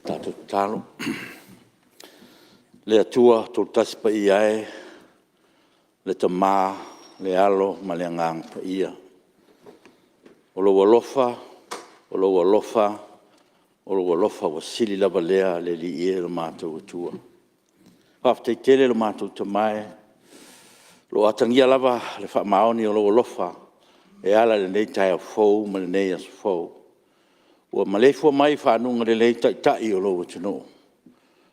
Tatou tatalo. Le Atua Toatasi Paia e, le Tama, le Alo ma le Agaga Paia, o lou alofa, o lou alofa, o lou alofa ua sili lava lea le Alii e lo matou Atua. Faafetai tele lo matou Tama e, o lo o atagia lava le faamaoni o lou alofa e ala i lenei taeao fou ma lenei aso fou. Ua maleifua mai i faguga lelei Taitai o lou atunuu,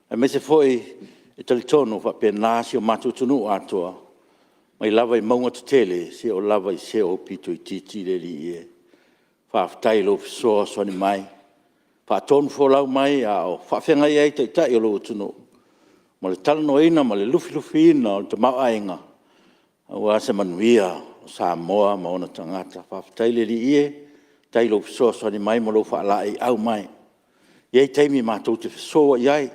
aemaise foi e talitonu e faapena si o matou atunuu atoa, mai lava i mauga tetele seia oo lava i se aupito itiiti le Alii e. Faafetai i lou fesoasoani mai, faatonufolau mai a o faafeagai ai Taitai o lou atunuu ma le talanoaina ma le lufilufiina o le tamaoaiga aua se manuia o Samoa ma ona tagata. Faafetai le Alii e, faafetai i lou fesoasoani mai ma lou faalaeiau mai. E i ai taimi matou te fesouai ai,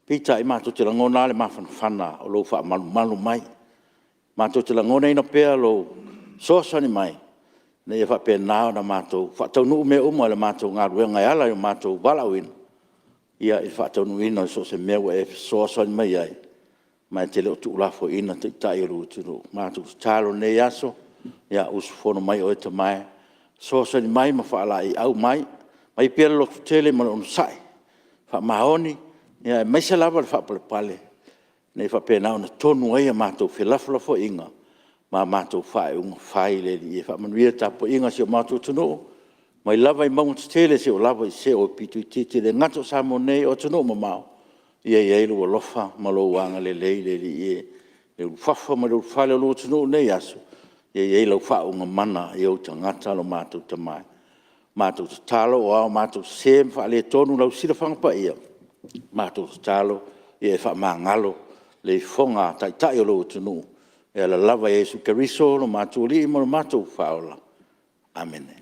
peitai matou te lagona lava le mafanafana o lou faamalumalu mai. Matou te lagonaina pea lou fesoasoani mai ina ia faapena ona matou faataunuu mea uma i le matou galuega e ala i lo matou valaauina, ia i le faataunuuina o so o se mea ua e fesoasoani mai ai, ma e te le o tuulafoaiina Taitai o lou atunuu. Matou te tatalo i lenei aso, ia usufono mai oe Tama e, fesoasoani mai ma faalaeiau mai, aumai pea le lototele ma le onosai, faamaoni aemaise lava le faapalepale ina ia faapena ona tonu ai a matou felafolafoaiga ma a matou faaiuga fai le Alii e. Faamanuia le tapuaiga a si o matou atunuu mai lava i mauga tetele seia oo lava i se aupito itiiti. E le gata o Samoa nei a o atunuu mamao, ia i ai lou alofa ma lou agalelei le Alii e. I le ulufafo ma le ulufale o lou atunuu i lenei aso, ia i ai lau faauuga mana i ou tagata lo matou Tama e. Matou tatalo o a matou sese ma faaletonu i lau silafaga paia, matou tatalo ia e faamagalo le ifoga a Taitai o lou atunuu e ala lava ia Iesu Keriso lo matou Alii ma lo matou Faaola. Amene.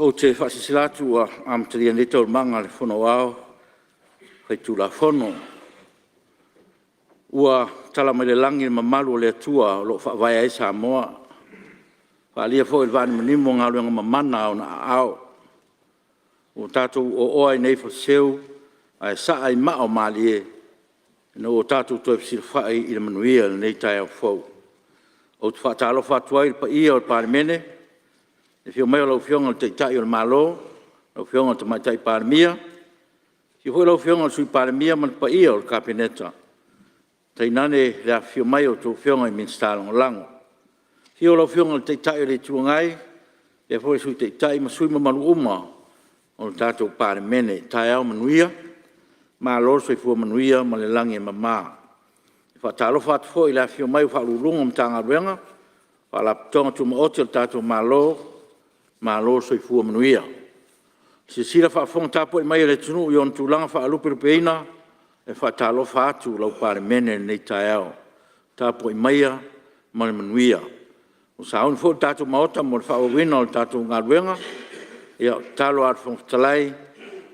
Ou te faasilasila atu ua amatalia nei Taualumaga a le Fono Aoao Faitulafono. Ua tala mai le lagi le mamalu o le Atua o lo o faavae ai Samoa, ua faaalia foi i le vanimonimo galuega mamana a Ona aao. Ua tatou oaoa ai nei i faleseu ae saa i maa o malie ina ua tatou toe fesilafai i le manuia i lenei taeao fou. Ou te faatalofa atu ai i le paia o le Palemene, i le afio mai o lau Afioga i le Taitai o le Malo, lau Afioga i le Tamaitai Palemia, afio foi lau Afioga i le Sui Palemia ma le paia o le Kapeneta, tainane le afifio mai o a outou Afioga i Minisita Lagolago. Afio lau Afioga i le Taitai o le Itu Agai faapea foi le Sui Taitai ma sui usufono mamalu uma o le tatou Palemene. Taeao manuia, malo le soifua manuia ma le lagi e mama. E faatalofa atu foi i le afifio mai o Ofisa Sili o Pulega o Matagaluega ma Faalapotopotoga Tumaoti a le tatou Malo, malo le soifua manuia. I le silasila faafofoga tapuai mai a le atunuu i ona tulaga faalupelupeina, e faatalofa atu lau Palemene i lenei taeao. Tapuai maia ma le manuia. Ua sauni foi le tatou Maota mo le faaauauina o le tatou galuega. Ia, o le tatalo lava a le Fofoga Fetalai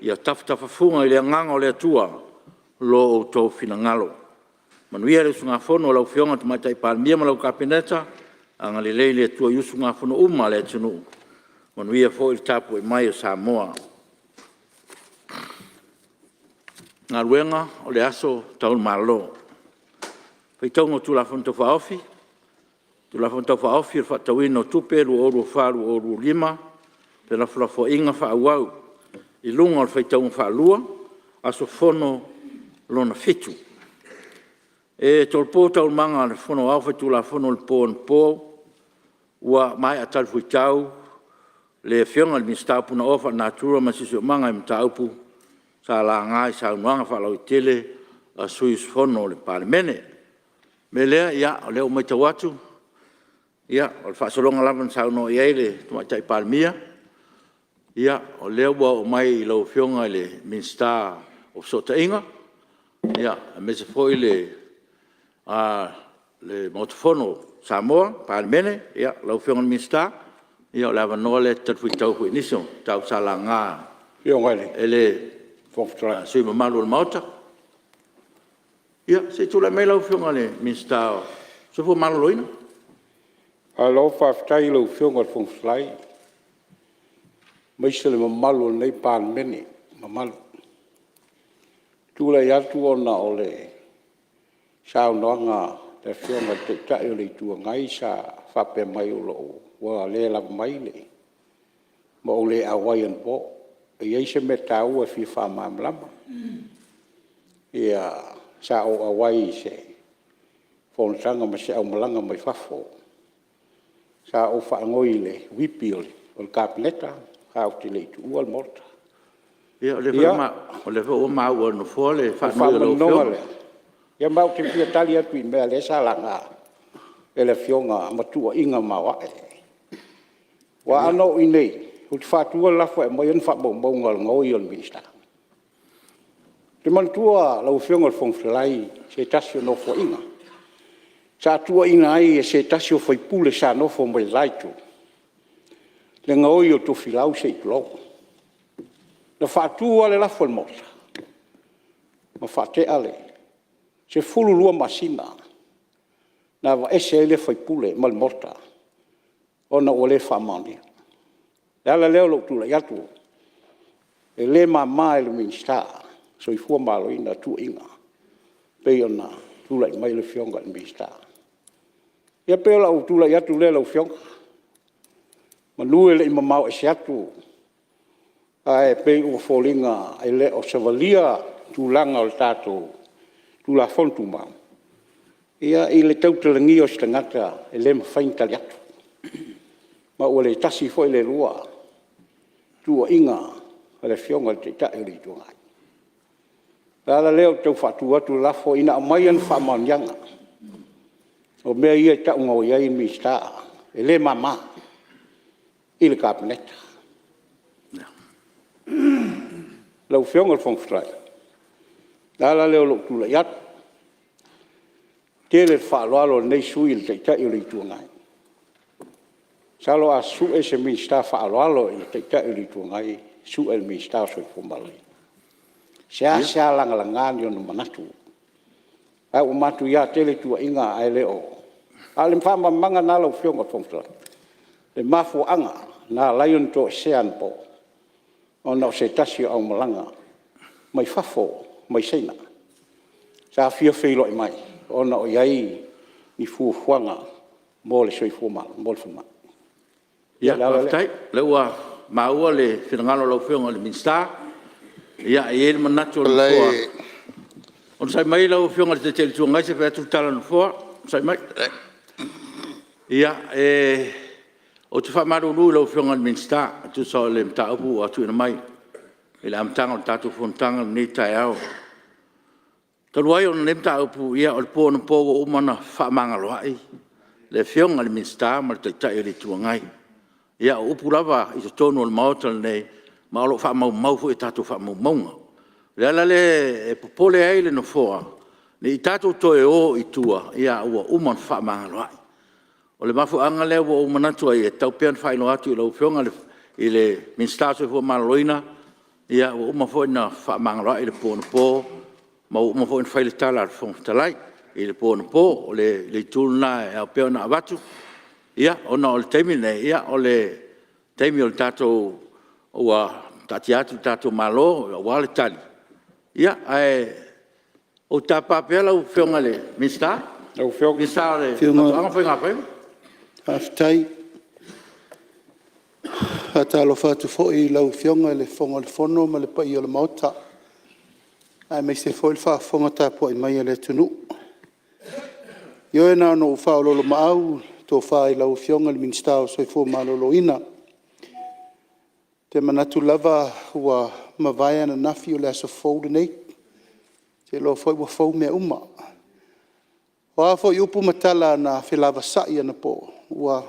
ia tafatafafuga i le agaga o le Atua lo outou finagalo. Manuia le usugafono a lau Afioga i le Tamaitai Palemia ma lau Kapeneta, agalelei le Atua i usugafono uma a le atunuu, manuia foi le tapuai mai a Samoa. Galuega O le Aso Taualumalolo. Faitauga o Tulafono Tau Faaofi: Tulafono Tau Faaofi o le Faatatauina o Tupe 2024/2025, Felafolafoaiga faaauau i luga o le faitauga faalua – Aso Fono lona 7. E tolopo Taualumaga a le Fono Aoao Faitulafono i le po anapo ua maea talifuaitau le Afioga i le Minisita o Punaoa Faalenatura ma le Siosiomaga i mataupu sa laga i saunoaga faalauaitele a sui usufono o le Palemene. O le mea lea, o lea ua matau atu, o le faasologa lava na saunoa i ai le Tamaitai Palemia, o lea ua oo mai i lau Afioga i le Minisita o Fesootaiga, aemaise foi le Maota Fono o Samoa, le Palemene. Lau Afioga i le Minisita, o le avanoa lea e te talifuaitau ai foi i nisi o mataupu sa laga e le sui usufono mamalu o le Maota. Ia, se i tulai mai lau Afioga i le Minisita mo le Soifua Maloloina. Malo faafetai i lau Afioga i le Fofoga Fetalai, aemaise le mamalu o lenei Palemene mamalu. E tulai atu ona o le saunoaga a le Afioga i le Taitai o le Itu Agai sa faapea mai ua le lava mai ma ou le auai anapo. E i ai se mea taua e fia faamalamalama. Sa ou auai i se fonotaga ma se aumalaga mai fafo. Sa ou faanoi i le Whippi o le Kapeneta ae ou te le i tuua le Maota. Ia, o lea foi ua maua e le Nofoa le faanoi a lau O le Afioga. faamaninoga lea, ia ma ou te fia tali atu i mea o lea sa laga e le Afioga ma tuuaiga maoae. Aua ana oo i inei, ou te faatu le lafo e aumai ana faamaumauga o le gaoi o le Minisita. Ou te manatua lau Afioga i le Fofoga Fetalai se tasi o Nofoaiga sa tuuaiina ai e se tasi o sui usufono sa nofo mai le la itu le gaoi o Tofilau se i tulou. Na faatu lava le lafo e le Maota ma faatea le… 12 masina na aveese ai lea sui usufono ma le Maota ona ua le faamaonia. O le ala lea o lou tulai atu, e le mama i le Minisita o le Soifua Maloloina tuuaiga pei ona tulai mai le Afioga i le Minisita. Ia pei o lou tulai atu lea lau Afioga, semeamanu e le i mamao ese atu, ae pei ua foliga e le o savalia tulaga o le tatou Tulafono Tumau i le tautalagia o se tagata e le mafai ona tali atu. Ma ua le tasi foi le lua tuuaiga a le Afioga i le Taitai o le Itu Agai. O le ala lea o le tau faatu atu o le lafo, Ina aumai ana faamaoniaga. O mea ia e tau gaoi ai Minisita, e le mama i le Kapeneta. Lau Afioga i le Fofoga Fetalai, o le ala lea o lou tulai atu, e tele le faaaloalo a lenei sui usufono i le Taitai o le Itu Agai. Masalo a sue se Minisita faaaloalo i le Taitai o le Itu Agai, sue i le Minisita o le Soifua Maloloina. E seasea lagalaga ona manatu, ae ua matuia tele tuuaiga ae le o… A o le faamalamalamaga lena lau Afioga i le Fofoga Fetalai, le mafuaaga na ala ai ona toesea anapo, ona o se tasi o aumalaga mai fafo mai Saina sa fia feiloai mai ona o i ai ni fuafuaga mo le soifua maloloina, mo le falemai. Ia, faafetai o lea ua maua le finagalo o lau Afioga i le Minisita. E i ai le manatu o le Nofoa… Onosai mai lau Afioga i le Taitai o le Itu Agai se i fai atu le tala a le Nofoa. Onosai mai. Ou te faamalulu i lau Afioga i le Minisita e tusa o le mataupu ua tuuina mai i le amataga o le tatou fonotaga i lenei taeao. Talu ai o lenei mataupu, o le po anapo ua uma ona fefaamagaloa'i le Afioga i le Minisita ma le Taitai o le Itu Agai. Ia o upu lava i totonu o le Maota lenei, ma o lo o faamaumau foi i a tatou faamaumauga. O le ala lea e popole ai le Nofoa, ne i tatou toe o i tua ae ua uma ona fefaamagaloa'i. O le mafuaaga lea ua ou manatu ai e tatau pea ona faailoa atu i lau Afioga i le Minisita o le Soifua Maloloina, ua uma foi ona fefaamagaloa'i i le po anapo ma ua uma foi ona fai le tala a le Fofoga Fetalai i le po anapo. O le itu lena e ao pea ona avatu ona o le taimi lenei, o le taimi o le tatou… ua taatia atu le tatou Malo aua le Tali. Ae ou te tapa pea lau Afioga i le Minisita o Faatoaga ma Faigafaiva. Faafetai. E faatalofa atu foi i lau Afioga i le Fofoga o le Fono ma le paia o le Maota, aemaise foi le faafofoga tapuai mai a le atunuu. Ioe na ona ou faaoloolomaau i le tofa i lau Afioga i le Minisita o le Soifua Maloloina. Ou te manatu lava ua mavae ananafi o le aso fou lenei, ou te iloa foi ua fou mea uma. O a foi upu ma tala na felavasai anapo, ua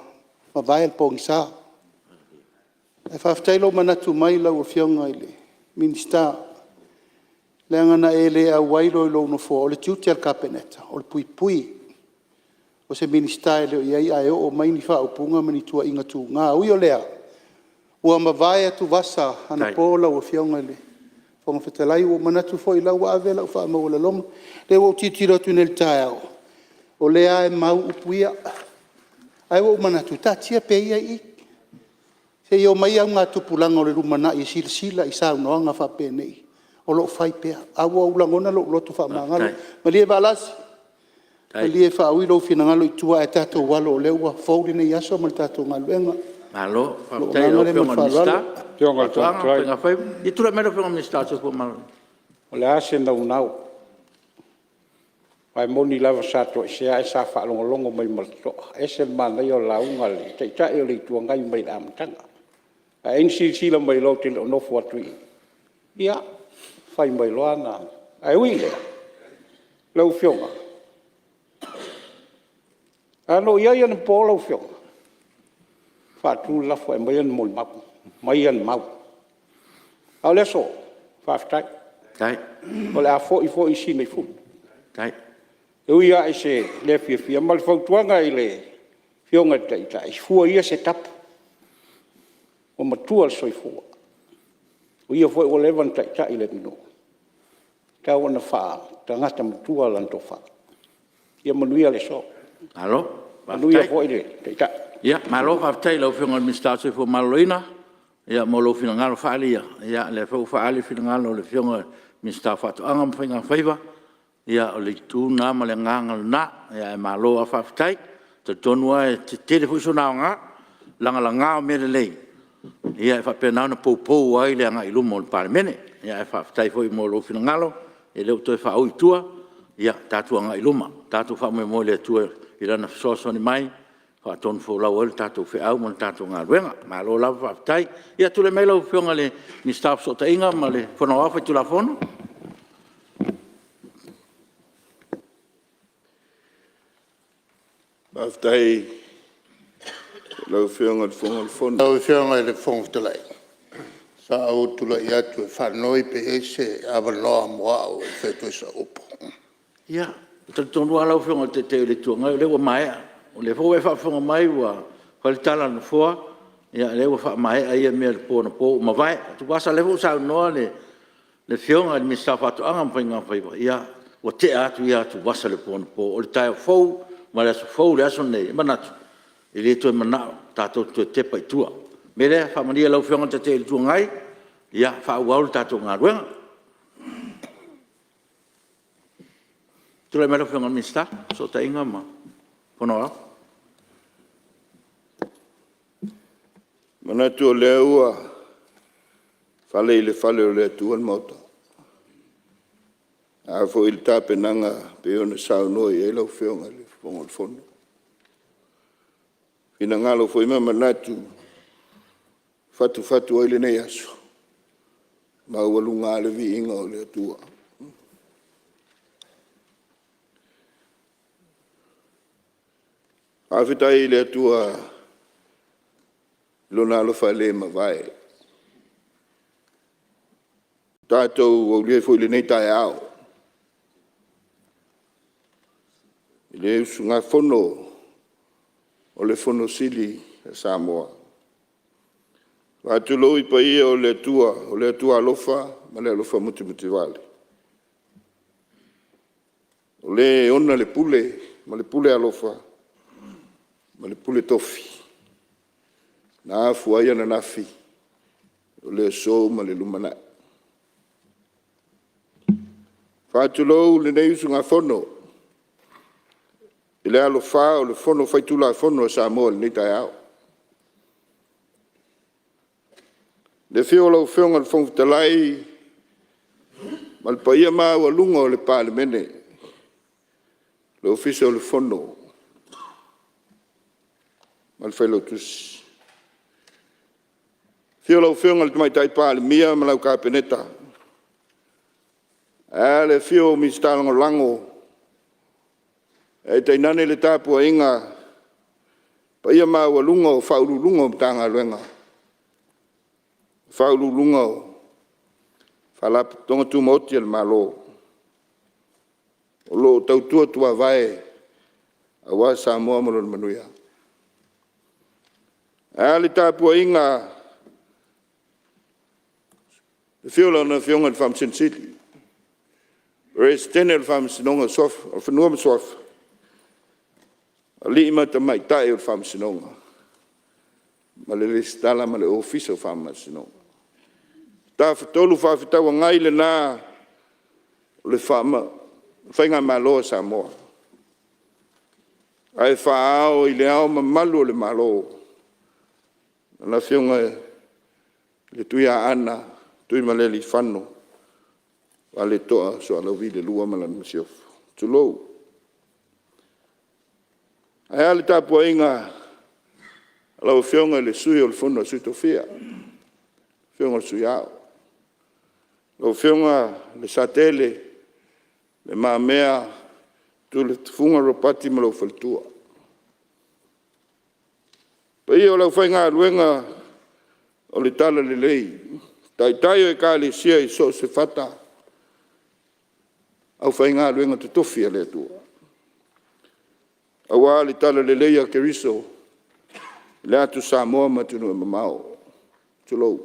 mavae le pogisa. Ae faafetai lou manatu mai lau Afioga i le Minisita, leaga na e le auai loa i lou nofoa, o le tiute o le Kapeneta o le puipui. O se Minisita e le o i ai ae oo mai ni faaupuga ma ni tuuaiga tuga. E ui o lea, ua mavae atuvasa anapo lau Afioga i le Fofoga Fetalai, ua ou manatu foi o la ua ave lau faamaualaloga. O lea ua ou tilotilo atu nei i le taeao, o lea lava e mau upu ia. Ae ua ou manatu, taatia pea ia i i, se i omai augatupulaga o le lumanai e silasila i saunoaga faapenei o lo o fai pea, ae ua ou lagona lou loto faamagalo. Malie Valasi, malie faaui lou finagalo i tua ae tatou alo o lea ua fou lenei aso ma le tatou galuega. Malo Ma lou faafetai i agaga lau lea ma le Afioga i le faaaloalo. Minisita o Faatoaga ma Faiga Faiva. Ia tulai mai lau Afioga i le Minisita o le Soifua Maloloina. O le a se naunau, aua e moni lava sa toesea ae sa faalogologo mai ma le totoa. E ese le manaia o le lauga a le Taitai o le Itu Agai mai le amataga. Ae ai na silasila mai loa ou te le o nofo atu i i, ia fai mai loa ana… Ae ui i lea lau Afioga, a na ou i ai anapo lau Afioga, faatu le lafo e aumai ana molimau, aumai ana mau. A o le aso, faafetai. O le a foi foi Sina i fulu. E ui lava i se le fiafia, ma le fautuaga i le Afioga i le Taitai, fua ia se tapu, ua matua le soifua. O ia foi ua leva ona taitai le atunuu, e tatau ona faatagata matua lana tofa. Ia manuia le aso. Manuia foi le Taitai. Malo faafetai i lau Afioga i le Minisita o le Soifua Maloloina mo lou finagalo faaalia, o lea foi ua faaali le finagalo o le Afioga i le Minisita o Faatoaga ma Faiga Faiva. Ia o le itu lena ma le agaga lena, ae malo lava faafetai. E talitonu lava e tele foi sona aoga, lagalaga o mea lelei e faapena ona poupou ai le agai i luma o le Palemene. Ae faafetai foi mo lou finagalo, o lea ua toe faaui i tua, ia tatou agai i luma, tatou faamoemoe i le Atua i Lana fesoasoani mai e faatonufolau ai le tatou feau ma le tatou galuega. Malo lava faafetai. Ia tulai mai lau Afioga i le Minisita o Fesootaiga ma le Fono Aoao Faitulafono. Faafetai i lau Afioga i le Fofoga o le Fono. Lau Afioga i le Fofoga Fetalai, sa ou tulai atu e faanoi pe i ai se avanoa mo au e fai atu ai sau upu. Ia, e talitonu lava lau Afioga i le Taitai o le Itu Agai o lea ua maea. O lea foi ua e faafofoga mai ua fai le tala a le Nofoa, o lea ua faamaea ia mea i le po anapo ua mavae atuvasa. O lea foi ua saunoa le Afioga i le Minisita o Faatoaga ma Faiga Faiva, ia ua tea atu ia atuvasa i le po anapo. O le taeao fou ma le aso fou le aso lenei, e manatu e le toe manao tatou te toe tepa i tua. O le mea lea, faamalie i lau Afioga i le Taitai o le Itu Agai, faaauau le tatou galuega. Tulai mai lau Afioga i le Minisita o Fesootaiga ma Fono Aoao. E manatu o lea ua fale i le fale o le Atua le Maota. O le a foi le tapenaga e pei ona saunoa i ai lau Afioga i le Fofoga o le Fono. O finagalo foi ma manatu e fatufatu ai lenei aso, e maualuga lava le viiga o le Atua. Faafetai i le Atua i Lona alofa e le mavae, ua tatou aulia ai foi lenei taeao i le usugafono o le Fonoi Sili a Samoa. E faatulou i paia o le Atua, o le Atua alofa ma le alofa mutimutivale, o Le e ona le Pule ma le pule alofa ma le pule tofi, na afua ai ananafi, o le aso ma le lumanai. E faatulou lenei usugafono i le alofā o le Fono Faitulafono a Samoa i lenei taeao. I le afio o lau Afioga i le Fofoga Fetalai ma le paia maualuga o le Palemene. le Ofisa o le Fono ma le Failautusi. Afio lau Afioga i le Tamaitai Palemia ma lau Kapeneta, ae a le afifio o Minisita Lagolago, ae tainane le tapuaiga paia maualuga o Ofisa Sili o Pulega o Matagaluega, Faauluuluga o Faalapotopotoga Tumaoti a le Malo o lo o tautua tuavae aua Samoa ma lona manuia. Ae a le tapuaiga i le afio o lau Afioga i le Faamasino Sili, Peresetene o le Faamasinoga o Fanua ma Suafa, Alii ma Tamaitai o le Faamasinoga ma le Resitala ma le Ofisa o Faamasinoga. Le Tafatolu Fefaatauagai lena o le Faigamalo a Samoa, ae faa-Ao i Le Ao Mamalu o le Malo, le Afioga i le Tuiaana Tuimalealiifano Vaaletoa Sualauvi II ma lana Masiofo, tulou. Ae a le tapuaiga a lau Afioga i le Sui o le Fono a Sui Tofia, le Afioga i le Sui Ao, lau Afioga Lesatele Le Mamea Tuiletufuga Ropati ma lou faletua. Le paia o le aufaigaluega o le Talalelei, Taitai o Ekalesia i so o se fata, aufaigaluega totofi a le Atua aua le talalelei a Keriso i le atu Samoa ma atunuu e mamao, tulou.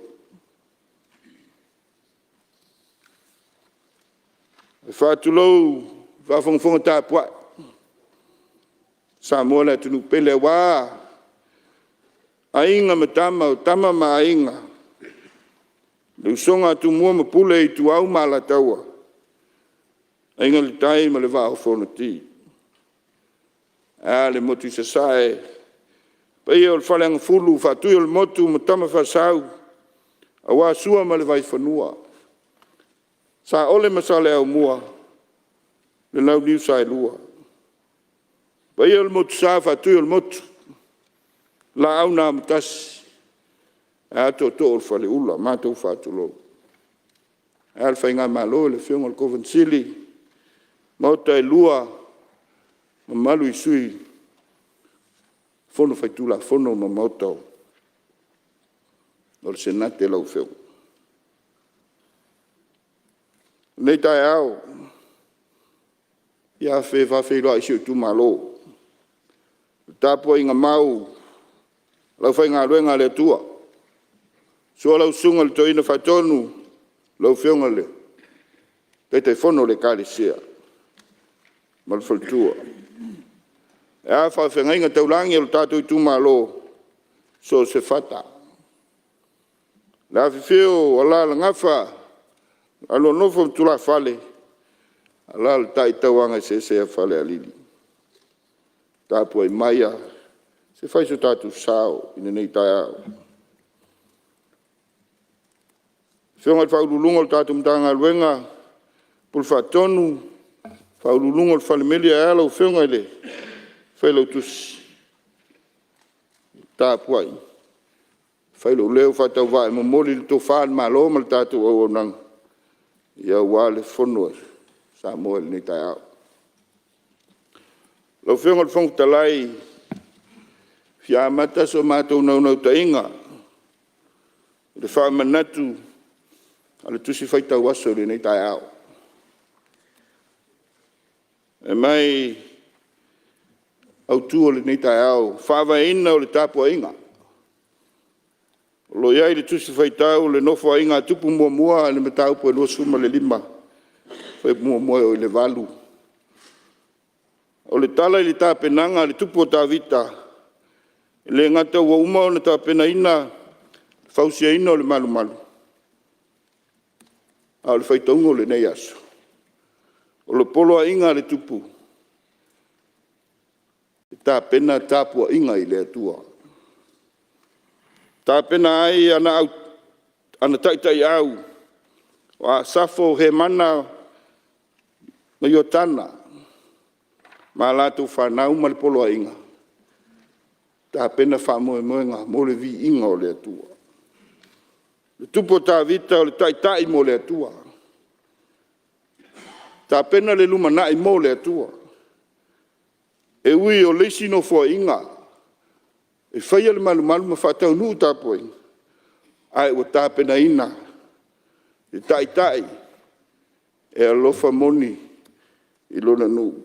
E faatulou i le faafogafoga tapuai a Samoa le atunuu pele, aua Aiga ma Tama, o Tama ma Aiga, le usoga a Tumua ma Pule, Ituau ma Alataua, Aiga i le Tai ma le Vaa o Fonoti. Ae a le motu i Sasae, le paia o le Faleagafulu, Faatuiolemotu ma Tama Faasa, aua Sua ma le Vaifanua, Saole ma Saleaaumua ma le Launiu Saelua. Le paia o le Motusa Faatui o le Motu, Laau na Amotasi, ae a Tootoo o le Faleula. Matou faatulou. Ae a le Faigamalo le Afioga i le Kovana Sili, Maota e Lua, mamalu i Sui o le Fono Faitulafono ma Maota o le Senate lau Afioga. I lenei taeao, e fia faafeiloai i si ou itumalo i le tapuaiga mau a le aufaigaluega a le Atua. Susu lau Susuga i le Toeaina Faatonu, lau Afioga i le Taitaifono o le Ekalesia ma le faletua. Ae a faafeagaiga taulagi a le tatou itumalo i so o se fata. Le afifio o Alalagafa Alo a Nofo ma Tulafale, alaalatai Tauagaeseese ia Falealili. Tapuai maia se i fai so tatou sao i lenei taeao. Afioga i Ofisa Sili o Pulega o le tatou Matagaluega, Pule Faatonu, Faauluuluga o le Fale Meli ae a lau Afioga i le Failautusi. Tapuai, fai lou leo faatauvaa e momoli le tofa a le Malo ma le tatou auaunaga aua le Fono a Samoa i lenei taeao. Lau Afioga i le Fofoga Fetalai, e fia amata so matou naunautaiga i le faamanatu o le Tusi Faitau Aso i lenei taeao. Fai mai autu o lenei taeao, Faavaeina o le Tapuaiga. O lo o i ai le Tusi Faitau o le Nofoaiga a Tupu 1 i le mataupu e 25, fuaiupu 1 e oo i le 8. O le tala i le tapenaga a le Tupu o Tavita, e le gata ua uma ona tapenaina le fausiaina o le malumalu, a o le faitauga o lenei aso, o le poloaiga a le Tupu, e tapena tapuaiga i le Atua. E tapena ai ana taitaiau o Asafo, o Hemana ma Iotana. ma a latou fanau ma le Poloaiga, tapena faamoemoega mo le viiga o le Atua. O le tupu o Tavita o le taitai mo le Atua, tapena le lumanai mo le Atua. E ui o le isi Nofoaiga e faia le malumalu ma faataunuu tapuaiga, ae ua tapenaina le Taitai e alofa moni i lona nuu,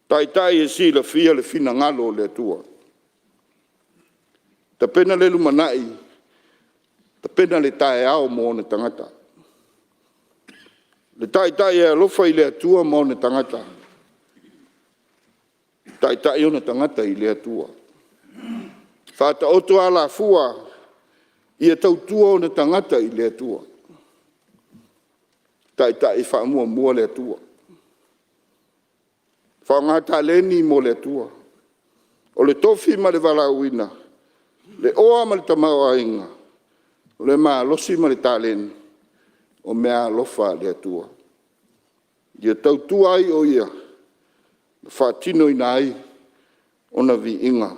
taitai e silafia le finagalo o le Atua. Tapena le lumanai, tapena le taeao mo ona tagata. Le Taitai e alofa i le Atua ma ona tagata, taitai ona tagata i le Atua. Faataoto alafua ia tautua ona tagata i le Atua. Taitai e faamuamua le Atua. Faaaoga taleni mo le Atua. O le tofi ma le valaauina, le oa ma le tamaoaiga, o le malosi ma le taleni, o meaalofa a le Atua ia tautua ai o Ia ma faatinoina ai ona viiga.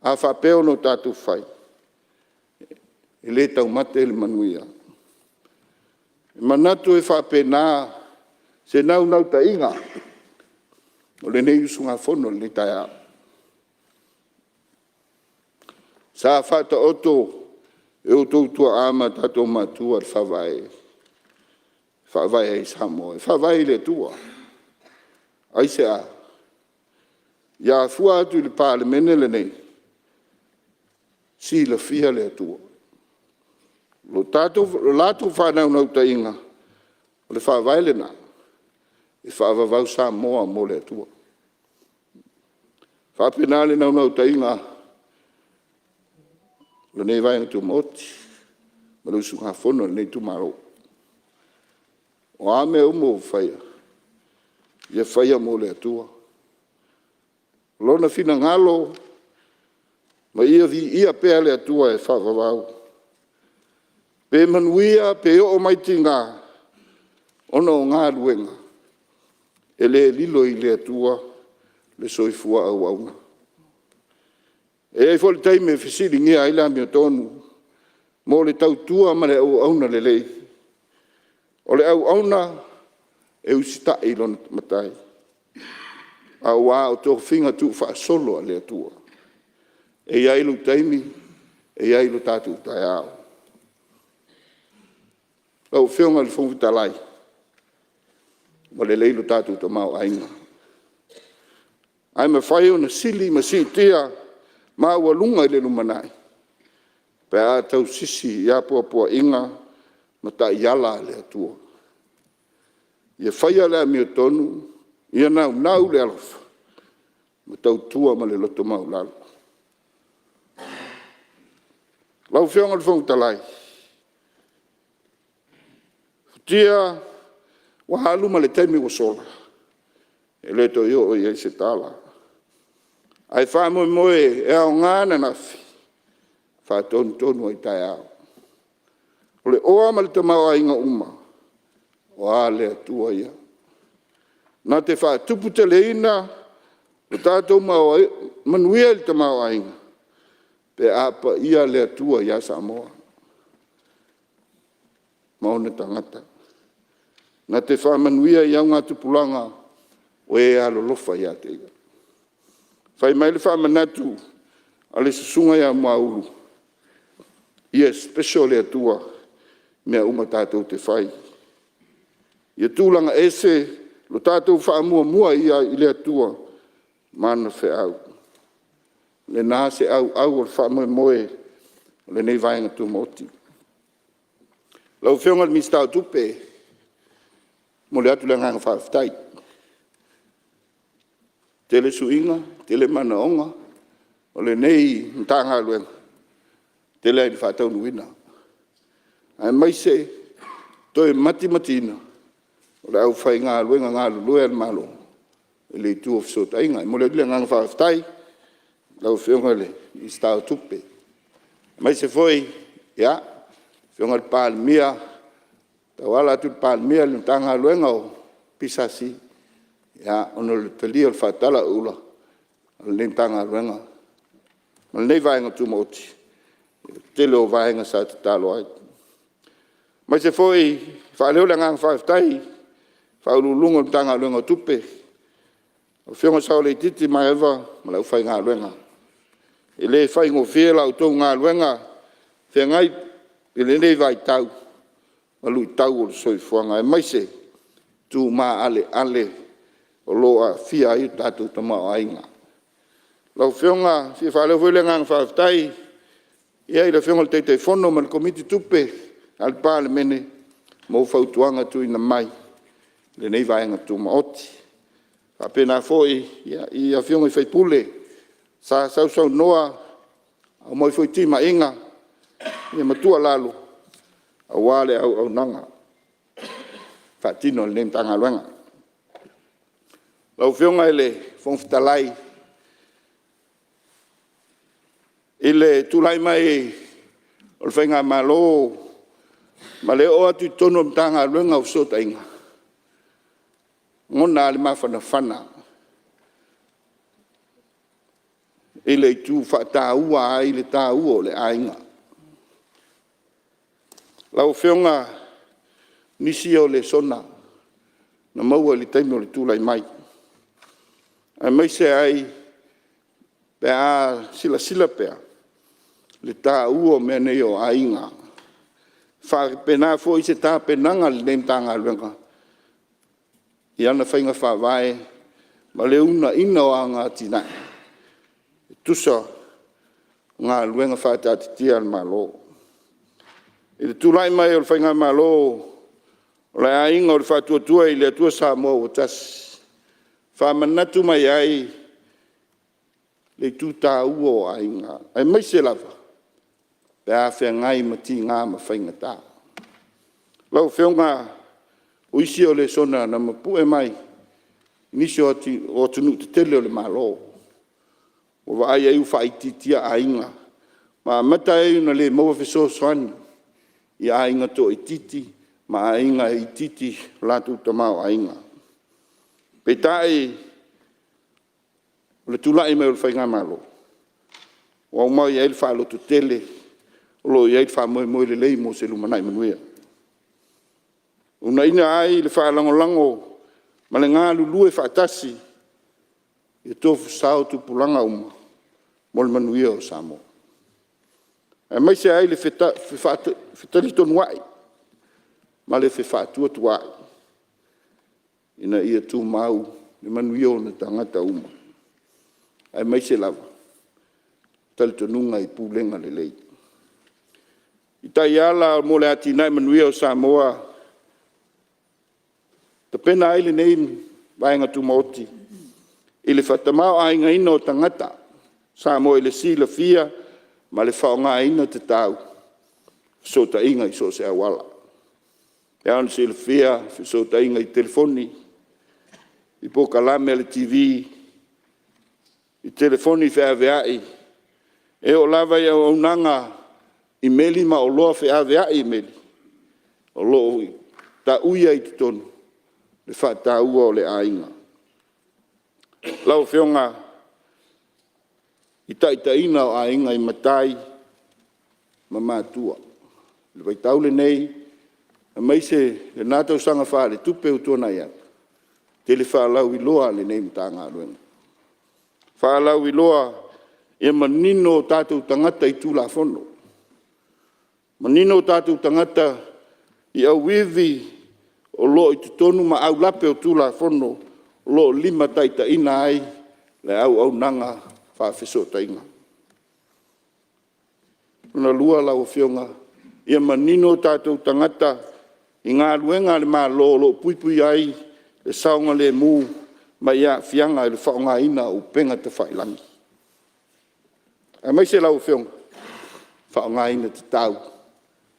A faapea ona tatou fai, e le taumate le manuia. E manatu e faapena se naunautaiga o lenei usugafono i lenei taeao. Sa faataoto e outou tuaa ma tatou matua le Faavae, e faavae ai Samoa, e faavae i le Atua. Aisea? Ia afua atu i le Palemene lenei, silafia le Atua. O le latou faanaunautaiga, o le Faavae lena, e faavavau Samoa mo le Atua. E faapena le naunautaiga o lenei Vaega Tumaoti ma le usugafono a lenei itumalo. O a mea uma ua faia, ia faia mo le Atua Lona finagalo ma ia viia pea le Atua e faavavau. Pe manuia pe oo mai tiga ona o galuega, e le lilo i le Atua le soifua auauna. E i ai foi le taimi e fesiligia ai le amiotonu mo le tautua ma le auauna lelei. O le auauna e usitai i lona Matai, aua o tofiga tuufaasolo a le Atua. E i ai lou taimi, e i ai lo tatou taeao. Lau Afioga i le Fofoga Fetalai, ua lelei lo tatou tamaoaiga, ae mafai ona sili ma siitia maualuga i le lumanai pe a tausisi i apoapoaiga ma taiala a le Atua. Ia faia le amiotonu, ia naunau i le alofa ma tautua ma le loto maualalo. Lau Afioga i le Fofoga Fetalai, futia ua alu ma le taimi ua sola, e le toe oo i ai se tala, ae faamoemoe e aoga ananafi e faatonutonu ai taeao. O le oa ma le tamaoaiga uma, o a le Atua ia, na te faatuputeleina lo tatou manuia i le tamaoaiga pe a paia le Atua ia Samoa ma ona tagata, na te faamanuia i augatupulaga o e alolofa ia te Ia. Fai mai le faamanatu a le Susuga ia Muaulu, “Ia special le Atua i mea uma tatou te fai, ia tulaga ese lo tatou faamuamua i le Atua ma ana feau. O lena se auau o le faamoemoe o lenei Vaega Tumaoti. Lau Afioga i le Minisita o Tupe, e momoli atu le agaga faafetai. E tele suiga, tele manaoga o lenei Matagaluega, e tele lava ina faataunuuina, aemaise toe matimatiina o le aufaigaluega galulue a le Malo i le itu o fesootaiga. E momoli atu le agaga faafetai i lau Afioga i le Minisita o Tupe, aemaise foi le Afioga i le Palemia e tauala atu i le Palemia i le Matagaluega o le PSC. Ona o le talia o le faatalauula a lenei Matagaluega ma lenei Vaega Tumaoti i le tele o vaega sa tatalo ai. Aemaise foi e faaleo le agaga faafetai i Ofisa Sili o Pulega o le Matagaluega o Tupe, lau Afioga Saoleitiiti Maeva ma le aufaigaluega. E le faigofie la outou galuega feagai i lenei vaitau ma luitau o le soifuaga aemaise itu maaleale o lo o aafia ai le tatou tamaoaiga. Lau Afioga e fia faaleo foi le agaga faafetai i le Afioga i le Taitaifono ma le Komiti Tupe a le Palemene mo fautuaga tuuina mai i lenei Vaega Tumaoti. E faapena foi i Afioga i sui usufono sa sausaunoa, aumai foi timaiga ma tuualalo aua le auaunaga faatino a lenei Matagaluega. Lau Afioga i le Fofoga Fetalai, i le tulai mai o le Faigamalo ma le oo atu i totonu o le Matagaluega o Fesootaiga, e lagona lava le mafanafana i le itu faataua ai le taua o le aiga. Lau Afioga o nisi ia o lesona na maua i le taimi o le tulai mai, aemaise ai pe a silasila pea i le taua o mea nei o aiga. E faapena foi se tapenaga a lenei Matagaluega i ana faiga faavae ma le uunaia o ana atinae e tusa o galuega faataatitia a le Malo. I le tulai mai o le Faigamalo o le Aiga o le Faatuatua i le Atua Samoa ua Tasi, faamanatu mai ai le itu taua o aiga, aemaise lava pe a feagai ma tiga ma faigata. Lau Afioga o isi o lesona na mapue mai nisi o atunuu tetele o le Malo, ua vaai i ai ua faaitiitia aiga ma amata ai ona le maua fesoasoani i aiga toaitiiti ma aiga e itiiti lo latou tamaoaiga. Peitai o le tulai mai o le Faigamalo, ua aumai ai le faalototele o lo o i ai le faamoemoe lelei mo se lumanai manuia. Uunaia ai le faalagolago ma le galulue faatasi e tofu sao tupulaga uma mo le manuia o Samoa. Aemaise ai le fetalitonuai ma le fefaatuatuai ina ia tumau le manuia o ona tagata uma, aemaise lava talitonuga i pulega lelei. I taiala mo le atinae manuia o Samoa, e tapena ai lenei Vaega Tumaoti i le faatamaoaigaina o tagata Samoa i le silafia ma le faaaogaina tatau o fesootaiga i so o se auala. E pei ona silafia fesootaiga i telefoni, i polokalame a le TV, i telefoni feaveai, e oo lava i auaunaga i meli ma oloa feaveai i meli, o lo o taui ai i totonu le faataua o le aiga. Lau Afioga i taitaiga o aiga i matai ma matua. O le vaitau lenei aemaise lena tausaga faaletupe ua tuanai atu, tele faalauiloa a lenei Matagaluega, faalauiloa ia manino o tatou tagata i Tulafono, manino o tatou tagata i auivi o lo o i totonu ma aulape o Tulafono o lo o limataitaiina ai le auaunaga faafesootaiga. Lona lua lau Afioga, ia manino o tatou tagata i galuega a le Malo o lo o puipuia ai le saogalemu mai aafiaga i le faaaogaina o upega tafailagi, aemaise lau Afioga, faaaogaina tatau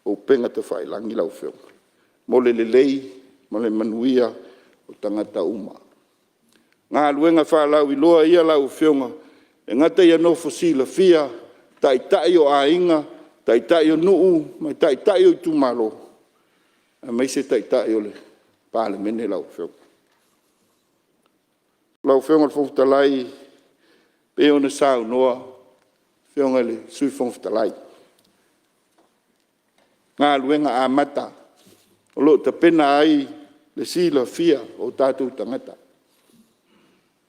o upega tafailagi lau Afioga mo le lelei ma le manuia o tagata uma. O galuega faalauiloa ia lau Afioga, e le gata ia nofo silafia taitai o aiga, taitai o nuu ma taitai o Itumalo, aemaise taitai o le Palemene lau Afioga. Lau Afioga i le Fofoga Fetalai e pei ona saunoa le Afioga i le Sui Fofoga Fetalai, galuega amata o lo o tapena ai le silafia o tatou tagata e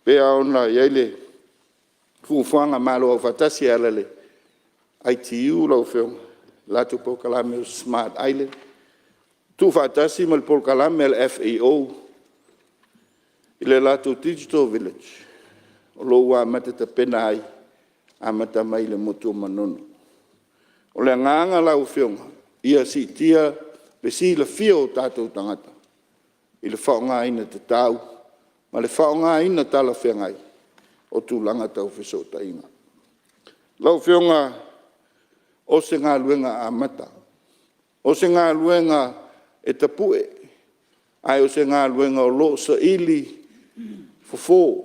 pei ona i ai le fuafuaga a Malo Afaatasi e ala i le ITU lau Afioga, le latou polokalame o le Smart Island, tuufaatasi ma le polokalame a le FAO i le latou Digital Village o lo o ua amata tapena ai, amata mai i le motu o Manono. O le agaga lau Afioga ia siitia le silafia o tatou tagata i le faaaogaina tatau ma le faaaogaina talafeagai o tulaga tau fesootaiga. Lau Afioga o se galuega amata, o se galuega e tapue, ae o se galuega o lo o saili fofo o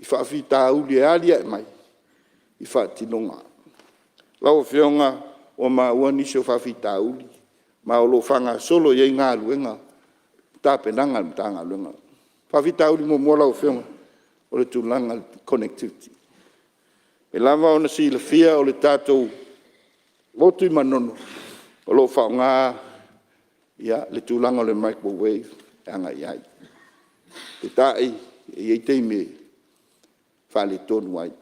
faafitauli e alia'e mai i faatinoga. Lau Afioga ua maua nisi o faafitauli ma o lo o faagasolo i ai galuega i tapenaga a le Matagaluega. O le faafitauli muamua lau Afioga, o le tulaga i le connectivity. E lava ona silafia o le tatou motu i Manono o lo o faaaoga le tulaga o le microwave e agai i ai. Peitai, e i ai taimi e faaletonu ai. O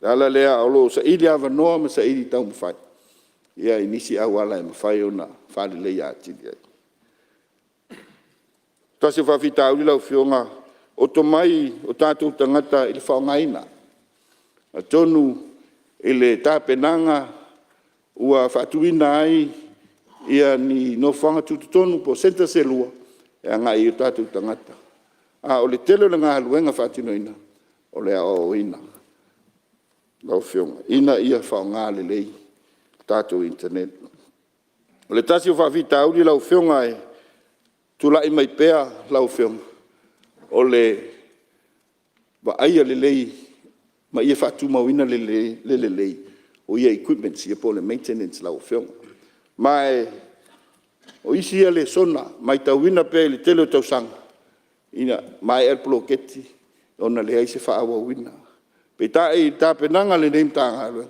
le ala lea o lo o saili avanoa ma saili taumafai i nisi auala e mafai ona faaleleia atili ai. Tasi o faafitauli lau Afioga, o tomai o tatou tagata i le faaaogaina. Atonu i le tapenaga ua faatuina ai ni nofoaga tutotonu po o centers e lua e agai i ai o tatou tagata, a o le tele o le galuega faatinoina o le aoaoina lau Afioga, ina ia faaaoga lelei tatou internet. O le tasi o faafitauli lau Afioga e tulai mai pea lau Afioga, o le vaaia lelei ma ia faatumauina le lelei o ia equipments po o le maintenance lau Afioga. Ma o isi ia lesona e matauina pea i le tele o tausaga, ina maea le poloketi ona leai se faaauauina. Peitai i le tapenaga a lenei Matagaluega,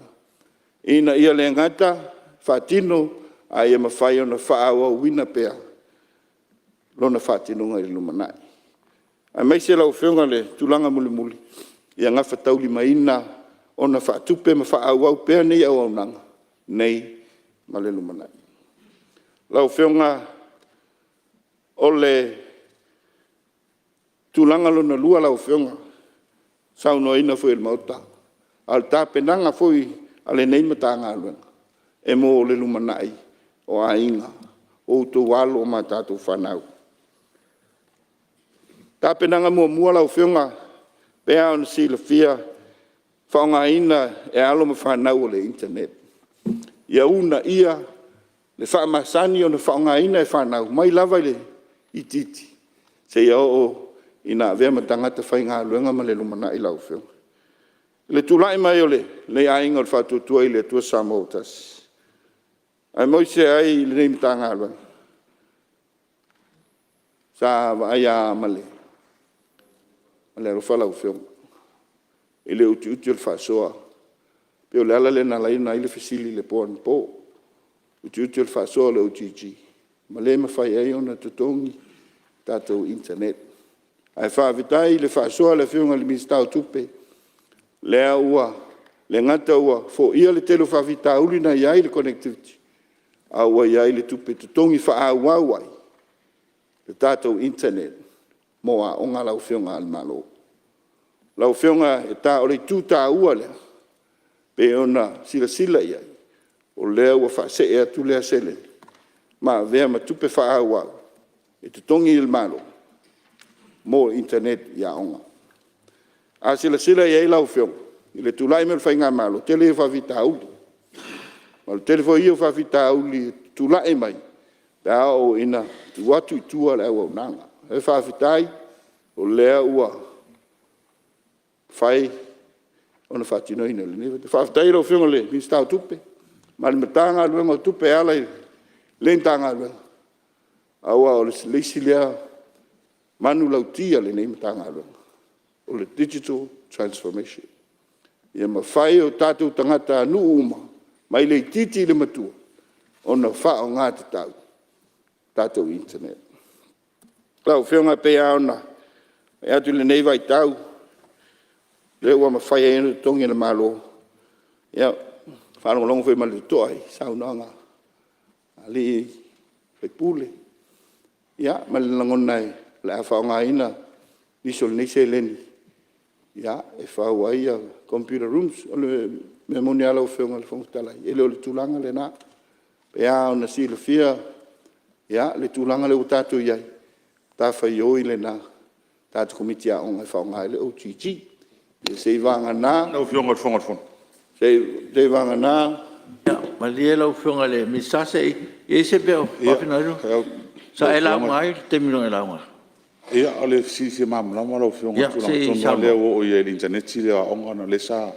ina ia le gata faatino a ia mafai ona faaauauina pea lona faatinoga i le lumanai. Aemaise lau Afioga i le tulaga mulimuli, ia gafataulimaina ona faatupe ma faaauau pea nei auaunaga nei ma le lumanai. Lau Afioga o le tulaga lona lua lau Afioga, saunoaina foi e le Maota, a o le tapenaga foi a lenei Matagaluega e mo le lumanai o aiga, o outou alo ma a tatou fanau. Tapenaga muamua lau Afioga, e pei lava ona silafia, faaaogaina e alo ma fanau o le internet. Ia uunaia le faamasani ona faaaogaina e fanau mai lava i le itiiti seia oo ina avea ma tagata faigaluega ma le lumanai lau Afioga. I le tulai mai o lenei Aiga o le Faatuatua i le Atua Samoa ua Tasi aemaise ai lenei Matagaluega, sa vaaia lava ma le alofa lau Afioga i le utiuti o le faasoa. E pei o le ala lea na ala ai ona i ai le fesili i le po anapo, utiuti o le faasoa a le OGG ma le mafai ai ona totogi tatou internet. Ae faafetai i le faasoa a le Afioga i le Minisita o Tupe, lea ua le gata ua foia le tele o faafitauli na i ai i le connectivity, a ua i ai le tupe e totogi faaauau ai le tatou internet mo aoga lau Afioga a le Malo. Lau Afioga o le itu taua lea e pei ona silasila i ai, o lea ua faasee atu lea seleni ma avea ma tupe faaauau e totogi e le Malo mo internet i aoga. A silasila i ai lau Afioga i le tulai mai o le Faigamalo, o le tele ia o faafitauli. O le tele foi ia o faafitauli e tulai mai pe a oo ina tuu atu i tua le auaunaga. Ae faafetai o lea ua mafai ona faatinoina i lenei vaitaimi. Faafetai i lau Afioga i le Minisita o Tupe ma le Matagaluega o Tupe e ala i lenei Matagaluega, aua o le isi lea manulauti a lenei Matagaluega, O le digital transformation. Ia mafai e o tatou tagatanuu uma mai le itiiti i le matua ona faaaoga tatau tatou internet. Lau Afioga e pei lava ona fai atu i lenei vaitau lea ua mafai ai ona totogi e le Malo. Ia, faalogologo foi ma le totoa i saunoaga a alii ma faipule, ia ma le lagona o le a faaaogaina nisi o nei seleni e fau ai computer rooms. O le mea moni lava lau Afioga i le Fofoga Fetalai, e le o le tulaga lena. E pei lava ona silafia le tulaga lea ua tatou i ai, o le matafaioi lena a tatou Komiti o Aoga e faaaoga ai le OGG. Ia seiavagana… Lau Afioga i le Fofoga o le Fono. Seiavagana… Malie lau Afioga i le Minisita se i… e i ai se mea o faafinagaloina? Sa e lauga ai i le taimi na e lauga ai? Ia, o le fesili fia malamalama lau Afioga i le tulaga tonu lava lea ua oo i ai i le initaneti lea a aoga ona o lea sa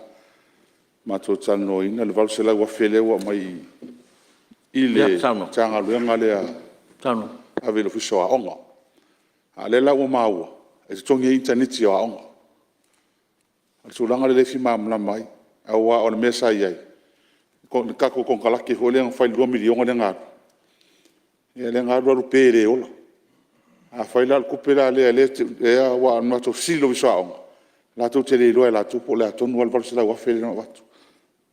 matou talanoaina le $800,000 lea ua aumai i le Matagaluega lea e ave i le Ofisa o Aoga. A o lea la ua maua e totogi ai initaneti o aoga. O le tulaga lea e fia malamalama ai aua o le mea sa i ai, o le tatou konekarate foi lea na fai i le $2 miliona lea na alu, ia lea na alu alu pe le ola. Afai la o le tupe la lea aua na matou fesili i le Ofisa o Aoga, latou te le iloa e latou po o le a tonu lava le $800,000 lea na avatu.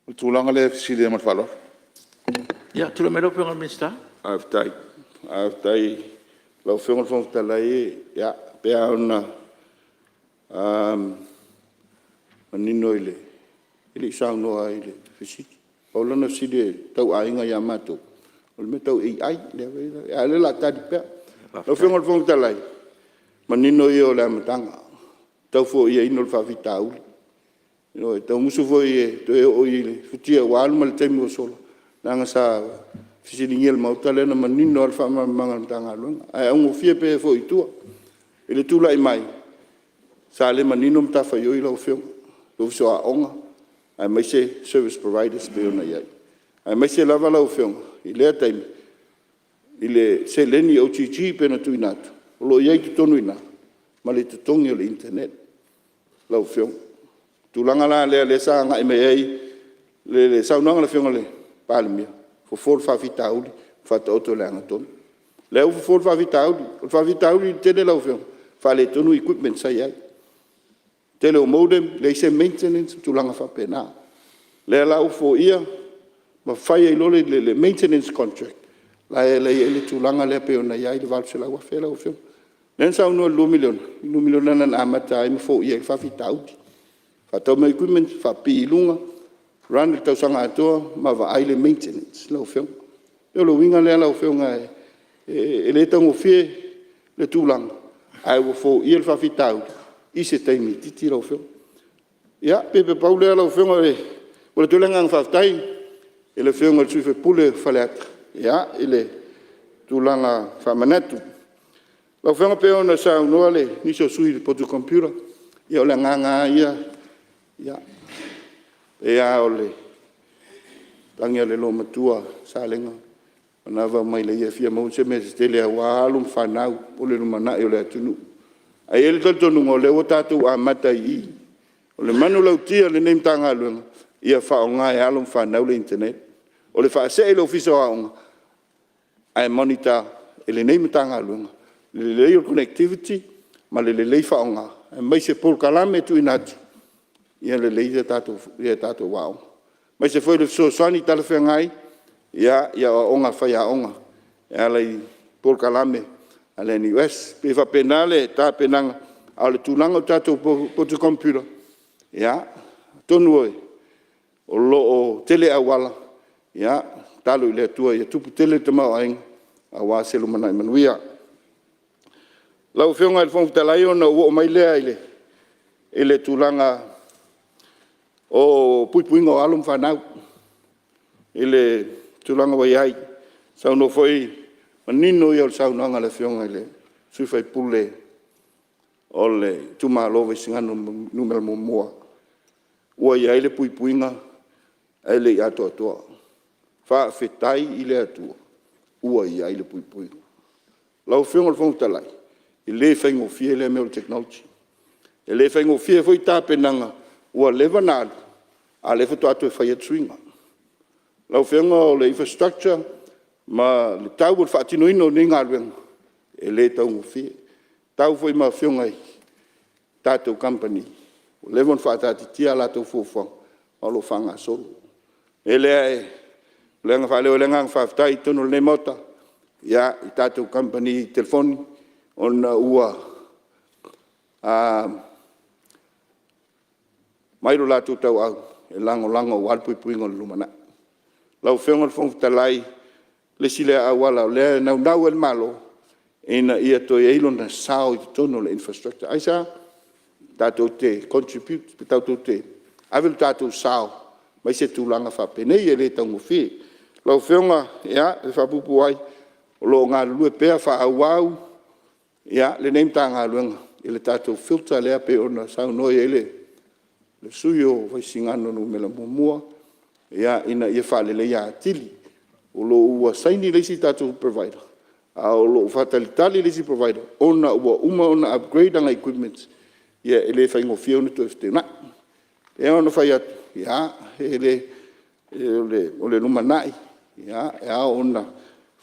O le tulaga lea e fesili ai ma le faaaloalo. Ia, tulai mai lau Afioga i le Minisita. Faafetai i lau Afioga i le Fofoga Fetalai. Ia, e pei lava ona manino e le i saunoa i le fesili. Pau lana fesili e tau aiga ia matou, o le mea tau AI, a o lea o le a tali pea. Lau Afioga i le Fofoga Fetalai, o le manino ia o le amataga, tau foiaina o le faafitauli. Ioe, e tau musu foi e toe oo i futia ua alu ma le taimi ua sola, leaga sa fesiligia e le Maota lea na manino lava le faamalamalamaga a le Matagaluega, ae augofie pea e foi i tua. I le tulai mai, sa le manino matafaioi lau Afioga, Ofisa o Aoga aemaise service providers e pei ona i ai, aemaise lava lau Afioga i lea taimi i le seleni OGG e pei ona tuuina atu, o lo o i ai i totonu i ina ma le totogi o le internet lau Afioga. O le tulaga la lea sa agai mai ai le saunoaga a le Afioga i le Palemia, fofo le faafitauli, faataoto i le amiotonu. O lea ua fofo le faafitauli. O le faafitauli tele lau Afioga, faaletonu equipment sa i ai, tele o modem leai se maintenance ma tulaga faapena. O lea la ua foia ma fai ai loa le maintenance contract la e i ai le tulaga lea pei ona i ai le $800,000 lau Afioga. O lea na saunoa i le $2 miliona, o le $2 miliona lena na amata ai ma foia ai le faafitauli, faatau mai equipment faapipii i luga, run i le tausaga atoa ma vaai le maintenance lau Afioga. E pei o le uiga lea lau Afioga e le taugofie le tulaga ae ua foia le faafitauli i se taimi itiiti lau Afioga. Ia pei na pau lea lau Afioga, e momoli atu ai le agaga faafetai i le Afioga i le sui usufono o Faleata i le tulaga faamanatu. Lau Afioga pei ona saunoa nisi o sui usufono i le poto computer, ia o le agaga lava ia, e pei lava o le tagi a le loomatua Salega, manava mailei e fia maua se mea se tele aua alo ma fanau mo le lumanai o le atunuu. Ae i ai le talitonuga o lea ua tatou amata i i. O le manulauti a lenei Matagaluega, ia faaaoga e alo ma fanau le internet. O le faasee i le Ofisa o Aoga ae monitor e lenei Matagaluega le lelei o le connectivity ma le lelei faaaoga aemaise polokalame tuuina atu ia lelei a tatou aoga, aemaise foi o le fesoasoani talafeagai i aoaoga a faiaoga e ala i polokalame a le NUS. E pei e faapena le tapenaga, a o le tulaga o tatou poto computer, ia atonu o lo o tele auala, tatalo i le Atua ia tupu tele le tamaoaiga aua se lumanai manuia. Lau Afioga i le Fofoga Fetalai ona ou oo mai lea i le tulaga o puipuiga o alo ma fanau i le tulaga ua i ai. Saunoa foi, o le manino ia o le saunoaga a le Afioga i le sui usufono o le itumalo o Vaisigano 1, ua i ai le puipuiga ae le i atoatoa. Faafetai i le Atua ua i ai le puipuiga. Lau Afioga i le Fofoga Fetalai, e le faigofie lea mea o le technology. E le faigofie foi tapenaga ua leva ona alu, a o lea faatoa toe fai atu suiga. Lau Afioga o le infrastructure ma le tau o le faatinoina o nei galuega, e le taugofie. E tau foi ma afioga i tatou kamupani, ua leva ona faataatitia a latou fuafuaga, a o lo o faagasolo. O le mea lea e faaleo ai le agaga faafetai i totonu o lenei Maota i tatou kamupani telefoni ona ua aumai lo latou tauau e lagolago aua le puipuiga o le lumanai. Lau Afioga i le Fofoga Fetalai, o le isi lea auala o lea e naunau i ai le Malo ina ia toe i ai lona sao i totonu o le infrastructure. Aisea? Tatou te contribute, tatou te ave lo tatou sao aemaise tulaga faapenei e le taugofie. Lau Afioga e faapuupuu ai, o lo o galulue pea faaauau lenei Matagaluega i le tatou filter lea pei ona saunoa i ai le sui usufono o Vaisigano 1, ina ia faaleleia atili. O lo o ua saini le isi tatou provider, a o lo o faatalitali le isi provider ona ua uma ona upgrade ana equipment, e le faigofie ona toe fetuunai. E pei ona fai atu, o le lumanai e ao ona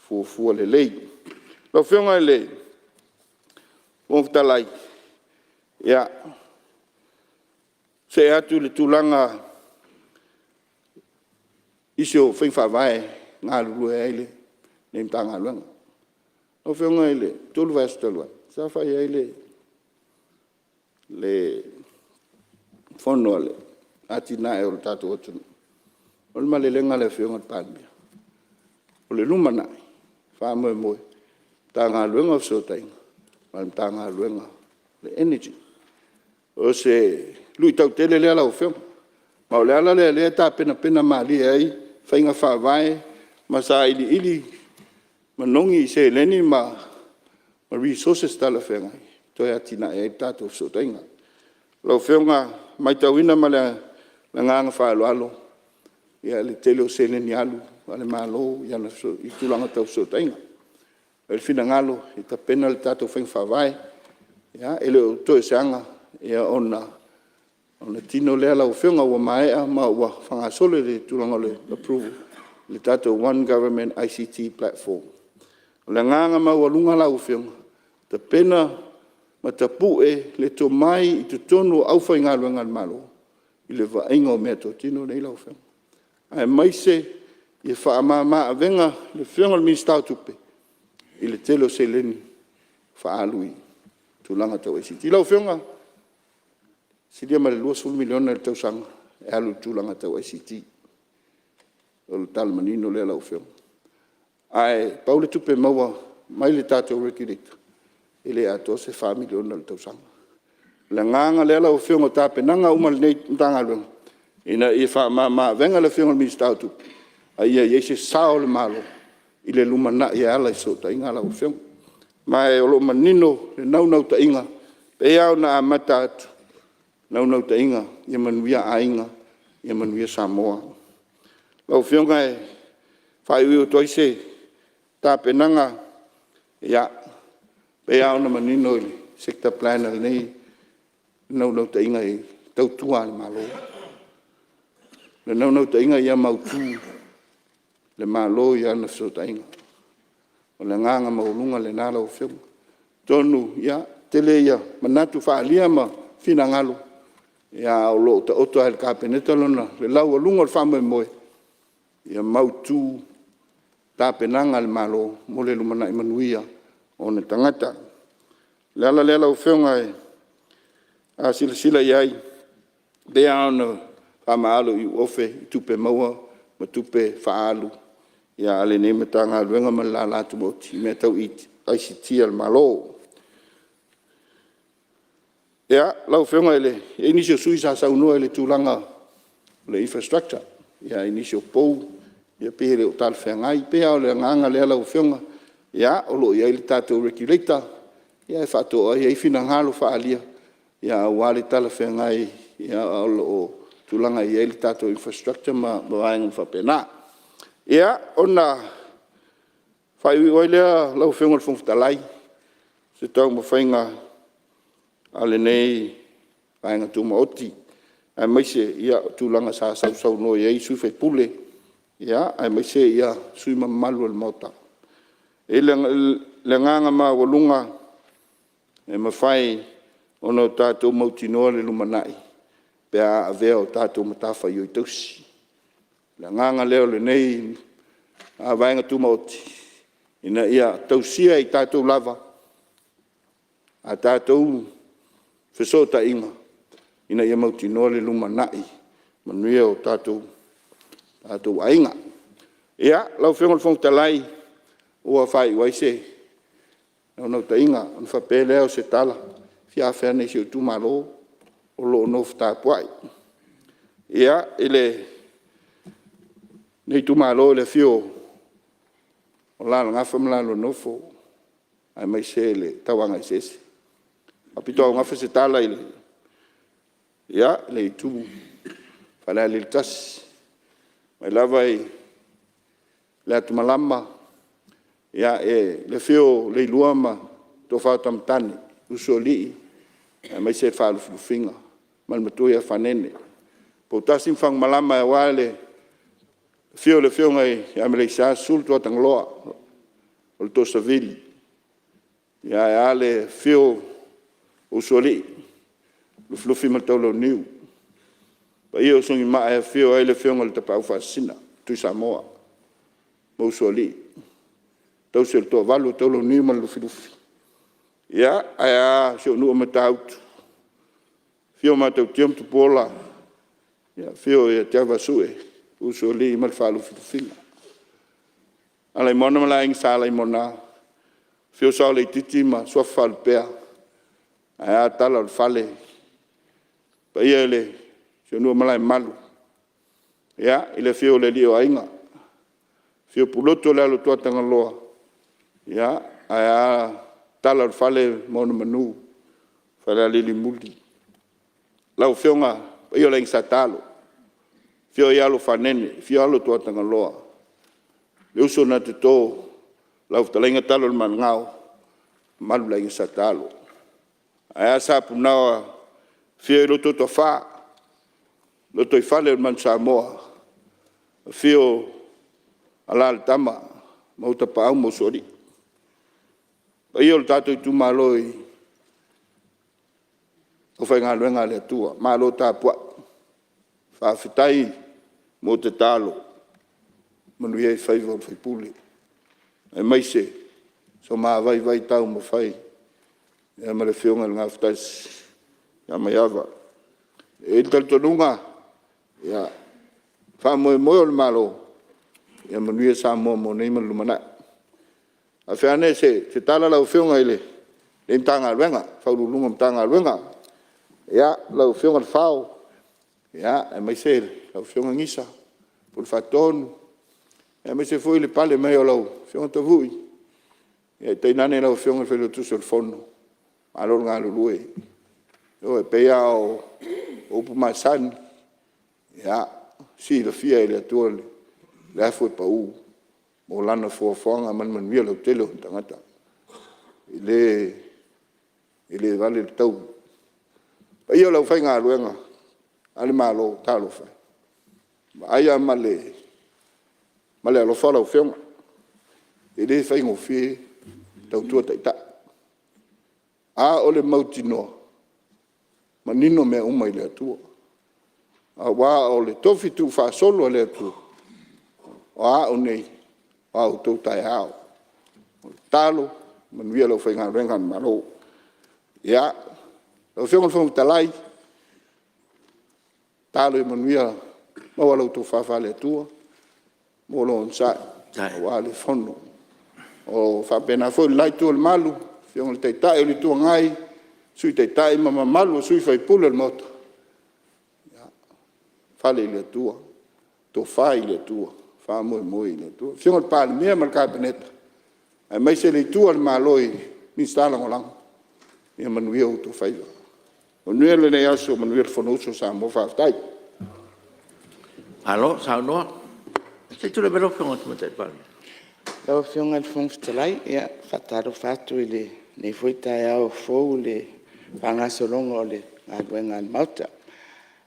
fuafua lelei. Lau Afioga i le Fofoga Fetalai, ia, see atu i le tulaga i nisi o faiga faavae e galulue ai lenei Matagaluega. Lau Afioga i le 3 vaiaso talu ai, sa fai ai le fono a le atinae o le tatou atunuu. O le malelega a le Afioga i le Palemia, o le lumanai, faamoemoe, Matagaluega o Fesootaiga ma le Matagaluega o le Energy. O se luitau tele lea lau Afioga, ma o le ala lea o lea e tapenapena malie ai faiga faavae ma sailiili manogi i seleni ma resources talafeagai e toe atinae ai tatou fesootaiga. Lau Afioga e matauina ma le agaga faaaloalo le tele o seleni alu a le Malo i tulaga tau fesootaiga. Ua i ai le finagalo e tapena le tatou faiga faavae, e le o toe o se aga ona tino lea lau Afioga, ua maea ma ua faagasolo le tulaga o le approval i le tatou One Government ICT Platform. O le agaga maualuga lau Afioga, tapena ma tapue le tomai i totonu o le aufaigaluega a le Malo i le vaaiga o meatotino nei lau Afioga, aemaise ia faamama avega i le Afioga i le Minisita o Tupe i le tele o seleni faaalu i tulaga tau ICT. Lau Afioga, e silia ma le $20 miliona i le tausaga e alu i le tulaga tau ICT. O le tala manino lea lau Afioga. Ae pau le tupe maua mai le tatou Regulator, e le atoa se $4 miliona i le tausaga. O le agaga lea lau Afioga o tapenaga uma a lenei Matagaluega, ina ia faamama avega le Afioga i le Minisita o Tupe, a ia i ai se sao o le Malo i le lumanai e ala i fesootaiga lau Afioga. Ma o lo o manino le naunautaiga, e pei lava ona amata atu, naunautaiga ia manuia aiga, ia manuia Samoa. Lau Afioga e faaiuiu atu ai se tapenaga, ia, e pei lava ona manino i le sector plan a lenei naunautaiga e tautua lava i le Malo. O le naunautaiga ia mautu le Malo i ana fesootaiga. O le agaga maualuga lena lau Afioga. Atonu e tele manatu faaalia ma finagalo, ae o lo o taoto lava i le Kapeneta le laualuga o le faamoemoe, ia mautu tapenaga a le Malo mo le lumanai manuia o ona tagata. O le ala lea lau Afioga a silasila i ai, e pei lava ona faamaalo iuofe i tupe maua ma tupe faaalu a lenei Matagaluega ma le lala tumaoti i mea tau ICT a le Malo. Ia, lau Afioga e i ai nisi o sui usufono sa saunoa i le tulaga o le infrastructure i nisi o pou pei e le o talafeagai. E pei lava o le agaga lea lau Afioga, o lo o i ai le tatou Regulator e faatoa i ai finagalo faaalia aua le talafeagai o lo o tulaga i ai le tatou infrastructure ma vaega uma faapena. Ia, ona faaiuiu ai lea lau Afioga i le Fofoga Fetalai i se taumafaiga a lenei Vaega Tumaoti aemaise o tulaga sa sausaunoa i ai sui usufono aemaise sui usufono mamalu o le Maota. E i ai le agaga maualuga e mafai ona tatou mautinoa le lumanai pe a avea o tatou matafaioi tausii. O le agaga lea o lenei Vaega Tumaoti ina ia tausia e i tatou lava a tatou fesootaiga ina ia mautinoa le lumanai manuia o tatou aiga. Lau Afioga i le Fofoga Fetalai ua faaiu ai se naunautaiga ona faapea lea o se tala, e fia afe ane i si ou Itumalo o lo o nofo tapuai. I lenei Itumalo i le afio o Alalagafa ma la lua Nofo aemaise le Tauagaeseese. E faapitoaugafa se tala i le itu Falealili 1, mai lava i Leatimalama, le afio o Leilua ma le Tofa o Tamatane, Usoalii aemaise le Faalufilufiga ma le Matua ia Fanene. Poutasi ma Fagamalama aua le afio o le Afioga ia Maleisa, susu le Tuatagaloa o le Toosavili, ae a le afio o Usoalii, Lufilufi ma le Taulauniu. Le paia o Sunimaa e afio ai le Afioga i le Tapaau Faasisina Tuisamoa ma Usoalii, tausi o le Toavalu o Taulauniu ma le Lufilufi. Ae a si ou nuu o Matautu, afio Matautia ma Tupuola, afio ia Tiavaasue, Usoalii ma le Faalufilufiga. Alaimoana ma le Aiga Sa Alaimoana, afio Saoleititi ma Suafa Faalupea, ae a Tala o le Fale, le paia i si ou nuu o Malaemalu i le afio o le Alii o Aiga, afio Pulotu o le alo o Tuatagaloa, ae a Tala o le Fale ma ona manu, Falealilimuli. Lau Afioga, le paia o le Aiga Sa Talo, afio ai alo o Fanene, afio alo o Tuatagaloa, le uso na Toto, lau fetalaiga Taloile-malugao, mamalu i le Aiga Sa Talo. Ae a Sa Apunaoa afio ai le Toafa, Lotoifale o le Manusamoa, afio Alalatama ma ou Tapaau ma Usoalii. Le paia o le tatou Itumalo i le aufaigaluega a le Atua, malo tapuai, faafetai mo tatalo, manuia ai faiva o le sui usufono aemaise so ma vaivai taumafai ma le Afioga i le Gafatasi ia Maiava. E i ai le talitonuga, faamoemoe o le Malo, ia manuia Samoa mo nei ma le lumanai. Afe ane se tala lau Afioga i lenei Matagaluega, Ofisa Sili o Pulega o Matagaluega, lau Afioga Lefao aemaise lau Afioga Gisa, Pule Faatonu aemaise foi le pale mai o lau Afioga Tavui, tainane lau Afioga i le Failautusi o le Fono, malo le galulue. Ioe, e pei lava o upu masani, e silafia e le Atua le afu e pau mo lana foafoaga ma le manuia lautele o ona tagata. E le vale le taui. Le paia o le aufaigaluega a le Malo, talofa e, e vaai lava ma le alofa lau Afioga, e le faigofie le tautua Taitai, a o le mautinoa, manino mea uma i le Atua. Aua o le tofi tuufaasolo a le Atua, o a au nei, o a outou taeao. O le tatalo, ia manuia le aufaigaluega a le Malo. Lau Afioga i le Fofoga Fetalai, tatalo ia manuia, maua lau tofa faale-Atua, maua lou onosai aua le Fono. E faapena foi le la itu o le malu, le Afioga i le Taitai o le Itu Agai, Sui Taitai ma le mamalu o sui usufono o le Maota, ia fale i le Atua, tofa i le Atua, faamoemoe i le Atua. Le Afioga i le Palemia ma le Kapeneta aemaise le itu a le Malo i Minisita Lagolago, ia manuia outou faiva. Manuia lenei aso, manuia le Fonousu a Samoa. Faafetai. Malo saunoa. Se i tulai mai lau Afioga i le Tamaitai Palemia. Lau Afioga i le Fofoga Fetalai, e faatalofa atu i lenei foi taeao fou i le faagasologa o le galuega a le Maota.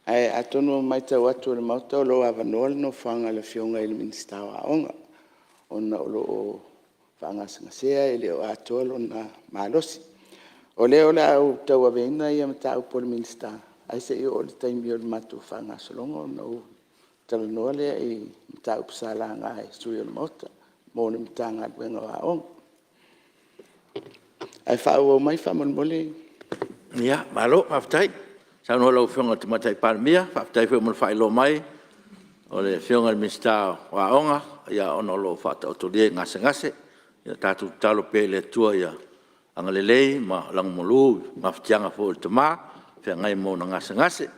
Ae atonu e matau atu e le Maota o lo o avanoa le nofoaga o le Afioga i le Minisita o Aoga, ona o lo o faagasegasea e le o atoa lona malosi. O lea o le a ou tauaveina mataupu a le Minisita, ae se i oo i le taimi o le matou faagasologa ona ou talanoa lea i mataupu sa laga e sui usufono o le Maota mo le Matagaluega o Aoga. Ae faaauau mai faamolemole. Ia, malo faafetai saunoa i lau Afioga i le Tamaitai Palemia, faafetai foi mo le faailoa mai o le Afioga i le Minisita o Aoga ona o lo o faataotolia i gasegase. Ia tatou tatalo pea i le Atua ia agalelei ma lagomālu i le mafatiaga foi o le tama o feagai ma ona gasegase.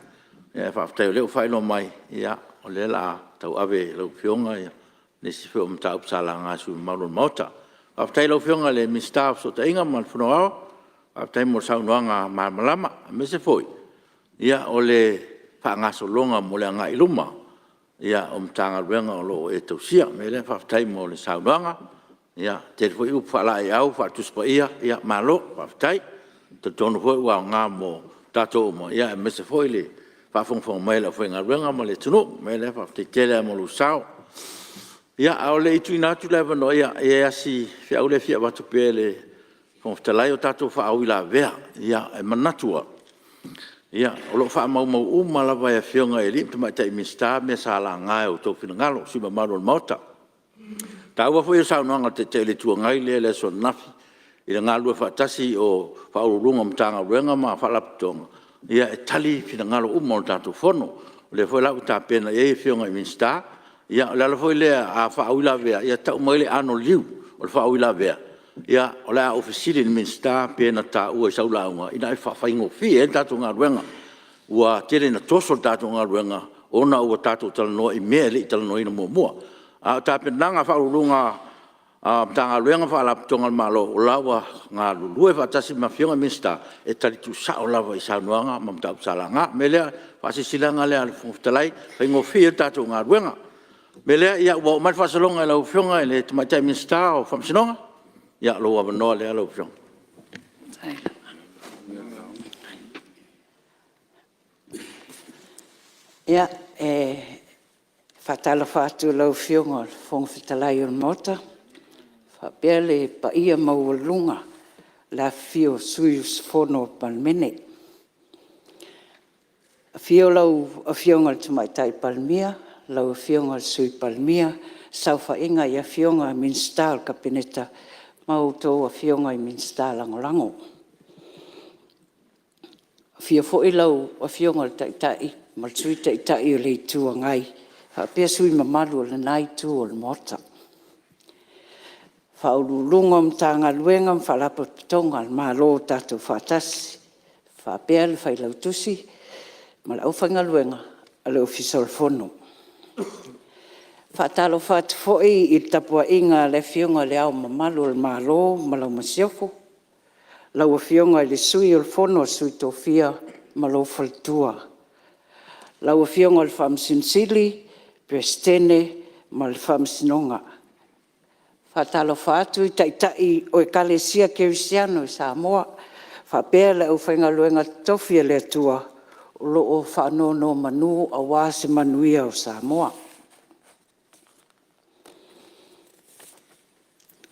Ae faafetai o lea ua faailoa mai, o lea o le a tauave e lau Afioga nisi foi o mataupu sa laga e sui usufono mamalu o le Maota. Faafetai i lau Afioga i le Minisita o Fesootaiga ma le Fono Aoao, faafetai mo le saunoaga malamalama aemaise foi o le faagasologa mo le agai i luma o Matagaluega o lo o e tausia. O le mea lea faafetai mo le saunoaga, e tele foi upu faalaeiau faale-Tusi Paia, malo faafetai. E talitonu foi ua aoga mo tatou uma aemaise foi le faafogafoga mai a le aufaigaluega ma le atunuu. O le mea lea faafetai tele lava mo lou sao. Ia, a o le i tuuina atu le avanoa, e i ai lava si feau lea e fia avatu pea e le Fofoga Fetalai, o tatou faauilavea. E manatu au, o lo o faamaumau uma lava e Afioga i alii ma tamaitai Minisita mea sa laga i o outou finagalo sui usufono mamalu o le Maota. O le taua foi o le saunoaga a le Taitai o le Itu Agai lea i le aso ananafi i le galulue faatasi o Ofisa Sili o Pulega o Matagaluega ma Faalapotopotoga e tali finagalo uma o le tatou Fono. O lea foi la ua tapena i ai Afioga i Minisita. Ia o le ala foi lea a faauilavea, ia tau mai le anoliu o le faauilavea, o le a ou fesili i le Minisita pe na taua i sau lauga ina ia faafaigofie ai le tatou galuega. Ua tele ina toso le tatou galuega ona ua tatou talanoa i mea e le i talanoaina muamua. A o tapenaga a Ofisa Sili o Pulega o Matagaluega ma Faalapotopotoga a le Malo, o la e ua galulue faatasi ma Afioga i Minisita e tali tuusao lava i saunoaga ma mataupu sa laga. O le mea lea, o le faasilasilaga lea a le Fofoga Fetalai e faigofie ai le tatou galuega. O le mea lea, ua oo mai le faasologa i lau Afioga i le Tamaitai Minisita o Faamasinoga. Ia, lou avanoa lea lau Afioga. Ia, e faatalofa atu i lau Afioga i le Fofoga Fetalai o le Maota faapea le paia maualuga i le afifio o sui usufono o le Palemene. Afio lau Afioga i le Tamaitai Palemia, lau Afioga i le Sui Palemia, saofaiga i Afioga i Minisita o le Kapeneta ma a outou Afioga i Minisita Lagolago. Afio foi lau Afioga i le Taitai ma le Sui Taitai o le Itu Agai faapea sui usufono mamalu o lena Itu o le Maota. Ofisa Sili o Pulega o Matagaluega ma Faalapotopotoga a le Malo ua tatou faatasi, faapea le Failautusi ma le aufaigaluega a le Ofisa o le Fono. E faatalofa atu foi i le tapuaiga a le Afioga i Le Ao Mamalu o le Malo ma lau Masiofo, lau Afioga i le Sui o le Fono a Sui Tofia ma lou Faletua, lau Afioga i le Faamasino Sili, Peresetene ma le Faamasinoga. E faatalofa atu i Taitai o Ekalesia Kerisiano i Samoa faapea le aufaigaluega totofi a le Atua o lo o faanonomanu aua se manuia o Samoa.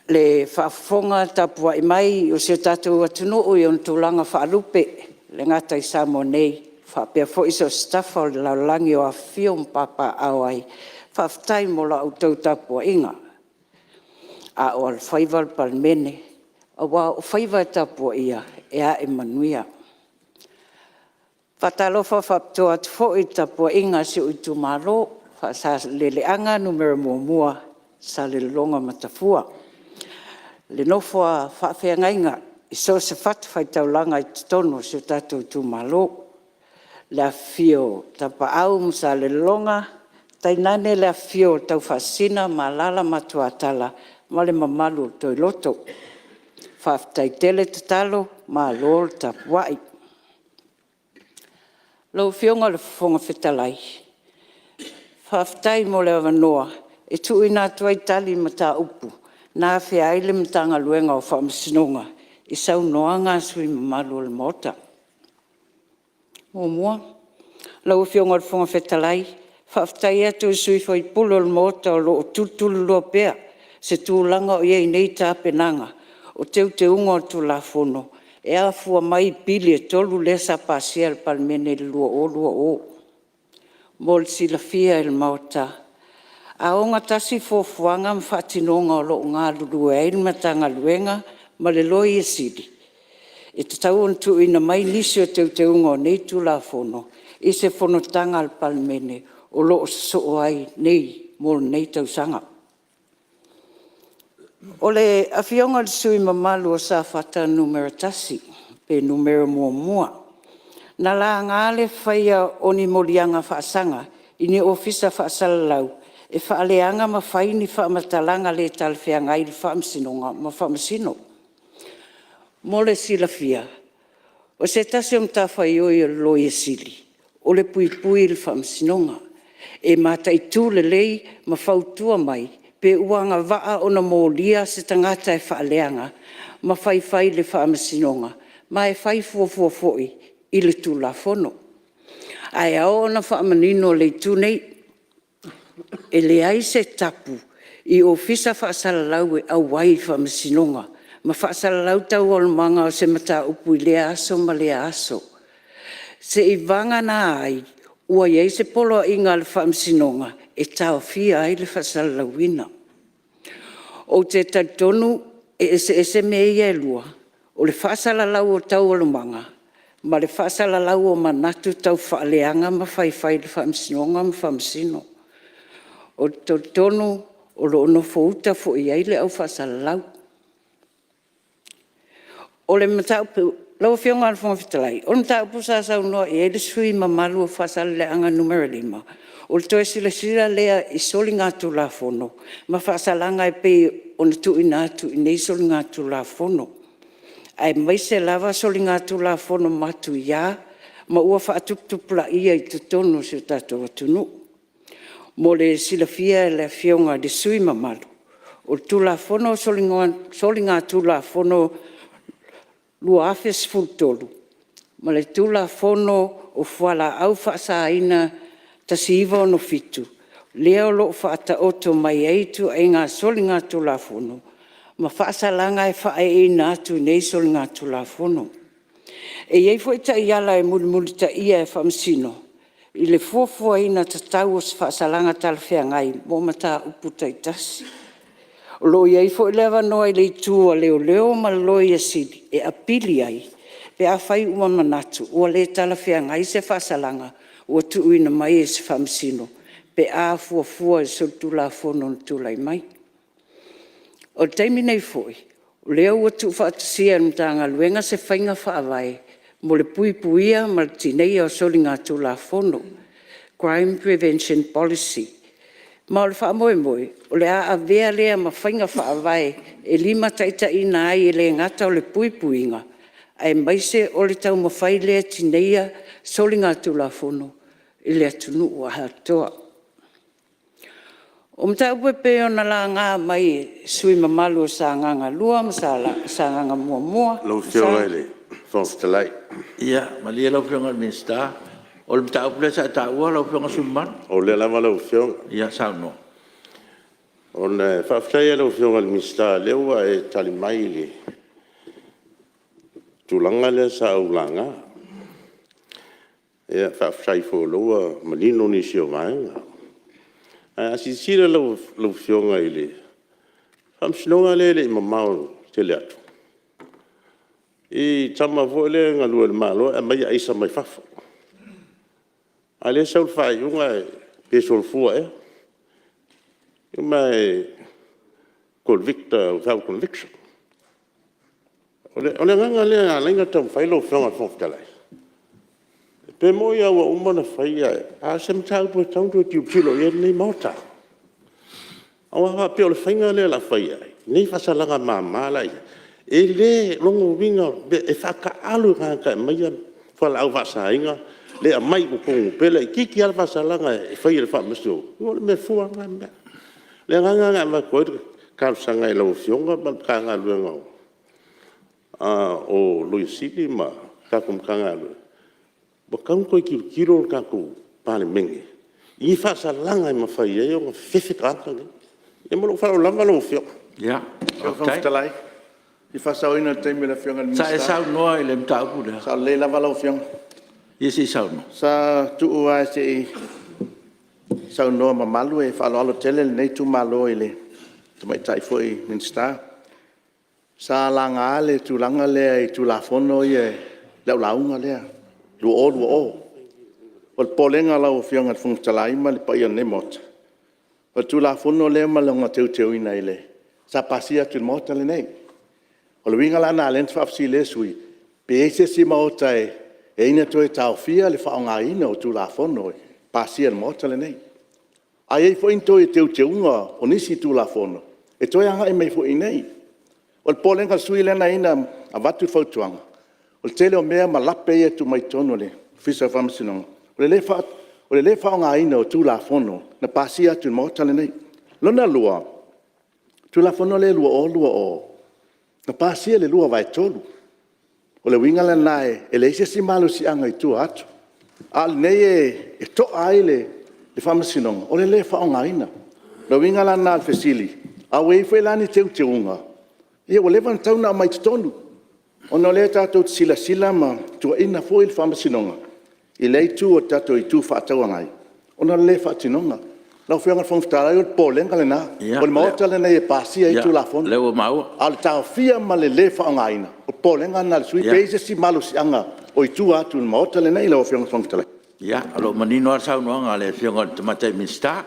Le faafofoga tapuai mai a si o tatou atunuu i ona tulaga faalupe, e le gata i Samoa nei faapea foi so o se tafa o le lalolagi o afifio ma papaaao ai, faafetai mo la outou tapuaiga a o alofaiva le Palemene, aua o faiva e tapuaia e ae manuia. E faatalofa faapitoa atu foi i le tapuaiga a si ou itumalo o Faasaleleaga 1, Salelologa ma Tafua, le nofo a faafeagaiga i so o se fatafaitaulaga i totonu o si o tatou itumalo. Le afifio o Tapaau ma Salelologa, tainane le afifio o Taufaasisina ma alaala Matuatala ma le mamalu o Toiloto. Faafetai tele tatalo, malo le tapuai. Lau Afioga i le Fofoga Fetalai, faafetai mo le avanoa e tuuina atu ai tali i mataupu na afea ai le Matagaluega o Faamasinoga i saunoaga a sui usufono mamalu o le Maota. Muamua, lau Afioga i le Fofoga Fetalai, faafetai atu i sui usufono o le Maota o lo o tulutululoa pea se tulaga o i ai nei tapenaga o Teuteuga o le Tulafono e afua mai i pili e 3 lea sa pasia e le Palemene i le 2020. Mo le silafia e le Maota, a ogatasi fuafuaga ma faatinoga o lo o galulue ai le Matagaluega ma le Loia Sili, e tatau ona tuuina mai nisi o Teuteuga o nei Tulafono i se fonotaga a le Palemene o lo o sosoo ai nei mo lenei tausaga. O le Afioga i le sui usufono mamalu o Safata 1 pe 1, na laga le faia o ni moliaga faasaga i ni Ofisa Faasalalau e faaleaga ma fai ni faamatalaga le talafeagai i le Faamasinoga ma Faamasino. Mo le silafia, o se tasi o matafaioi a le Loia Sili o le puipui i le Faamasinoga. E mataitu lelei ma fautua mai pe ua agavaa ona molia se tagata e faaleaga ma faifai i le Faamasinoga, ma e fai fuafua foi i le Tulafono. Ae ao ona faamanino le itu nei, e leai se tapu i Ofisa Faasalalau e auai i Faamasinoga ma faasalalau taualumaga o se mataupu i lea aso ma lea aso, seiavagana ai ua i ai se poloaiga a le Faamasinoga e taofia ai le faasalalauina. Ou te talitonu e eseese mea ia e lua, o le faasalalau o taualumaga ma le faasalalau o manatu taufaaleaga ma faifai i le Faamasinoga ma Faamasino. Ou te talitonu o lo o nofouta foi i ai le au faasalalau. O le mataupu… Lau Afioga i le Fofoga Fetalai, o le mataupu sa saunoa i ai le sui usufono mamalu o Faasaleleaga 5, o le toe silasila lea i soligatulafono ma faasalaga e pei ona tuuina atu i nei soligatulafono, aemaise lava soligatulafono matuia ma ua faatuputupulaia i totonu o si o tatou atunuu. Mo le silafia e le Afioga i le sui usufono mamalu, o le Tulafono o Soligatulafono 2013 ma le Tulafono o Fualaau Faasaina 1967, lea o lo o faataoto mai ai ituaiga soligatulafono ma faasalaga e faaeeina atu i nei soligatulafono. E i ai foi taiala e mulimulitaia e Faamasino i le fuafuaina tatau o se faasalaga talafeagai mo mataupu taitasi. O lo o i ai foi le avanoa i le itu a Leoleo ma le Loia Sili e apili ai pe afai ua manatu ua le talafeagai se faasalaga ua tuuina mai e se Faamasino pe a fuafua i le solitulafono na tulai mai. O le taimi nei foi, o lea ua tuufaatasia e le Matagaluega se faiga faavae mo le puipuia ma le tineia o soligatulafono, Crime Prevention Policy. Ma o le faamoemoe o le a avea lea ma faiga faavae e limataitaiina ai e le gata o le puipuiga aemaise o le taumafai lea e tineia soligatulafono i le atunuu atoa. O mataupu e pei ona laga mai e sui usufono mamalu o Sagaga 2 ma Sagaga 1… Lau Afioga i le Fofoga Fetalai… Ia malie lau Afioga i le Minisita, o le mataupu lea sa e taua lau Afioga i le sui usufono mamalu? O lea lava lau Afioga. Ia saunoa. Faafetai lava i lau Afioga i le Minisita o lea ua e tali mai i le tulaga lea sa ou laga. Faafetai foi o lea ua manino nisi o vaega. Ae a silasila lau Afioga i le Faamasinoga lea e le i mamao tele atu i tama foi lea e galue i le Malo ae aumai aisa mai fafo, a o lea e sau le faaiuga pe solofua ea, ma e convict without conviction. O le agaga lea e ala ai ona taumafai lau Afioga i le Fofoga Fetalai, pe moni lava ua uma ona fai ae o se mataupu e tatau ona toe tilotilo i ai lenei Maota. Aua a faapea o le faiga lea o le a fai ai nei faasalaga mama la e i ai, e le… o lona uiga e faataalo i tagata e aumaia fualaau faasaina le aumai i totonu, pe laitiiti lava le faasalaga e fai e le Faamasinoga, ia o le mea fua lava lena mea. O le agaga lena e avatu ai le talosaga i lau Afioga ma le Matagaluega o Loia Sili ma le tatou Matagaluega, Ua tatau ona toe tilotilo le tatou Palemene i ni faasalaga e mafai ai ona fefefe tagata nei. Ia ma lou faaaloalo lava lau Afioga. Ia faafetai. Sa e saunoa i le mataupu lea? Sao lelei lava lau Afioga. Ia se i saunoa. Sa tuu lava se i saunoa mamalu, e faaaloalo tele lenei itumalo i le tamaitai foi Minisita. Sa laga le tulaga lea i Tulafono ia i lau lauga lea 2020. O le popolega i lau Afioga i le Fofoga Fetalai ma le paia o lenei Maota, o le Tulafono lea ma lona teuteuina sa pasia atu i le Maota lenei. O le uiga la lena lea na faafesili ai le sui usufono, pe i ai se isi Maota e i ai na toe taofia le faaaogaina o Tulafono e pasia e le Maota lenei. A i ai foi ni toe teuteuga o nisi Tulafono e toe agai mai foi i inei. O le popolega o le sui usufono lea na ala ai ona avatu le fautuaga, o le tele o mea ma lape ia e tuu mai totonu o le Ofisa o Faamasinoga, o le le faaaogaina o Tulafono na pasia atu i le Maota lenei. Lona lua, o le Tulafono lea 2020, na pasia i le 2/3. O le uiga la lena e leai se isi malosiaga i tua atu, a o lenei e to'a ai le Faamasinoga, o le le faaaogaina. O le uiga la lena o le fesili, a ua i ai foi la ni teuteuga, ia ua leva ona tatau ona aumai i totonu, ona o lea tatou te silasila ma tuuaia foi le Faamasinoga i lea itu o le tatou Itu Fefaatauagai ona o le le faatinoga. Lau Afioga i le Fofoga Fetalai o le popolega lena, o le Maota lenei e pasia ai Tulafono. Ia, o lea ua maua. A o le taofia ma le le faaaogaina, o le popolega lena o le sui usufono, pe i ai se isi malosiaga o i tua atu o le Maota lenei lau Afioga i le Fofoga Fetalai. Ia, o lo o manino lava le saunoaga a le Afioga i le Tamaitai Minisita.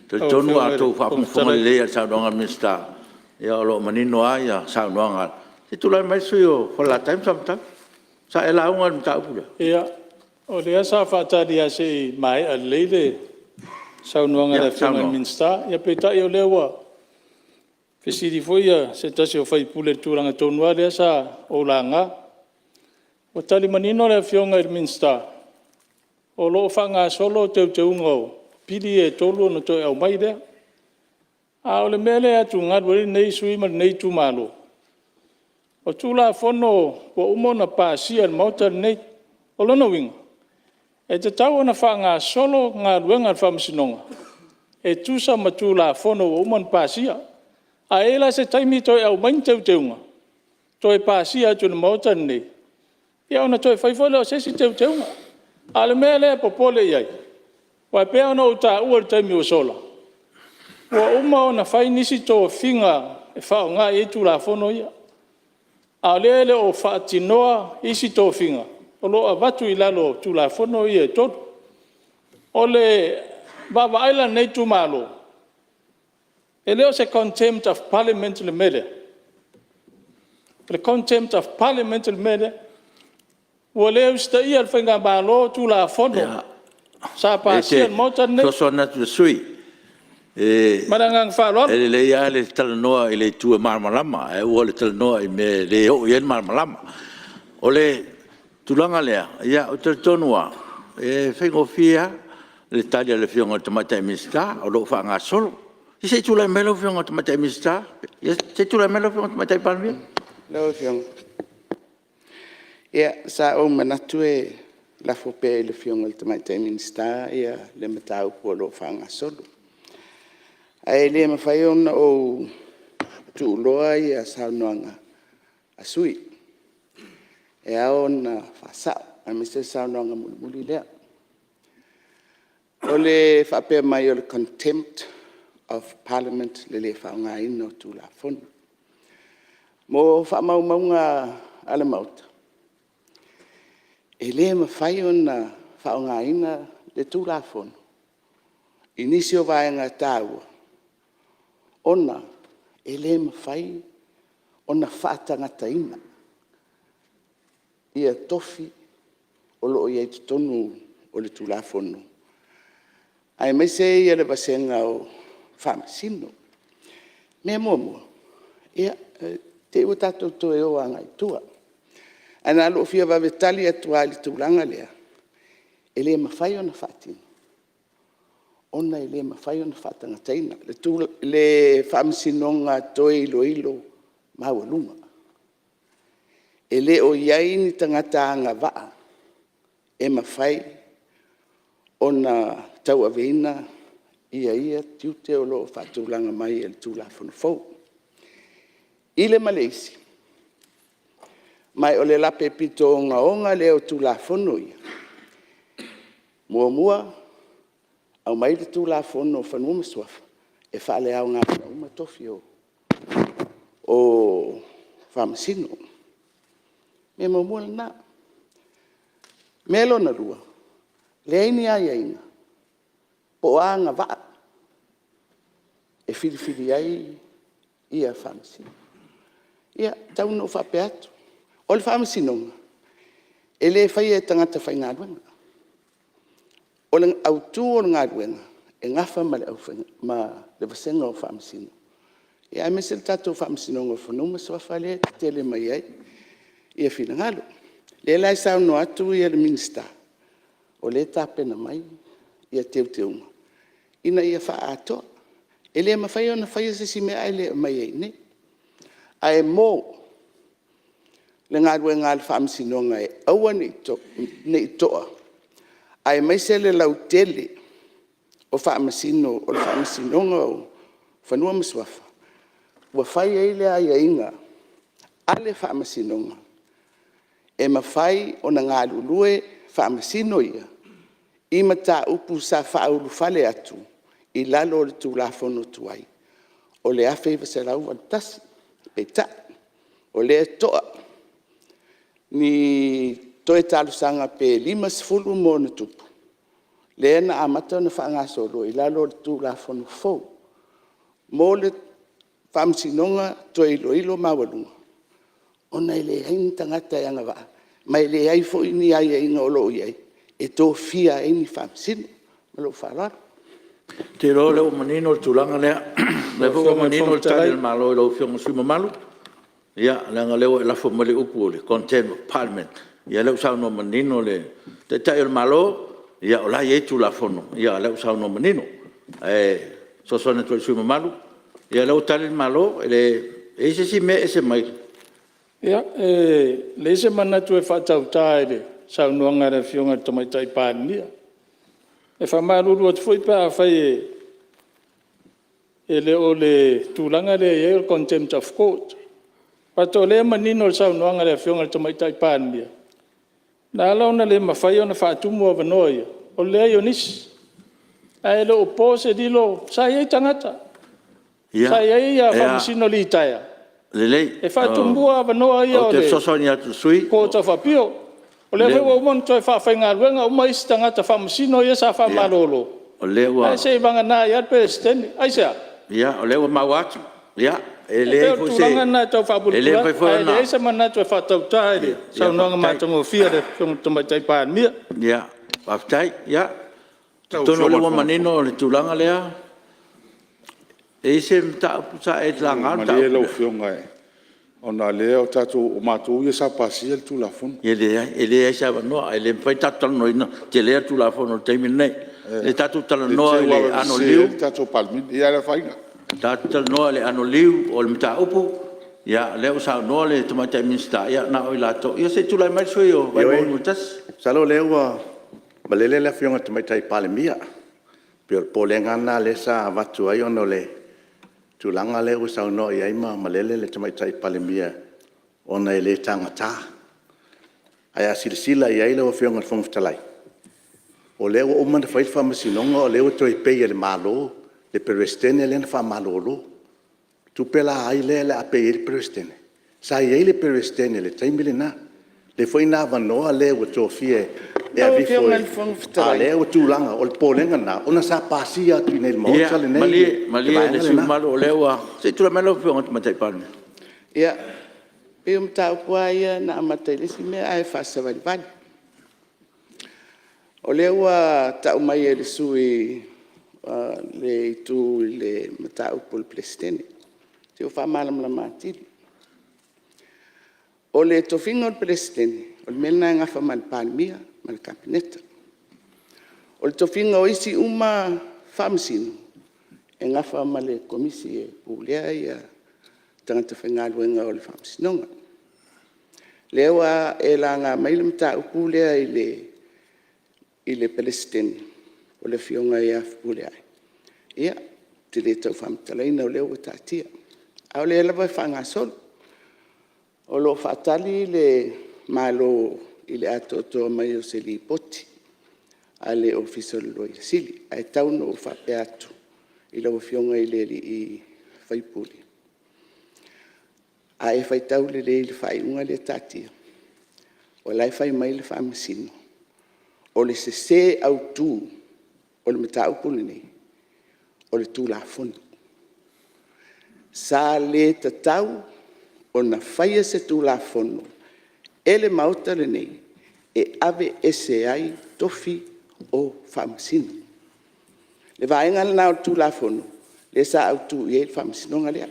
E talitonu a outou faafogafoga lelei lava i le saunoaga a le Minisita, o lo o manino lava saunoaga. Se i tulai mai le sui usufono mo Falelatai ma Samatau. Sa e lauga i le mataupu lea? Ia, o lea sa faatali lava se i maea lelei le saunoaga a le Afioga i le Minisita. Ia peitai o lea ua fesili foi se tasi o sui usufono i le tulaga tonu lava lea sa ou laga. Ua tali manino le Afioga i le Minisita o lo o faagasolo teuteuga o pili ia e 3 ona toe aumai lea. A o le mea lea e atugalu ai lenei sui usufono ma lenei itumalo, o Tulafono ua uma ona pasia e le Maota lenei. O lona uiga, e tatau ona faagasolo galuega a le Faamasinoga e tusa ma Tulafono ua uma ona pasia. A i ai la se taimi toe aumai ni teuteuga toe pasia atu e le Maota lenei, ia ona toe fai foi lea o se isi teuteuga. A o le mea lea e popole i ai, aua e pei ona ou taua i le taimi ua sola, ua uma ona fai nisi tofiga e faaaoga i ai Tulafono ia, a o lea e le o faatinoa isi tofiga o lo o avatu i lalo o Tulafono ia e 3. O le vaavaai la a lenei itumalo, e le o se Contempt of Parliament le mea lea? O le Contempt of Parliament le mea lea? Ua le usitaia e le faigamalo Tulafono sa pasia e le Maota lenei. Ia, ou te fesoasoani atu i le sui usufono. Ma le agaga faaaloalo. E lelei lava le talanoa i le itu e malamalama ae aua le talanoa i mea e le oo i ai le malamalama. O le tulaga lea, ou te talitonu lava, e faigofie lava le tali a le Afioga i le Tamaitai Minisita o lo o faagasolo. Ia se i tulai mai lau Afioga i le Tamaitai Minisita. Se i tulai mai lau Afioga i le Tamaitai Palemia. Lau Afioga, ia sa ou manatu e lafo pea i le Afioga i le Tamaitai Minisita le mataupu o lo o faagasolo. Ae le mafai ona ou tuuloa saunoaga a sui usufono, e ao ona faasao, aemaise le saunoaga mulimuli lea. O le faapea mai o le Contempt of Parliament le le faaaogaina o Tulafono. Mo faamaumauga a le Maota, e le mafai ona faaaogaina le Tulafono i nisi o vaega taua, ona e le mafai ona faatagataina tofi o lo o i ai i totonu o le Tulafono, aemaise le vasega o Faamasino. O le mea muamua, i te i ua tatou toe o agai i tua, ae na o lou fia vave tali atu lava i le tulaga lea, e le mafai ona faatino ona e le mafai ona faatagataina le Faamasinoga Toe Iloilo Maualuga. E le o i ai ni tagata agavaa e mafai ona tauaveina ia tiute o lo o faatulaga mai e le Tulafono fou. I le ma le isi, ma o le lape pito ogaoga lea o Tulafono ia, muamua aumai le Tulafono o Fanua ma Suafa e faaleaogaina uma tofi o Faamasino. O le mea muamua lena. O le mea lona lua, leai ni aiaiga po o a agavaa e filifili ai Faamasino. Ia, tau ina ou faapea atu, o le Faamasinoga, e le faia e tagata faigaluega. O le autu o le galuega, e nafa ma le vasega o Faamasino, aemaise le tatou Faamasinoga o Fanua ma Suafa lea e tetele mai ai finagalo. O lea la e saunoa atu le Minisita, o lea e tapena mai teuteuga ina ia faaatoa. E le mafai ona faia se isi mea ae le aumaia i inei. Ae mo le galuega a le Faamasinoga e aua ne i toa, aemaise le lautele o Faamasino o le Faamasinoga o Fanua ma Suafa, ua fai ai le aiaiga a le Faamasinoga, e mafai ona galulue Faamasino ia i mataupu sa faaulufale atu i lalo o le Tulafono tuai o le 1981. Peitai, o lea e toa ni toe talosaga pe 50 ma ona tupu lea na amata ona faagasolo i lalo o le Tulafono fou mo le Faamasinoga Toe Iloilo Maualuga, ona e leai ni tagata e agavaa ma e leai foi ni aiaiga o lo o i ai e tofia ai ni Faamasino. Ma lou faaaloalo. Ou te iloa o lea ua manino le tulaga lea. O lea foi ua manino le Tali a le Malo i lau Afioga i le sui usufono mamalu, leaga o lea ua e lafo mai le upu o le Contempt of Parliament. Ia o lea ua saunoa manino le Taitai o le Malo, o la e i ai Tulafono, a o lea ua saunoa manino. Ae fesoasoani atu ai i le sui usufono mamalu, ia o lea ua tali le Malo, e leai se isi mea e ese mai. Ia, e leai se manatu e faatauta i le saunoaga a le Afioga i le Tamaitai Palemia. E faamalulu atu foi pe afai e le o le tulaga lea e i ai o le Contempt of Court. But o lea e manino i le saunoaga a le Afioga i le Tamaitai Palemia, na ala ona le mafai ona faatumu avanoa ia, o le leai o nisi. Ae le o po se lilo, sa i ai tagata, sa i ai Faamasino litaea e faatumuina avanoa ia Ou o te le fesoasoani atu i le sui usufono. Court of Appeal. O lea foi ua uma ona toe faafaigaluega uma isi tagata Faamasino ia sa faamalolo, ae seiavagana ai lava le Peresetene. Aisea? Ia, o lea ua maua atu. E E pei o le tulaga lena e tau faapulapula atu, ae leai se manatu e faatauta i le saunoaga matagofie a le Afioga i le Tamaitai Palemia. Faafetai. Ia, atonu o lea ua manino le tulaga lea. E i ai se mataupu sa e laga le mataupu Malie lau Afioga ona o lea o matou ia sa pasia le Tulafono. E leai, e leai se avanoa, e le mafai ona tatou talanoaina telea le Tulafono i le taimi lenei. Tatou te talanoa i le anoliu, tatou talanoa i le anoliu o le mataupu. O lea ua saunoa le Tamaitai Minisita, ia na o i latou… Ia se i tulai mai le sui usufono mo Vaimauga 1. Masalo o lea ua malele le Afioga i le Tamaitai Palemia. Pei o le popolega lava lena lea sa avatu ai ona o le tulaga lea ua saunoa i ai ma malele le Tamaitai Palemia ona e le tagata. Ae a silasila i ai lau Afioga i le Fofoga Fetalai, o lea ua uma ona fai le Faamasinoga o lea ua toe pay e le Malo le Peresetene lea na faamalolo. O tupe la a ai lea o le a pay ai le Peresetene? Sa i ai le Peresetene i le taimi lena, lea foi na avanoa le ua tofia e Lau aveifo Afioga i le Fofoga a o Fetalai… lea ua tulaga… O le popolega lena ona sa pasia atu i inei i le Maota lenei le Ia, vaega malie le sui usufono lena. mamalu o lea ua… Se i tulai mai lau Afioga i le Tamaitai Palemia. Ia, pei o mataupu lava ia na amata i le isi mea ae faasavalivali. O lea ua tau mai e le sui usufono le itu i le mataupu a le Peresetene. Se i ou faamalamalama atili. O le tofiga o le Peresetene, o le mea lena e nafa ma le Palemia ma le Kapeneta. O le tofiga o isi uma Faamasino, e nafa ma le Komisi e Pulea Tagata Faigaluega o le Faamasinoga. O lea ua e laga mai le mataupu lea i le i le Peresetene, o le Afioga ia Fepuleai, ia, ou te le tau faamatalaina o lea ua taatia, a o lea lava e faagasolo. O lo o faatali le Malo i le atoatoa mai o se Lipoti a le Ofisa o le Loia Sili. Ae tau ina ou faapea atu i lau Afioga i le sui usufono, a e faitau lelei i le faaiuga lea e taatia, o la e fai mai le Faamasino, o le sese autu o le mataupu lenei, o le Tulafono. Sa le tatau ona faia se Tulafono e le Maota lenei e aveese ai tofi o Faamasino. O le vaega lena o le Tulafono lea sa autu i ai le Faamasinoga lea.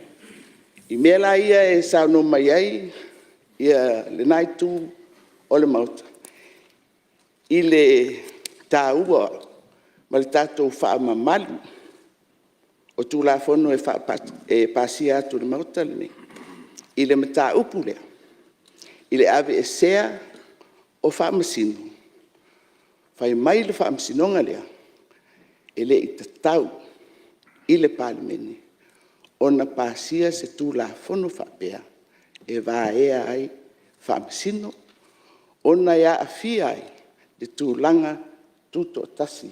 I mea la ia e saunoa mai ai lena Itu o le Maota i le taua ma le tatou faamamalu o Tulafono e pasia atu e le Maota lenei i le mataupu lea i le aveesea o Faamasino, fai mai le Faamasinoga lea, e le i tatau i le Palemene ona pasia se Tulafono faapea e vaea ai Faamasino ona e aafia ai le tulaga tutoatasi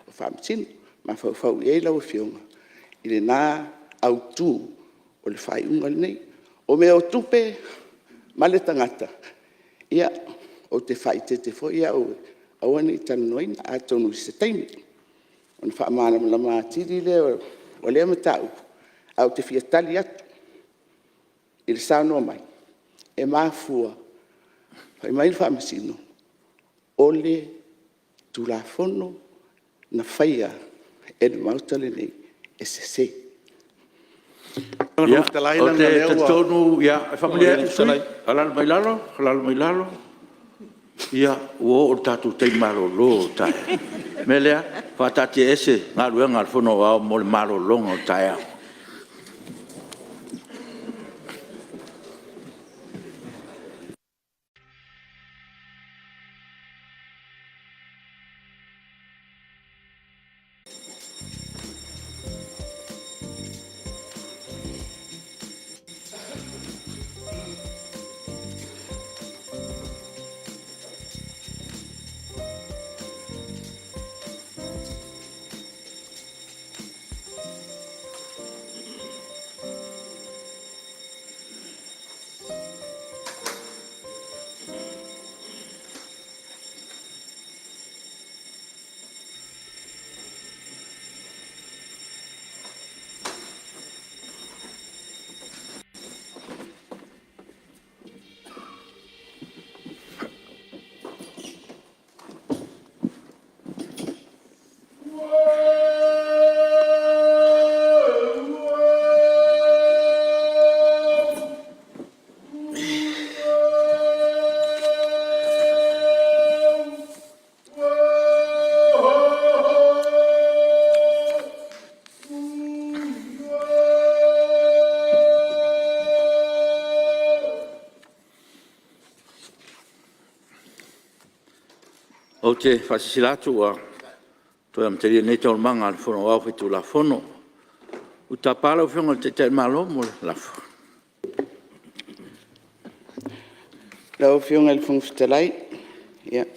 o Faamasino. Mafaufau i ai lau Afioga i lena autu o le faaiuga lenei. O mea o tupe ma le tagata, ia, ou te faaeteete foi au e aua ne i talanoaina, atonu i se taimi ona faamalamalama atili lea o lea mataupu. Ae ou te fia tali atu i le saunoa mai e mafua, fai mai le Faamasino, o le Tulafono na faia e le Maota lenei e sese. Ou te talitonu, e faamalie atu i le sui usufono, alaala mai i lalo, ia ua oo i le tatou taimi malolo o le taeao. O le mea lea, e faataatiaese Galuega a le Fono Aoao mo le malologa o le taeao. Ou te faasilasila atu ua toe amatalia nei Taualumaga a le Fono Aoao Faitulafono. Ou te tapa lau Afioga i le Taitai o le Malo mo le lafo. Lau Afioga i le Fofoga Fetalai,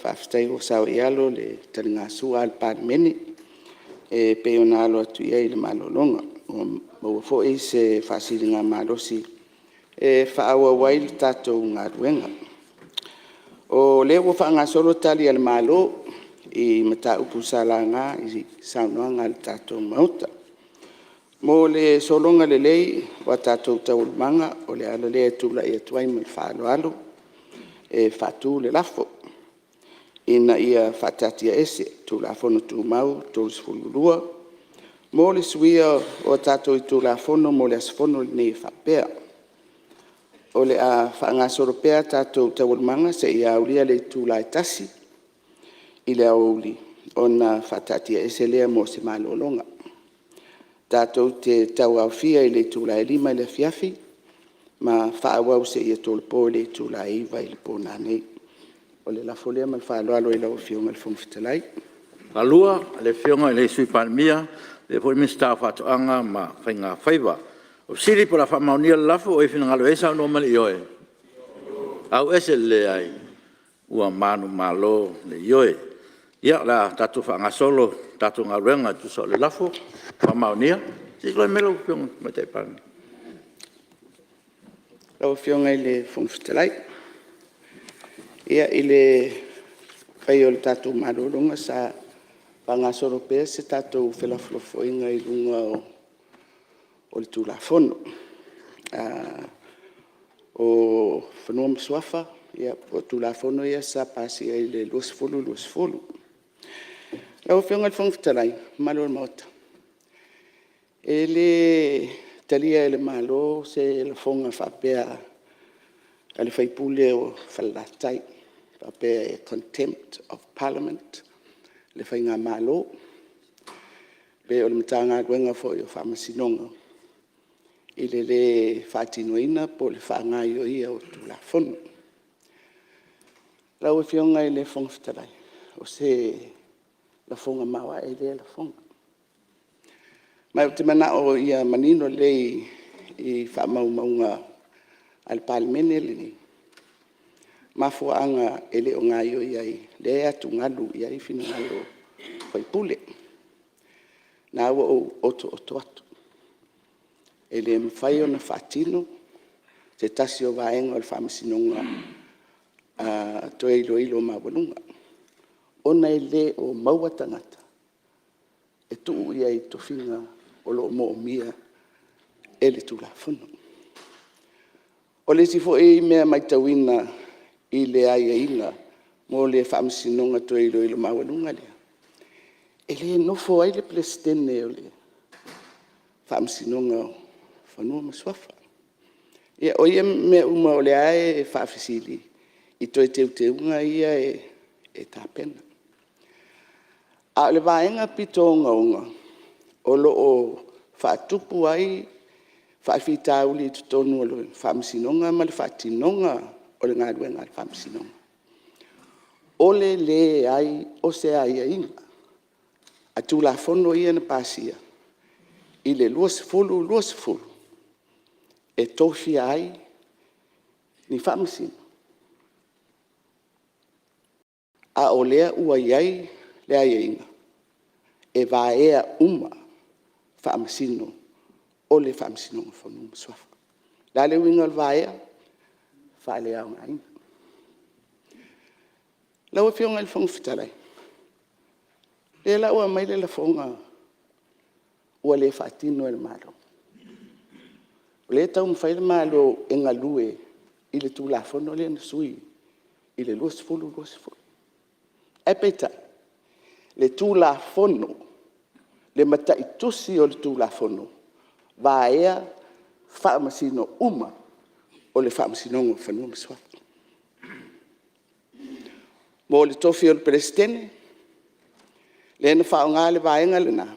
faafetai ua saoialo le taligasua a le Palemene e pei ona alo atu i ai i le malologa. Ua maua foi se faasiligamalosi e faaauau ai le tatou galuega. O lea ua faagasolo Tali a le Malo i mataupu sa laga i saunoaga a le tatou Maota. Mo le sologa lelei o a tatou taualumaga, o le ala lea e tulai atu ai ma le faaaloalo e faatu le lafo, Ina ia faataatiaese Tulafono Tumau 32 mo le suia o a tatou itula Fono mo le aso Fono lenei e faapea; O le a faagasolo pea a tatou taualumaga seia aulia le itula e 1:00 i le aoauli ona faataatiaese lea mo se malologa. Tatou te tauaofia i le itula e 5:00 i le afiafi ma faaauau seia tolopo i le itula e 9:00 i le po a nanei. O le lafo lea ma le faaaloalo i lau Afioga i le Fofoga Fetalai. faalua a le Afioga i le Sui Palemia, o Ia foi le Minisita o Faatoaga ma Faiga Faiva. O le fesili po o le a faamaonia le lafo, o e finagalo ai saunoa mai i le ioe. Upu na manumalo le ioe. Ia o le a tatou faagasolo le tatou galuega e tusa o le lafo ua faamaonia. Se i tulai mai lau Afioga i le Tamaitai Palemia. Lau Afioga i le Fofoga Fetalai, ia i le faia o le tatou malologa sa faagasolo pea se tatou felafolafoaiga i luga o le Tulafono o Fanua ma Suafa po o Tulafono ia sa pasia i le 2020. Lau Afioga i le Fofoga Fetalai ma le mamalu o le Maota, e le talia e le Malo se lafoga faapea a le sui usufono o Falelatai, e faapea e Contempt of Parliament le faigamalo pe o le Matagaluega foi o Faamasinoga i le le faatinoina po o le faagaoioia o Tulafono. Lau Afioga i le Fofoga Fetalai, o se lafoga maoae lea lafoga. Ma ou te manao ia manino lelei i faamaumauga a le Palemene lenei mafuaaga e le o gaoioi ai, lea e atugalu i ai finagalo o sui usufono. O lena ua ou otooto atu, e le mafai ona faatino se tasi o vaega o le Faamasinoga Toe Iloilo Maualuga, ona e le o maua tagata e tuu i ai i tofiga o lo o moomia e le Tulafono. O le isi foi mea matauina i le aiaiga mo le Faamasinoga Toe Iloilo Maualuga lea, e le nofo ai le Peresetene o le Faamasinoga o Fanua ma Suafa. Ia, o ia mea uma o lea e faafesili i toe teuteuga ia e tapena. A o le vaega pito ogaoga o lo o faatupu ai faafitauli i totonu o le Faamasinoga ma le faatinoga o le galuega a le Faamasinoga, o le leai o se aiaiga a Tulafono ia na pasia i le 2020 e tofia ai ni Faamasino, a o lea ua i ai le aiaiga e vaea uma Faamasino o le Faamasinoga o Fanua ma Suafa. O le a le uiga o le vaea? Faaleaogaina. Lau Afioga i le Fofoga Fetalai, o lea la ua aumai le lafoga ua le faatino e le Malo. O lea e taumafai le Malo e galue i le Tulafono lea na sui i le 2020. Ae peitai, le Tulafono, le mataitusi o le Tulafono, vaea Faamasino uma o le Faamasinoga o Fanua ma Suafa. Mo le tofi o le Peresetene, lea na faaaoga le vaega lena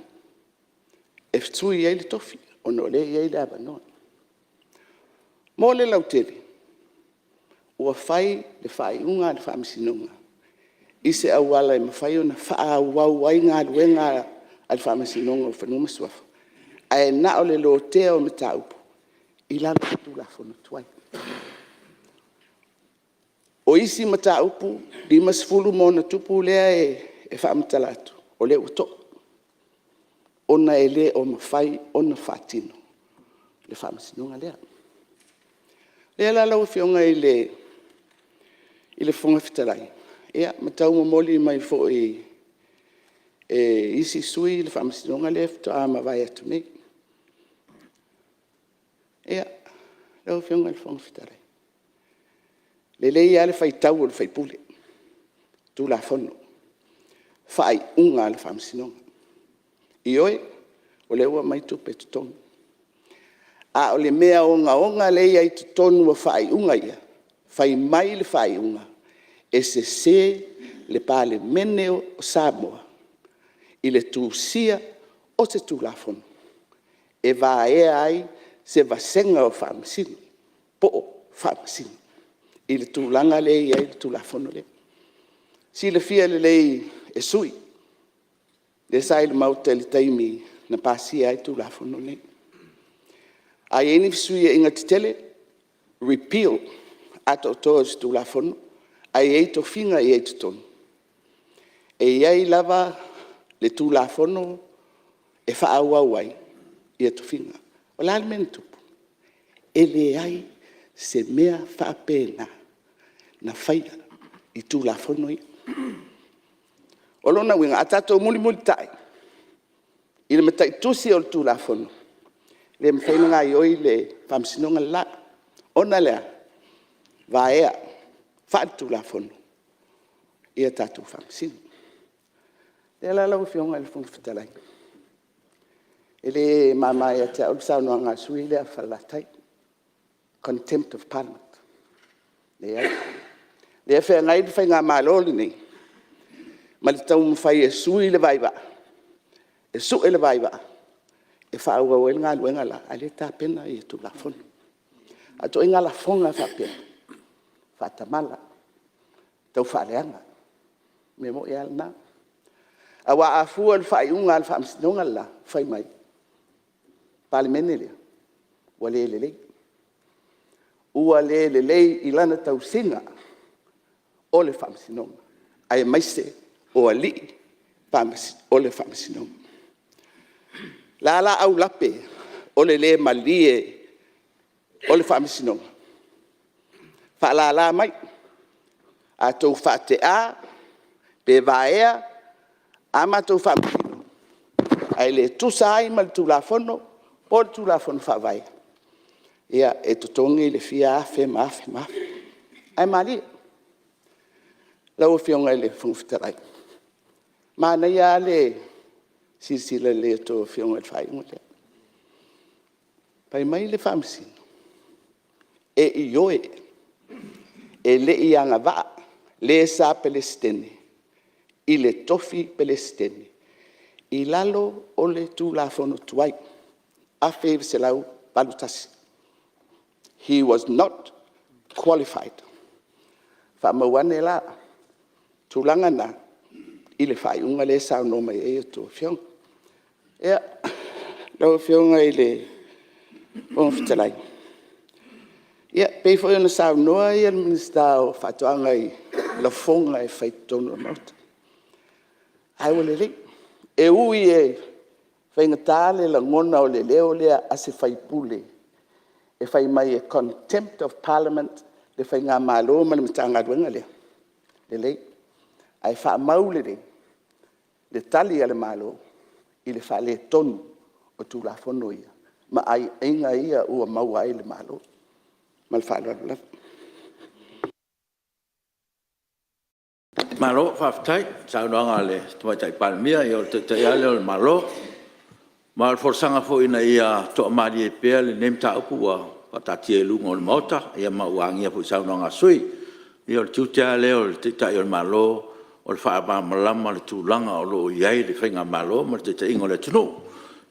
e sui ai le tofi ona o lea e i ai le avanoa. Mo le lautele, ua fai le faaiuga a le Faamasinoga i se auala e mafai ona faaauau ai galuega a le Faamasinoga o Fanua ma Suafa, ae na o le lotea o mataupu i lalo o le Tulafono tuai. O isi mataupu 50+ lea e faamatala atu, o lea ua to'a, ona e le o mafai ona faatino le Faamasinoga lea. O lea la lau Afioga i le Fofoga Fetalai, ma tau momoli mai foi e isi sui usufono le Faamasinoga lea faatoa mavae atu nei. Ia, lau Afioga i le Fofoga Fetalai, e lelei lava le faitau a le sui usufono, Tulafono, faaiuga a le Faamasinoga. Ioe, o lea ua aumai tupe totogi, a o le mea ogaoga lea e i ai i totonu o faaiuga ia, fai mai le faaiuga, e sese le Palemene o Samoa i le tusia o se Tulafono e vaea ai se vasega o Faamasino po o Faamasino i le tulaga lea e i ai le Tulafono lea. E silafia lelei e sui lea sa i le Maota i le taimi na pasia ai le Tulafono lenei. A i ai ni fesuiaiga tetele, repeal atoatoa o se Tulafono ae i ai tofiga e i ai i totonu, e i ai lava le Tulafono e faaauau ai tofiga. O le a le mea na tupu? E leai se mea faapena na faia i Tulafono ia. O lona uiga, a tatou mulimulitai i le mataitusi o le Tulafono, e le mafai ona gaoioi le Faamasinoga le la, ona e a? Vaea faale-Tulafono ia tatou Faamasino. O lea la lau Afioga i le Fofoga Fetalai, e le mama ia te au le saunoaga a le sui usufono lea o Falelatai, Contempt of Parliament. Leai. O lea e feagai le faigamalo lenei ma le taumafai e sui le vaivaa, e sue le vaivaa e faaauau ai le galuega le la, a o lea e tapena Tulafono. A o ituaiga lafoga faapea, faatamala, taufaaleaga. O le mea moni lava lena. Aua a fua i le faaiuga a le Faamasinoga le la fai mai, le Palemene lea, ua le lelei. Ua le lelei i lana tausiga o le Faamasinoga, aemaise o alii o le Faamasinoga. O le a la aulape o le le malie o le Faamasinoga? Faalala mai, a outou faatea pe vaea a matou Faamasino ae le tusa ai ma le Tulafono po o le Tulafono Faavae, ia e totogi le fia afe ma afe ma afe, ae malie. Lau Afioga i le Fofoga Fetalai, manaia lava le silasila lelei o a outou Afioga i le faaiuga lea. Fai mai le Faamasino, e ioe, e le i agavaa le sa Peresetene i le tofi Peresetene i lalo o le Tulafono tuai 1981. He was not qualified. Faamau ane la tulaga na i le faaiuga lea e saunoa mai ai a outou Afioga. Ia, lau Afioga i le Fofoga Fetalai, e pei foi ona saunoa le Minisita o Faatoaga i lafoga e fai i totonu o le Maota, ae ua lelei. E ui e faigata le lagona o le leo lea a se sui usufono e fai mai e Contempt of Parliament le faigamalo ma le Matagaluega lea, lelei, ae faamau lelei le Tali a le Malo i le faaletonu o Tulafono ia ma aiaiga ia ua maua ai le Malo. Ma le faaaloalo lava. Malo faafetai i le saunoaga a le Tamaitai Palemia, ia o le Taitai lava lea o le Malo. Ma o le folasaga foi ina ia toamalie pea lenei mataupu ua faataatia i luma o le Maota ma ua agia foi i saunoaga a sui usufono. Ia o le tiute lava lea o le Taitai o le Malo o le faamalamalama o le tulaga o lo o i ai le faigamalo ma le taitaiga o le atunuu.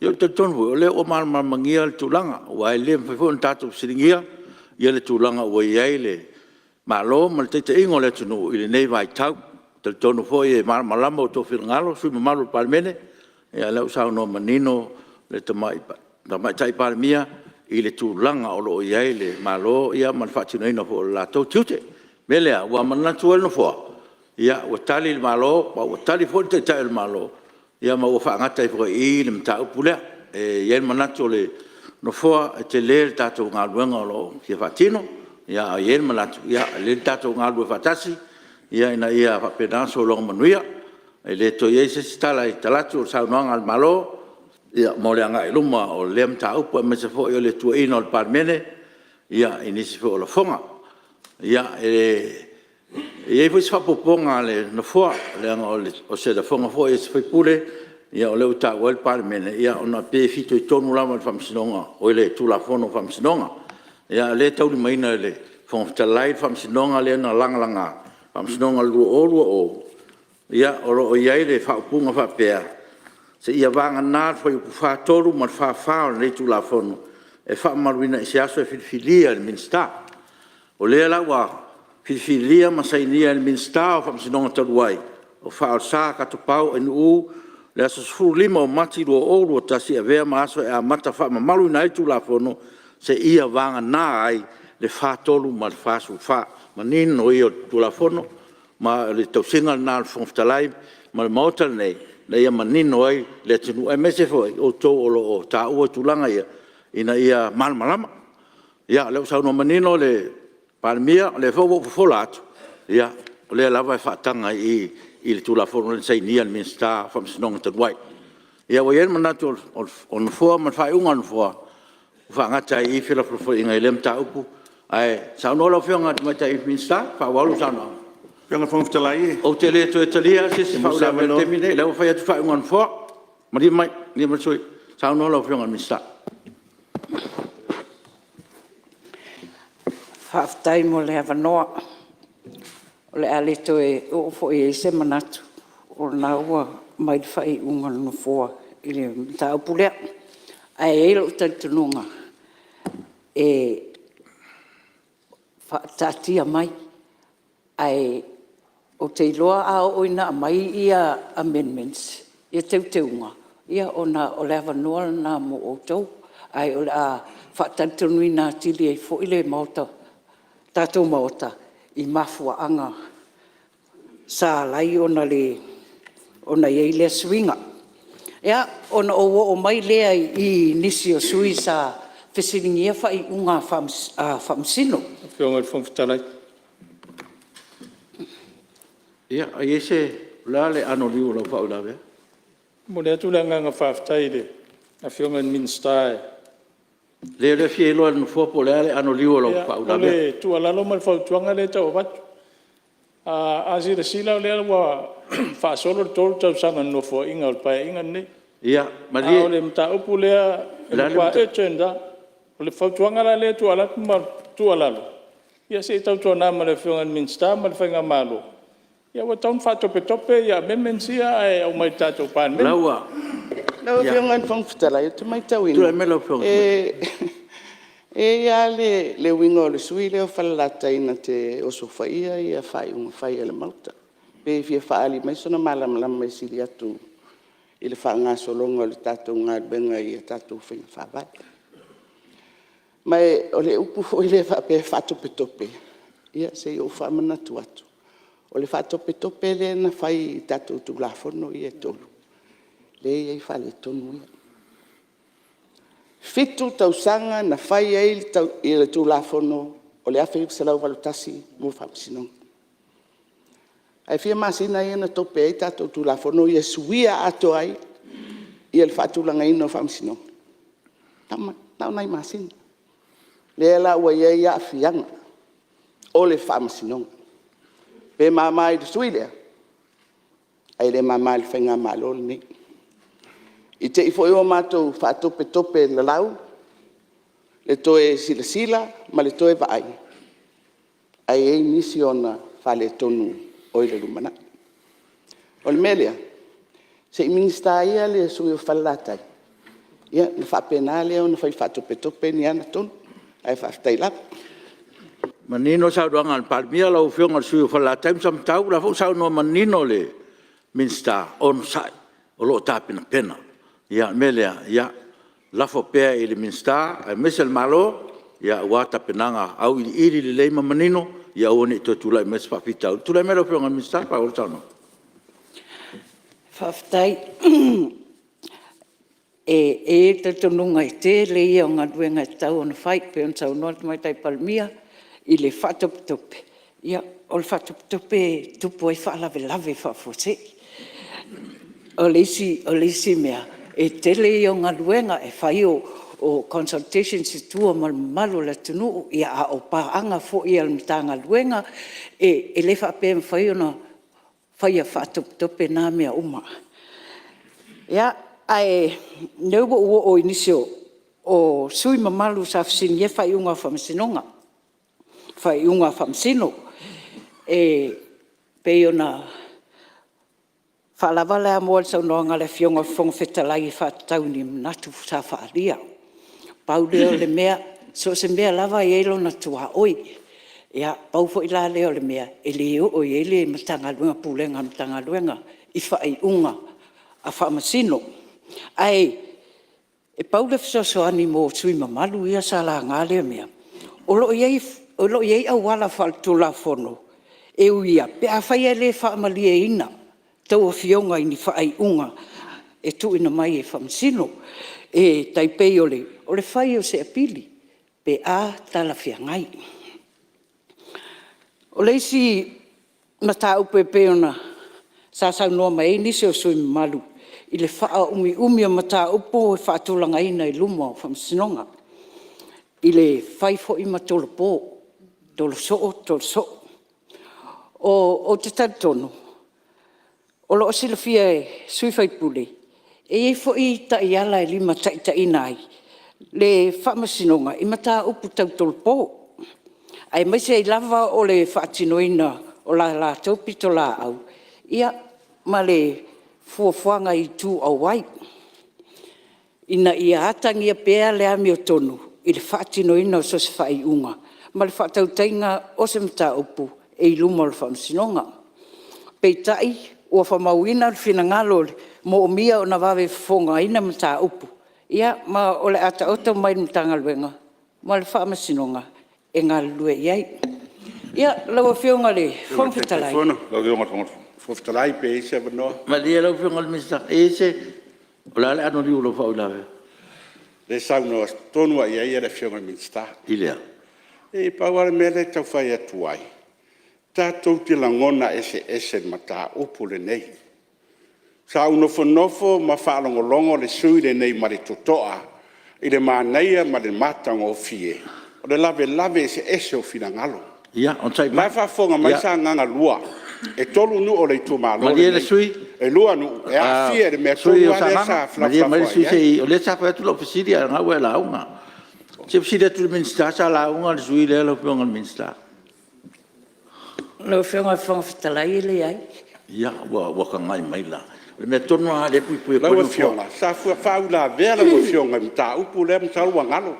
Ia ou te talitonu foi o lea ua malamalamaagia le tulaga aua e le mafai foi ona tatou fesiligia le tulaga ua i ai le Malo ma le taitaiga o le atunuu i lenei vaitau. E talitonu foi e malamalama outou finagalo sui usufono mamalu o le Palemene, o lea ua saunoa manino le Tamaitai Palemia i le tulaga o lo o i ai le Malo ma le faatinoina foi o le latou tiute. O le mea lea ua manatu ai le Nofoa, ia ua tali le Malo ma ua tali foi le Taitai o le Malo ma ua faagata ai foi i i le mataupu lea. E i ai le manatu o le Nofoa e tele le tatou galuega o lo o fia faatino, ae i ai le manatu e lelei le tatou galulue faatasi ina ia faapena ona sologa manuia. E le toe i ai se isi tala i talaatu o le saunoaga a le Malo mo le agai i luma o lea mataupu aemaise foi o le tuuaiina o le Palemene i nisi foi o lafoga. Ia, e i ai foi si faaopoopoga a le Nofoa leaga o se lafoga foi a se sui usufono o lea ua taua ai le Palemene, ona pei e fitoitonu lava i le Faamasinoga, oi le Tulafono o Faamasinoga. A o lea e taulimaina e le Fofoga Fetalai le Faamasinoga lea na lagalaga, Faamasinoga o le 2020, o lo o i ai le faaupuga faapea; seia vagana le Fuaiupu 43 ma le 44 o lenei Tulafono e faamamaluina i se aso e filifilia e le Minisita. O lea la ua filifilia ma sainia e le Minisita o Faamasinoga talu ai, o Faaolesa Katopau Ainuu le aso 15 o Mati 2021 e avea ma aso e amata faamamaluina ai le Tulafono, seia vagana ai le 43 ma le 44. O le manino ia o le Tulafono ma o le tausiga lena a le Fofoga Fetalai ma le Maota lenei ina ia manino ai le atunuu aemaise foi o outou o lo o taua tulaga ia ina ia malamalama. Ia o lea ua saunoa manino le Palemia, o lea foi ua ou fofola atu, ia o lea lava e faataga i i i le Tulafono lea na sainia e le Minisita o Faamasinoga talu ai. Ia ua i ai le manatu o le Nofoa ma le faaiuga a le Nofoa, ua faagata ai i i felafolafoaiga i lea mataupu. Ae saunoa lau Afioga i le Tamaitai Minisita e faaauau lau saunoaga. Lau Afioga i le Fofoga Fetalai… Ou te le toe talia se isi faauilavea i le taimi lenei, o lea ua fai atu le faaiuga a le Nofoa. Malie mai le sui usufono, saunoa lau Afioga i le Minisita. Faafetai mo le avanoa. O le a le toe oo foi i ai se manatu o lena ua aumai le faaiuga a le Nofoa i le mataupu lea. Ae i ai lou talitonuga e faataatia mai, ae ou te iloa a oo ina aumai amendments, ia teuteuga, ia ona o le avanoa lena mo outou. Ae o le a faatalitonuina atili ai foi le tatou Maota i mafuaaga sa ala ai ona i ai lea suiga. Ia, ona ou oo mai lea i nisi o sui usufono sa fesiligia faaiuga a Faamasino. Lau Afioga i le Fofoga Fetalai… Ia, o le a le anoliu o lau faauilavea? E momoli atu le agaga faafetai i le Afioga i le Minisita. Leai o lea e fia iloa e le Nofoa po o le a le anoliu o lau faauilavea. O le tuualalo ma le fautuaga lea e tau avatu. A silasila o lea ua faasolo le 3 tausaga o le Nofoaiga o le Paeaiga lenei. Ia malie… A o le mataupu lea e matua urgent lava. O le fautuaga la lea e tuuina atu ma le tuualalo, ia se i tautuana ma le Afioga i le Minisita ma le Faigamalo, ua tatau ona faatopetope ia amendments ia ae aumai i le tatou Palemene. Lau Afioga i le Fofoga Fetalai ou te maitauina Tulai mai lau Afioga e i ai lava le uiga o le sui usufono lea o Falelatai na te osofaia faaiuga fai a le Maota. Pe fia faaali mai sona malamalama e sili atu i le faagasologa o le tatou galuega i a tatou faiga faavae. Ma o le upu foi lea faapea e faatopetope, ia se i ou faamanatu atu, o le faatopetope lea na fai i tatou Tulafono ia e 3, lea e i ai faaletonu ia. E 7 tausaga na fai ai le Tulafono o le 1981 mo Faamasinoga. Ae fia masina ia na tope ai tatou Tulafono ia e suia atoa ai le faatulagaina o Faamasinoga? Na o nai masina. Lea la ua i ai aafiaga o le Faamasinoga. Pe mama i le sui usufono lea, ae le mama i le faigamalo lenei. I te i foi ua matou faatopetope lalau le toe silasila ma le toe vaai, ae i ai nisi o ona faaletonu o i le lumanai. O le mea lea, se i Minisita ia le sui usufono mo Falelatai ona faapena lea ona fai faatopetope ni ana tonu, ae faafetai lava. Ua manino le saunoaga a le Palemia lau Afioga i le sui usufono mo Falelatai ma Samatau, o lea foi ua saunoa manino le Minisita, onosai o lo o tapenapena. O le mea lea, ia lafo pea i le Minisita aemaise le Malo aua tapenaga auiliili lelei ma manino ia aua ne i toe tulai mai se faafitauli. Tulai mai lau Afioga i le Minisita e faaauau le saunoaga. Faafetai. E i ai le talitonuga o le tele ia o galuega e tatau ona fai, pei ona saunoa le Tamaitai Palemia i le faatopetope. Ia, o le faatopetope e tupu ai faalavelave faafuasei. O le isi mea, e tele ia o galuega e fai o consultations i tua ma le mamalu o le atunuu, a o paaga foi a le Matagaluega. E le faapea e mafai ona faia faatopetope na mea uma. Ia, ae o lea ua ou oo i nisi o sui usufono mamalu sa fesiligia faaiuga a Faamasinoga, faaiuga a Faamasino. E pei ona faalava le amoa i le saunoaga a le Afioga i le Fofoga Fetalai e faatatau i ni manatu sa faaalia. Pau lea o le mea, so o se mea lava e i ai lona tuaoi. Ia pau foi la lea o le mea e le oo i ai le Matagaluega, Pulega a le Matagaluega i faaiuga a Faamasino. Ae pau le fesoasoani mo sui usufono mamalu ia sa laga lea mea, o lo o i ai auala faaletulafono e uia pe afai e le faamalieina a outou afioga i ni faaiuga e tuuina mai e Faamasino. E tai pei o le fai o se apili pe a talafeagai. O le isi mataupu e pei ona sa saunoa mai ai nisi o sui usufono mamalu i le faaumiumi o mataupu e faatulagaina i luma o Faamasinoga, i le fai foi ma tolopo, tolo soo tolo soo. Ou te talitonu o lo o silafia e sui usufono, e i ai foi taiala e limataitaiina ai le Faamasinoga i mataupu tau tolopo, aemaise ai lava o le faatinoina o la latou pitolaau ma le fuafuaga i itu auai, ina ia atagia pea le amiotonu i le faatinoina o so o se faaiuga ma le faatautaiga o se mataupu e i luma o le Faamasinoga. Peitai, ua faamauina le finagalo e moomia ona vave fofogaina mataupu, ma o le a taoto mai i le Matagaluega ma le Faamasinoga e galulue i ai. Lau Afioga i le Fofoga Fetalai… Fetalai pe i ai se avanoa? Malie lau Afioga i le Minisita, o le a le anoliu i lau faauilavea? Lea e saunoa tonu lava i ai le Afioga i le Minisita. I le a? E pau lava le mea lea e tau fai atu ai, tatou te lagona eseese i le mataupu lenei. Sa ou nofonofo ma faalogologo le sui usufono lenei ma le totoa i le manaia ma le matagofie o le lavelave eseese o finagalo. Ia, onosai O la e faafofoga mai Sagaga 2, e 3 nuu o le itumalo Malie le lenei. sui E 2 nuu e aafia i le mea usufono tonu o lava lea Sagaga, sa malie mai le felafolafoai sui i ai. usufono se i… O lea sa fai atu lau fesili a o lena ua e lauga. Se i ou fesili atu i le Minisita, sa lauga le sui usufono lea lau Afioga i le Minisita? Lau Afioga i le Fofoga Fetalai e leai. Ia, ua tagai mai la. O le mea tonu lava lena lea e puipui atu ai Lau le Nofoa. Afioga, sa faauilavea lau Afioga i le mataupu lea masalo ua galo,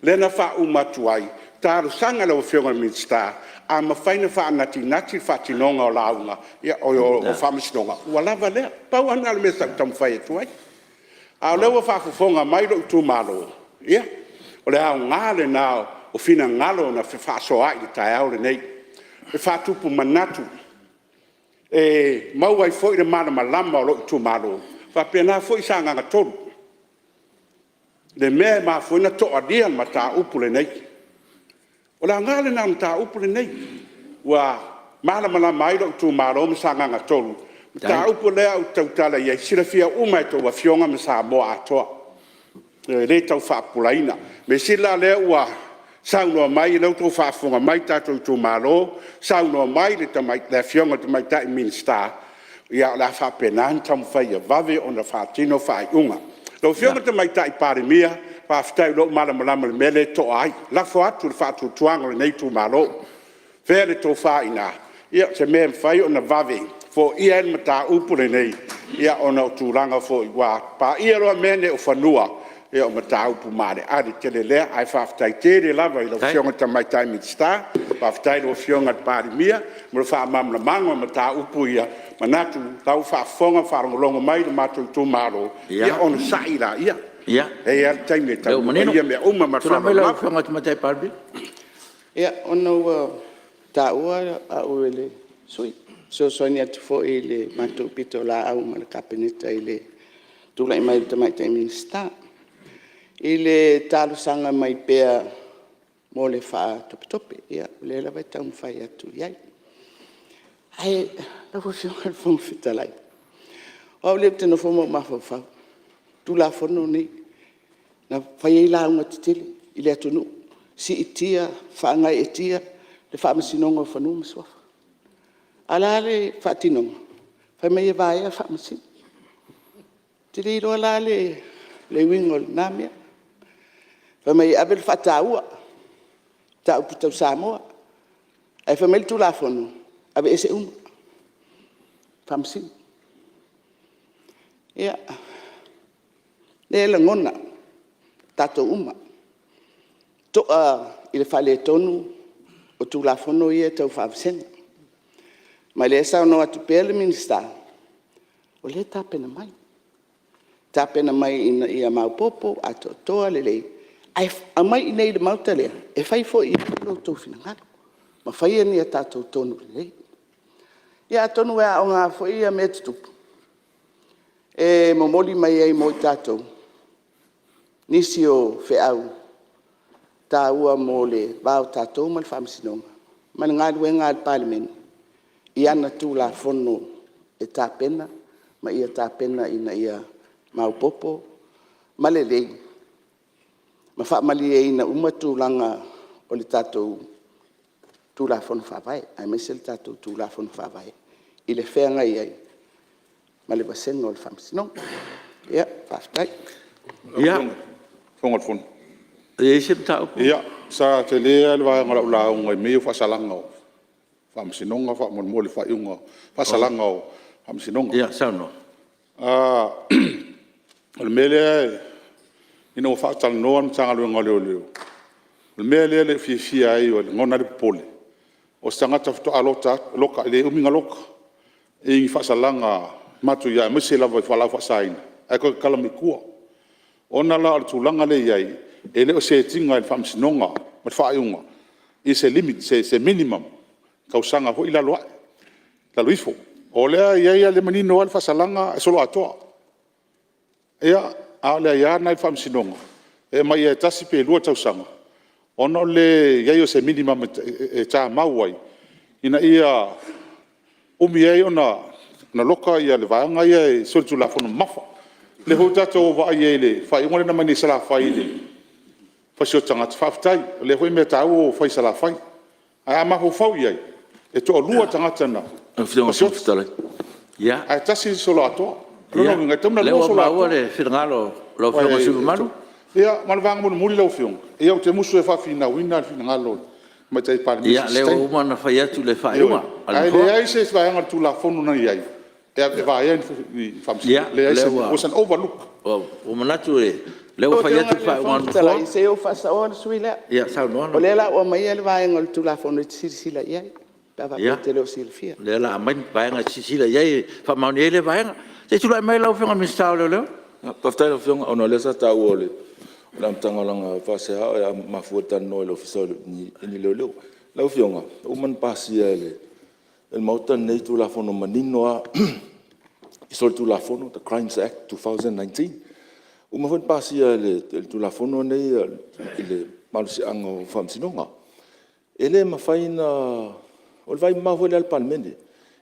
lea na faauma atu ai, talosaga i lau Afioga i le Minisita, a mafai ona faanatinati le faatinoga o lauga, oi o faamasinoga, ua lava lea. Pau lava lena o le mea sa ou taumafai atu ai. A o lea ua faafofoga mai lou itumalo, ia, o le aoga lena o finagalo na fefaasoaai i le taeao lenei, e faatupu manatu, e maua ai foi le malamalama o lou itumalo, e faapena foi Sagaga 3 i le mea e mafua ai ona toalia le mataupu lenei. O le aoga lena o le mataupu lenei, ua malamalama ai lou itumalo ma Sagaga 3, o le mataupu lea ou te tautala i ai, e silafia uma e a outou Afioga ma Samoa atoa. E le tau faapupulaina. O le mea sili la o lea ua saunoa mai o lea ua outou faafofoga mai tatou itumalo, saunoa mai le Afioga i le Tamaitai Minisita, ia o le a faapena ona taumafai ia vave ona faatino faaiuga. Lau Afioga i le Tamaitai Palemia, faafetai o lea ua malamalama i le mea lea e to'a ai. Lafo atu le faatuatuaga o lenei itumalo. O fea le tofa i ina? Ia o se mea e mafai ona vave foia ai le mataupu lenei, ona o tulaga foi ua paia loa mea nei o fanua, ia o mataupu maaleale tele lea. Ae faafetai tele lava i lau Afioga i le Tamaitai Minisita, faafetai i lau Afioga i le Palemia mo le faamalamalamaga o mataupu ia. E manatu o la ua faafofoga ma faalogologo mai le matou itumalo, ia onosai laia, e i ai lava le taimi e taunuu ai ia mea uma. Ma le Tulai mai faaaloalo lau lava. Afioga i le Tamaitai Palemia. Ia, ona ua taua au e le sui usufono, e fesoasoani atu foi i le matou pitolaau ma le Kapeneta i le tulai mai o le Tamaitai Minisita, i le talosaga mai pea mo le faatopetope. Ia o lea lava e taumafai atu i ai. Ae lau Afioga i le Fofoga Fetalai, o au lea ou te nofo ma ou mafaufau i Tulafono nei na fai ai lauga tetele i le atunuu, siitia, faagaeetia le Faamasinoga o Fanua ma Suafa. A o le a le faatinoga? Fai mai e vaea Faamasino. Ou te le iloa la le uiga o lena mea. Fai mai e ave le faataua i mataupu tau Samoa, ae fai mai le Tulafono, aveese uma Faamasino. Ia, o lea e lagona e tatou uma, to'a i le faaletonu o Tulafono ia e tau faavasega. Ma o lea e saunoa atu pea le Minisita, o lea e tapena mai. tapena mai ina ia maopoopo atoatoa lelei, ae aumai i inei i le Maota lea e fai foi i ai lo outou finagalo ma faia ni a tatou tonu lelei. Ia atonu e aoga foi mea tutupu e momoli mai ai mo i tatou nisi o feau taua mo le va o tatou ma le Faamasinoga ma le galuega a le Palemene i ana Tulafono e tapena ma ia tapena ina ia maopoopo ma lelei ma faamalieina uma tulaga o le tatou Tulafono Faavae, aemaise le tatou Tulafono Faavae i le feagai ai ma le vasega o le Faamasinoga. Ia, faafetai. Lau Afioga i le Fofoga o le Fono. E i ai se mataupu? Ia, sa tele lava le vaega o lau lauga i mea ia o faasalaga o Faamasinoga faamolemole i faaiuga o faasalaga o Faamasinoga. Ia saunoa. O le mea lea ina ua faatalanoa le Matagaluega o Leoleo, o le mea lea e le o fiafia ai e lagona ai le popole, o se tagata faatoa loka, e le umi ona loka i ni faasalaga matuia aemaise lava i fualaau faasaina ae toe tatala mai tua. Ona la o le tulaga lea e i ai, e le o set ina e le Faamasinoga ma le faaiuga se limit, se minimum tausaga foi i lalo ifo. O lea e i ai lava, o lea e manino lava le faasalaga e soloatoa. Ia, a o le aia lena i le Faamasinoga e aumai lava e tasi pe lua tausaga ona o le leai o se minimum e tamau ai ina ia umi ai ona loka le vaega ia e solitulafono mamafa. O lea foi ua tatou vaai i ai i le faaiuga lea na aumai nei i Salafai i le fasioti tagata, faafetai o lea foi mea taua ua fai i Salafai. Ae a mafaufau i ai, e toalua tagata na fasioti ae tasi le soloatoa. O lona uiga e tatau ona Ia, lua o lea ua soloatoa. maua le finagalo o lau Afioga i le sui usufono mamalu. Ia ma le vaega mulimuli lau Afioga, ia ou te musu e faafinauina le finagalo o le Tamaitai Palemia Ia, i o se lea ua isi taimi. uma ona fai atu le faaiuga Ioe. a le Ae Nofoa. leai se vaega o le Tulafono na i ai e vaea ni Faamasino. E leai. It was an overlook. Ua ou manatu o lea ua Lau fai Afioga atu le i le faaiuga a Fofoga le Fetalai, Nofoa. se i ou faasaoa le sui usufono lea. Ia saunoa. O lea o le a ou aumaia le vaega o le Tulafono e te silasila i ai pe a faapea e te le o silafia. Ia, o lea o le a aumai le vaega e te silasila i ai e faamaonia ai lea vaega. Se i tulai mai lau Afioga i le Minisita o Leoleo. Faafetai i lau Afioga ona o lea sa taua o le amataga o lana faasea e mafua i le talanoa i le Ofisa o ni Leoleo. Lau Afioga, ua uma ona pasia e le Maota lenei Tulafono manino lava i solitulafono, The Crimes Act 2019. Ua uma foi ona pasia e le Tulafono lenei le malosiaga o Faamasinoga. E le mafai ona... O le vaai mamao foi lea a le Palemene.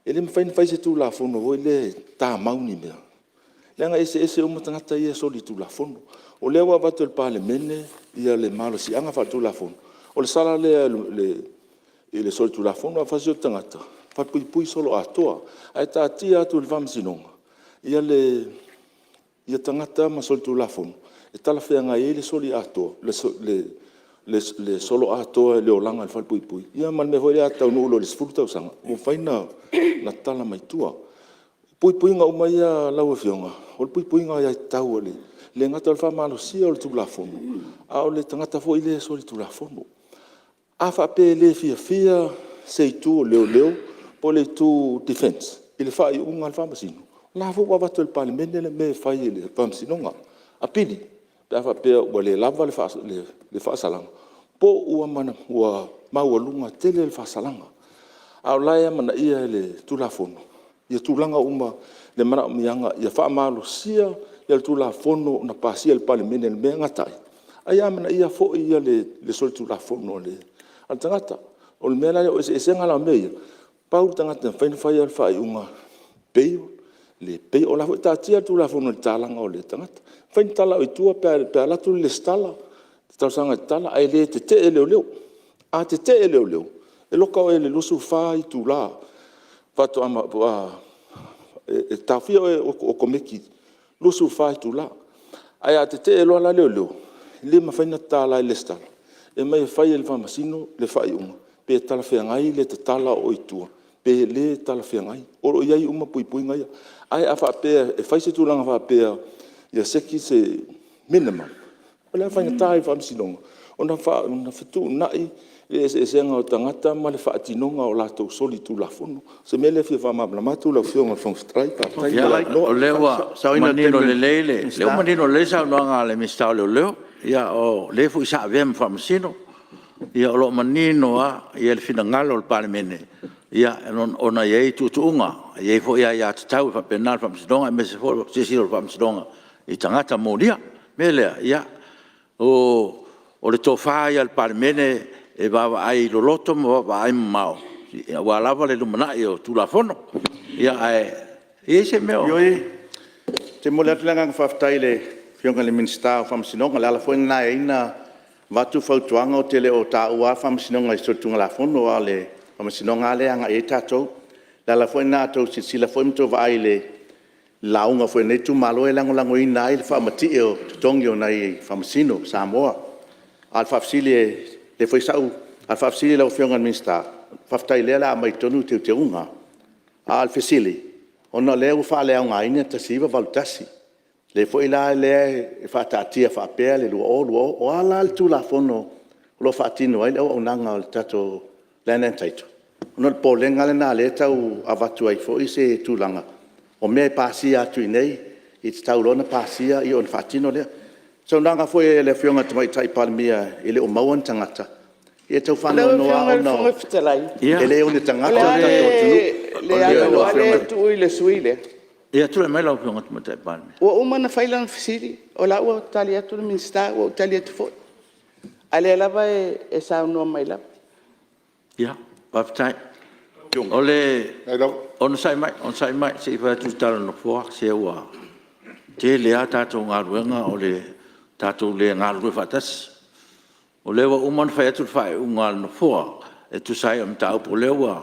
E le mafai ona fai se Tulafono foi lea e tamau ni mea, leaga e eseese uma tagata ia e solitulafono. O lea ua avatu e le Palemene le malosiaga faale-Tulafono, o le sala lea i le solitulafono. A fasioti tagata, falepuipui soloatoa. Ae taatia atu i le Faamasinoga tagata ma solitulafono e talafeagai ai le soloatoa i le olaga i le falepuipui, ia ma le mea foi lea a taunuu loa i le 10 tausaga, ua mafai ona tatala mai tua. O puipuiga uma ia lau Afioga, o le puipuiga o aiatatau e le gata o le faamalosia o le Tulafono, a o le tagata foi lea e solitulafono. A faapea e le fiafia se itu o leoleo po o le itu defense i le faaiuga a le Faamasino, o lena foi ua avatu e le Palemene le mea e fai e le Faamasinoga, apili, pe a faapea ua le lava le faasalaga po ua maualuga tele le faasalaga. A o la e amanaia e le Tulafono tulaga uma i le manaomiaga ia faamalosia le Tulafono na pasia e le Palemene i le mea e gata ai, a ia amanaia foi le solitulafono o le tagata. O le mea la lea, o le eseesega la o mea ia, pau le tagata e mafai ona faia le faaiuga, bail, le bail, o la e foi e taatia le Tulafono i le tatalaina o le tagata. E mafai ona tatala i tua pe a alu atu le resitala, talosaga e tatala, ae le tetee leoleo. A tetee leoleo, e loka oe i le 24 itula faatoa… e taofia oe okomeki 24 itula. Ae a tetee loa la leoleo, e le mafai ona tatala e le resitala, e omai e fai e le Faamasino le faaiuga pe talafeagai le tatala o oe i tua pe le talafeagai. O lo o i ai uma puipuiga ia. Ae a faapea e fai se tulaga faapea ia seki se minimum, o le a faigata ai i le Faamasinoga ona fetuunai le eseesega o tagata ma le faatinoga o latou solitulafono. O se mea lea e fia faamalamalama atu lau Afioga i le Fofoga Fetalai. Faafetai mo le avanoa. O lea ua manino lelei le saunoaga a le Minisita o Leoleo, o le foi sa avea ma Faamasino. O lo o manino lava le finagalo o le Palemene, ona e i ai tuutuuga, e i ai foi aiatatau e faapena a le Faamasinoga, aemaise foi o le silasila o le Faamasinoga i tagata molia. O le mea lea, o le tofa ia a le Palemene e vaavaai loloto ma vaavaai mamao aua lava le lumanai o Tulafono. Ae i ai se mea o… Ioe, ou te momoli atu le agaga faafetai i le Afioga i le Minisita o Faamasinoga. O le ala foi lena e ala ai ona avatu fautuaga ou te le o taua lava Faamasinoga i solitulafono, a o le Faamasinoga lava lea e agai i ai tatou. O le ala foi lena a outou silasila foi ma outou vaai i le lauga foi a lenei itumalo, e lagolagoina ai le faamatie o totogi o nai Faamasino o Samoa. A o le faafesili i lau Afioga i le Minisita, faafetai o lea o le a aumai i totonu teuteuga. A o le fesili, ona o lea ua faaleaogaina le 1981, lea foi la e faataatia faapea le 2020. O a la le Tulafono o lo o faatino ai le auaunaga o le tatou Land and Title? Ona o le popolega lena o lea e tau avatu ai foi se tulaga, o mea e pasia atu i inei, e tatau loa ona pasia ona faatino lea. O le saunoaga foi a le Afioga i le Tamaitai Palemia e le o maua ni tagata, ia e tau Lau faanoanoa Afioga i le lava ona Fofoga Fetalai, e le o ni o tagata le le a tatou atunuu. le avanoa lea e tuu i le sui usufono lea? Ia tulai mai lau Afioga i le Tamaitai Palemia. Ua uma ona fai lana fesili, o la ua tali atu le Minisita, ua ou tali atu foi, a o lea lava e saunoa mai lava. Faafetai. Onosai mai se i fai atu le tala a le Nofoa. Se ua tele lava tatou galuega o le tatou le galulue faatasi. O lea ua uma ona fai atu le faaiuga a le Nofoa e tusa ai o le mataupu o lea ua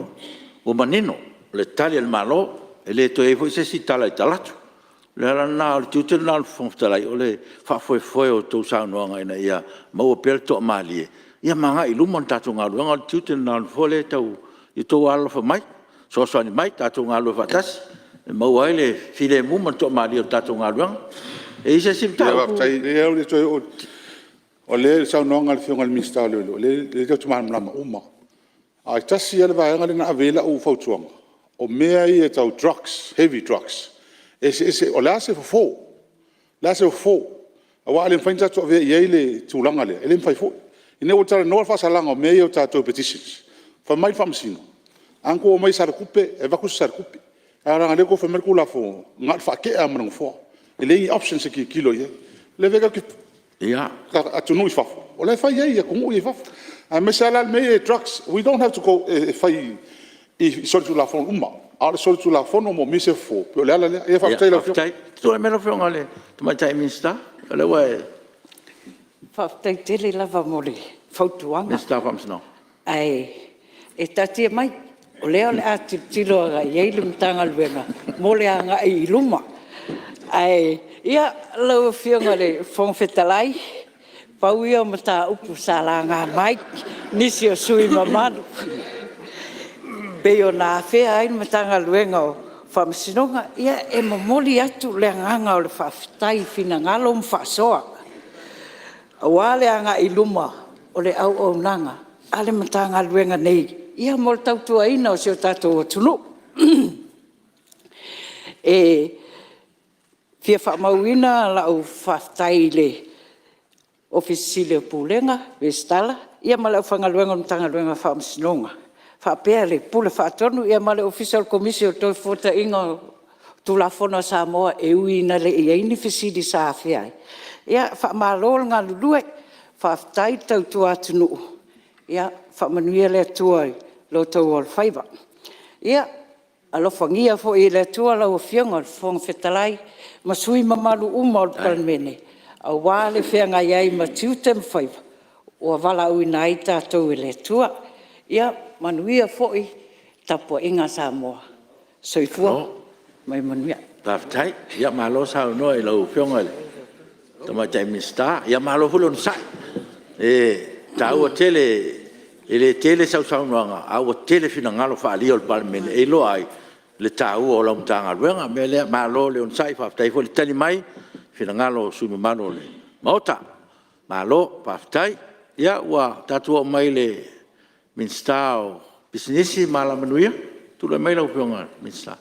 manino le Tali a le Malo, e le toe i ai foi se isi tala i talaatu. O le ala lena, o le tiute lena o le Fofoga Fetalai o le faafoefoe o a outou saunoaga ina ia maua pea le toamalie ma agai i luma le tatou galuega. O le tiute lena o le Nofoa lea e tau… Ia outou alolofa mai, fesoasoani mai tatou galulue faatasi e maua ai le filemu ma le toamalie o le tatou galuega. E i ai se isi mataupu? Faafetai. Leai ua le toe oo i… O lea i le saunoaga a le Afioga i le Minisita o Leoleo, o lea tatou te malamalama uma lava. Ae tasi lava le vaega lea na ave i ai lau fautuaga, o mea ia tau drugs, heavy drugs, e eseese… O le a se fofo? O le a se fofo? Aua a le mafai ona tatou avea i ai le tulaga lea, e le mafai foi. Ina ua talanoa le faasalaga o mea ia o tatou petitions, fai mai le Faamasino, a na outou omai e saletupe, e avatu se saletupe, ae leaga o lea ua outou fai mai le Tulafono, na o le faatea lava ma le nofoa, e leai ni options e tilotilo i ai. O lea foi tatou te… atunuu i fafo, o la e fai ai e atunuu ia i fafo, aemaise lava la mea ia o drugs. We don't have to go e fai i solitulafono uma, a o le solitulafono e manaomia se fofo, pei o le ala lea. Ia faafetai i lau Afioga. Tulai mai lau Afioga i le Tamaitai Minisita o lea ua e… Faafetai tele lava mo le fautuaga. Minisita o Faamasinoga. Ae taatia mai, o lea o le a tilotilo agai i ai le Matagaluega mo le agai i luma. Ae, ia, lau Afioga i le Fofoga Fetalai, pau ia o mataupu sa laga mai e nisi o sui usufono mamalu pei ona afea ai le Matagaluega o Faamasinoga. Ia, e momoli atu le agaga o le faafetai i finagalo ma faasoa aua le agai i luma o le auaunaga a le Matagaluega nei mo le tautuaina o si o tatou atunuu. E fia faamauina lau faafetai i le Ofisa Sili o Pulega, Resitara ma le aufaigaluega o le Matagaluega o Faamasinoga faapea le Pule Faatonu ma le Ofisa o le Komisi o le Toefuataiga o Tulafono a Samoa, e ui ina le i i ai ni fesili sa afea ai. Ia faamalo le galulue, faafetai le tautua atunuu, faamanuia le Atua i lo outou alofaiva. Ia alofagia foi e le Atua lau Afioga i le Fofoga Fetalai ma sui usufono mamalu uma o le Palemene aua le feagai ai ma tiute ma faiva ua valaauina ai tatou e le Atua. Ia manuia foi le tapuaiga a Samoa. Soifua ma ia manuia. Faafetai. Ia malo saunoa i lau Afioga i le Tamaitai Minisita, malo foi le onosai. E taua tele, e le tele sau saunoaga ae ua tele finagalo faaalia o le Palemene e iloa ai le taua o lau Matagaluega. O le mea lea, malo le onosai faafetai foi le tali mai i finagalo o sui usufono mamalu o le Maota. Malo faafetai. Ia ua tatou oo mai i le Minisita o Pisinisi ma Alamanuia. Tulai mai lau Afioga i le Minisita.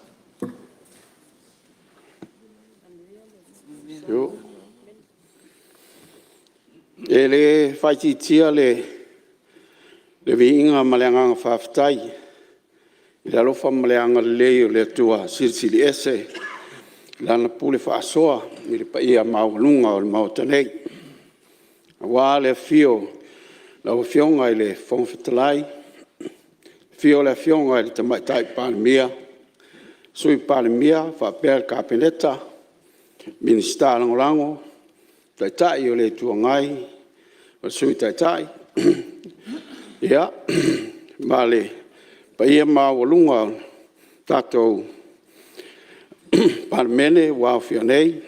E le faaitiitia le viiga ma le agaga faafetai i le alofa ma le agalelei o le Atua Silisili Ese i Lana pule faasoa i le paia maualuga o le Maota nei, aua le afio o lau Afioga i le Fofoga Fetalai, afio le Afioga i le Tamaitai Palemia, Sui Palemia faapea le Kapeneta, Minisita Lagolago, Taitai o le Itu Agai ma le Sui Taitai, ma le paia maualuga o le tatou Palemene ua aofia nei,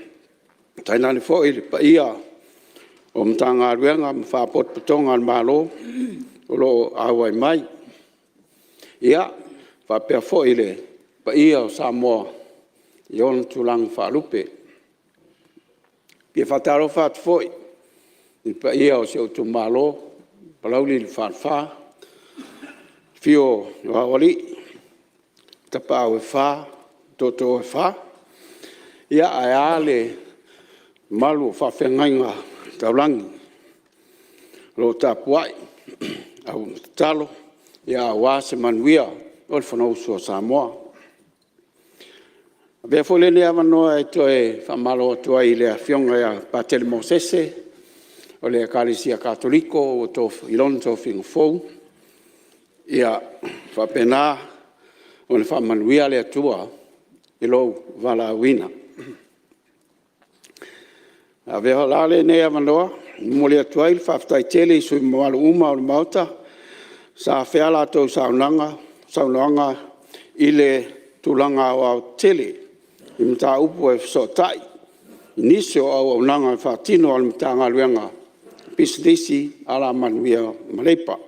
tainane foi le paia o Matagaluega ma Faalapotopotoga a le Malo o lo o auai mai. E faapea foi le paia o Samoa i ona tulaga faalupe. E fia faatalofa atu foi i le paia o si ou itumalo o Palauli le Falefa, afio o Aloalii, Tapaau e Fa, Tootoo e Fa, ae a le mamalu o faafeagaiga taulagi o lo o tapuai ma tatalo aua se manuia o le Fonousu a Samoa. Avea foi lenei avanoa e toe faamalo atu ai i le Afioga ia Patele Mosese o le Ekalesia Katoliko i lona tofiga fou. Ia faapena ona faamanuia le Atua i lou valaauina. Avea la lenei avanoa e momoli atu ai le faafetai tele i sui usufono mamalu uma o le Maota sa afea a latou saunoaga i le tulaga aoaotetele i mataupu e fesootai i nisi o auaunaga e faatino a le Matagaluega o Pisinisi, Alamanuia ma Leipa.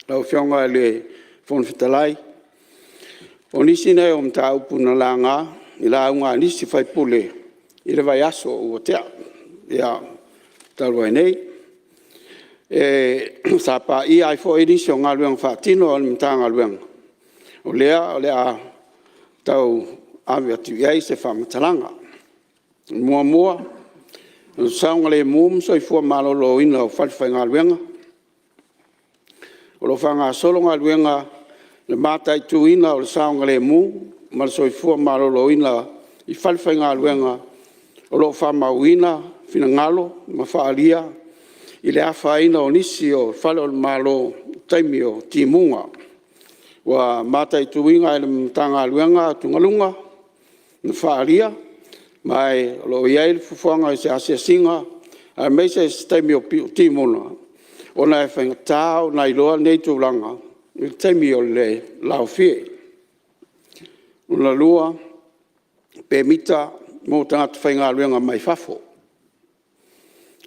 Lau Afioga i le Fofoga Fetalai, o nisi nei o mataupu na laga i lauga a nisi sui usufono i le vaiaso ua tea talu ai nei. Sa paia ai foi nisi o galuega faatino a le Matagaluega, o lea o le a tau ave atu i ai se faamatalaga. Muamua, o le saogalemu ma le soifua maloloina o falefaigaluega. O lo o faagasolo galuega i le mataituina o le saogalemu ma le soifua maloloina i falefaigaluega o lo o faamauina finagalo na faaalia i le afaina o nisi o fale o le Malo i taimi o timuga. Ua mataituina e le Matagaluega atugaluga na faaalia, ma o lo o i ai le fuafuaga i se asiasiga aemaise se taimi o timuga ona e faigata ona iloa nei tulaga i le taimi o le laofie. Lona lua, pemita mo tagata faigaluega mai fafo.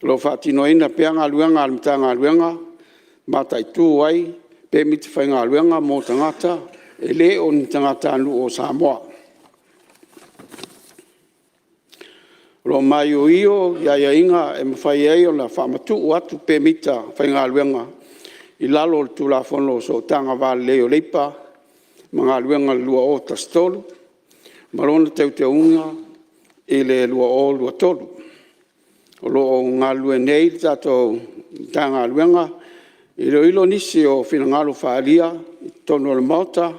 O lo o faatinoina pea galuega a le Matagaluega e mataitu ai pemita faigaluega mo tagata e le o ni tagatanuu o Samoa. O lo o maioio aiaiga e mafai ai ona faamatuu atu pemita faigaluega i lalo o le Tulafono o Sootaga Va Lelei o Leipa ma Galuega 2013 ma lona teuteuga i le 2023. O lo o galulue nei le tatou Matagaluega e iloilo nisi o finagalo faaalia i totonu o le Maota,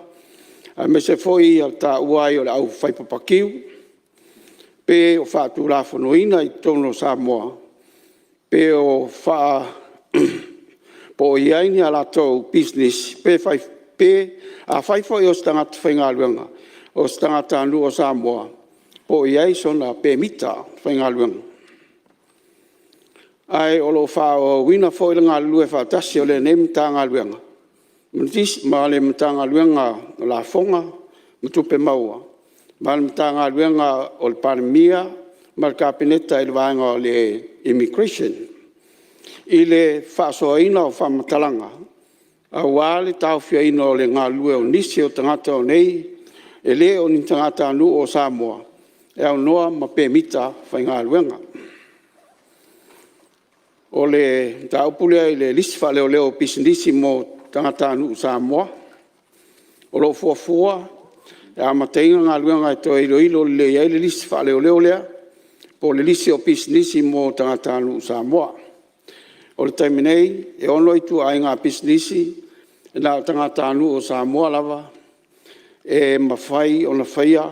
aemaise foi o le taua ai o le aufaipapakinu, pe o faatulafonoina i totonu o Samoa, pe o i ai ni a latou pisinisi, pe afai foi o se tagata faigaluega o se tagatanuu o Samoa, po o i ai sona pemita faigaluega. Ae o lo o faaauauina foi le galulue faatasi o lenei Matagaluega ma le Matagaluega o Lafoga ma Tupe Maua ma le Matagaluega a le Palemia ma le Kapeneta i le vaega o le Immigration i le faasoaina o faamatalaga aua le taofiaina o le galulue o nisi o tagata o nei e le o ni tagatanuu o Samoa e aunoa ma pemita faigaluega. O le mataupu lea i le lisi faaleoleo o pisinisi mo tagatanuu Samoa. O lo o fuafua e amataina galuega e toe iloilo lelei ai le lisi faaleoleo lea po o le lisi o pisinisi mo tagatanuu Samoa. O le taimi nei, e ono ituaiga pisinisi e na o tagatanuu o Samoa lava e mafai ona faia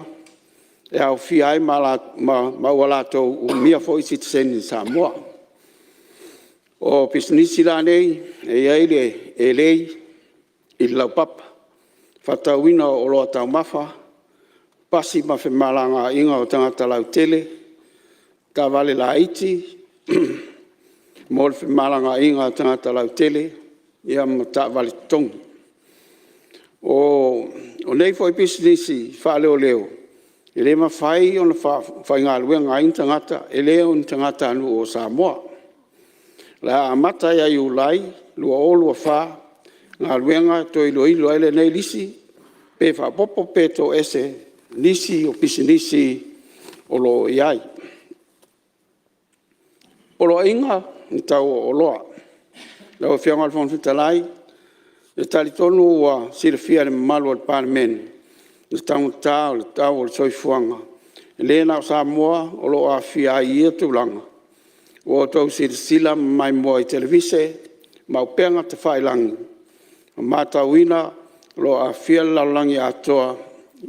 e aofia ai ma ua latou umia foi sitiseni Samoa. O pisinisi la nei e i ai le elei i le laupapa, faatauina o oloa taumafa, pasi ma femalagaaiga o tagata lautele, taavale laiti mo le femalagaaiga a tagata lautele, ma taavale totogi. O nei foi pisinisi faaleoleo e le mafai ona faafaigaluega ai ni tagata e le o ni tagatanuu o Samoa. O le a amata ia Iulai 2024 galuega e toe iloilo ai lenei lisi pe faaopoopo pe toese nisi o pisinisi o lo o i ai. Poloaiga o le Tau o Oloa. Lau Afioga i le Fofoga Fetalai, e talitonu ua silafia e le mamalu o le Palemene le taugata o le tau o le soifuaga, e le na o Samoa o lo o aafia ai i ia tulaga. Ua outou silasila ma maimoa i televise ma upega tafailagi ma matauina o lo o aafia le lalolagi atoa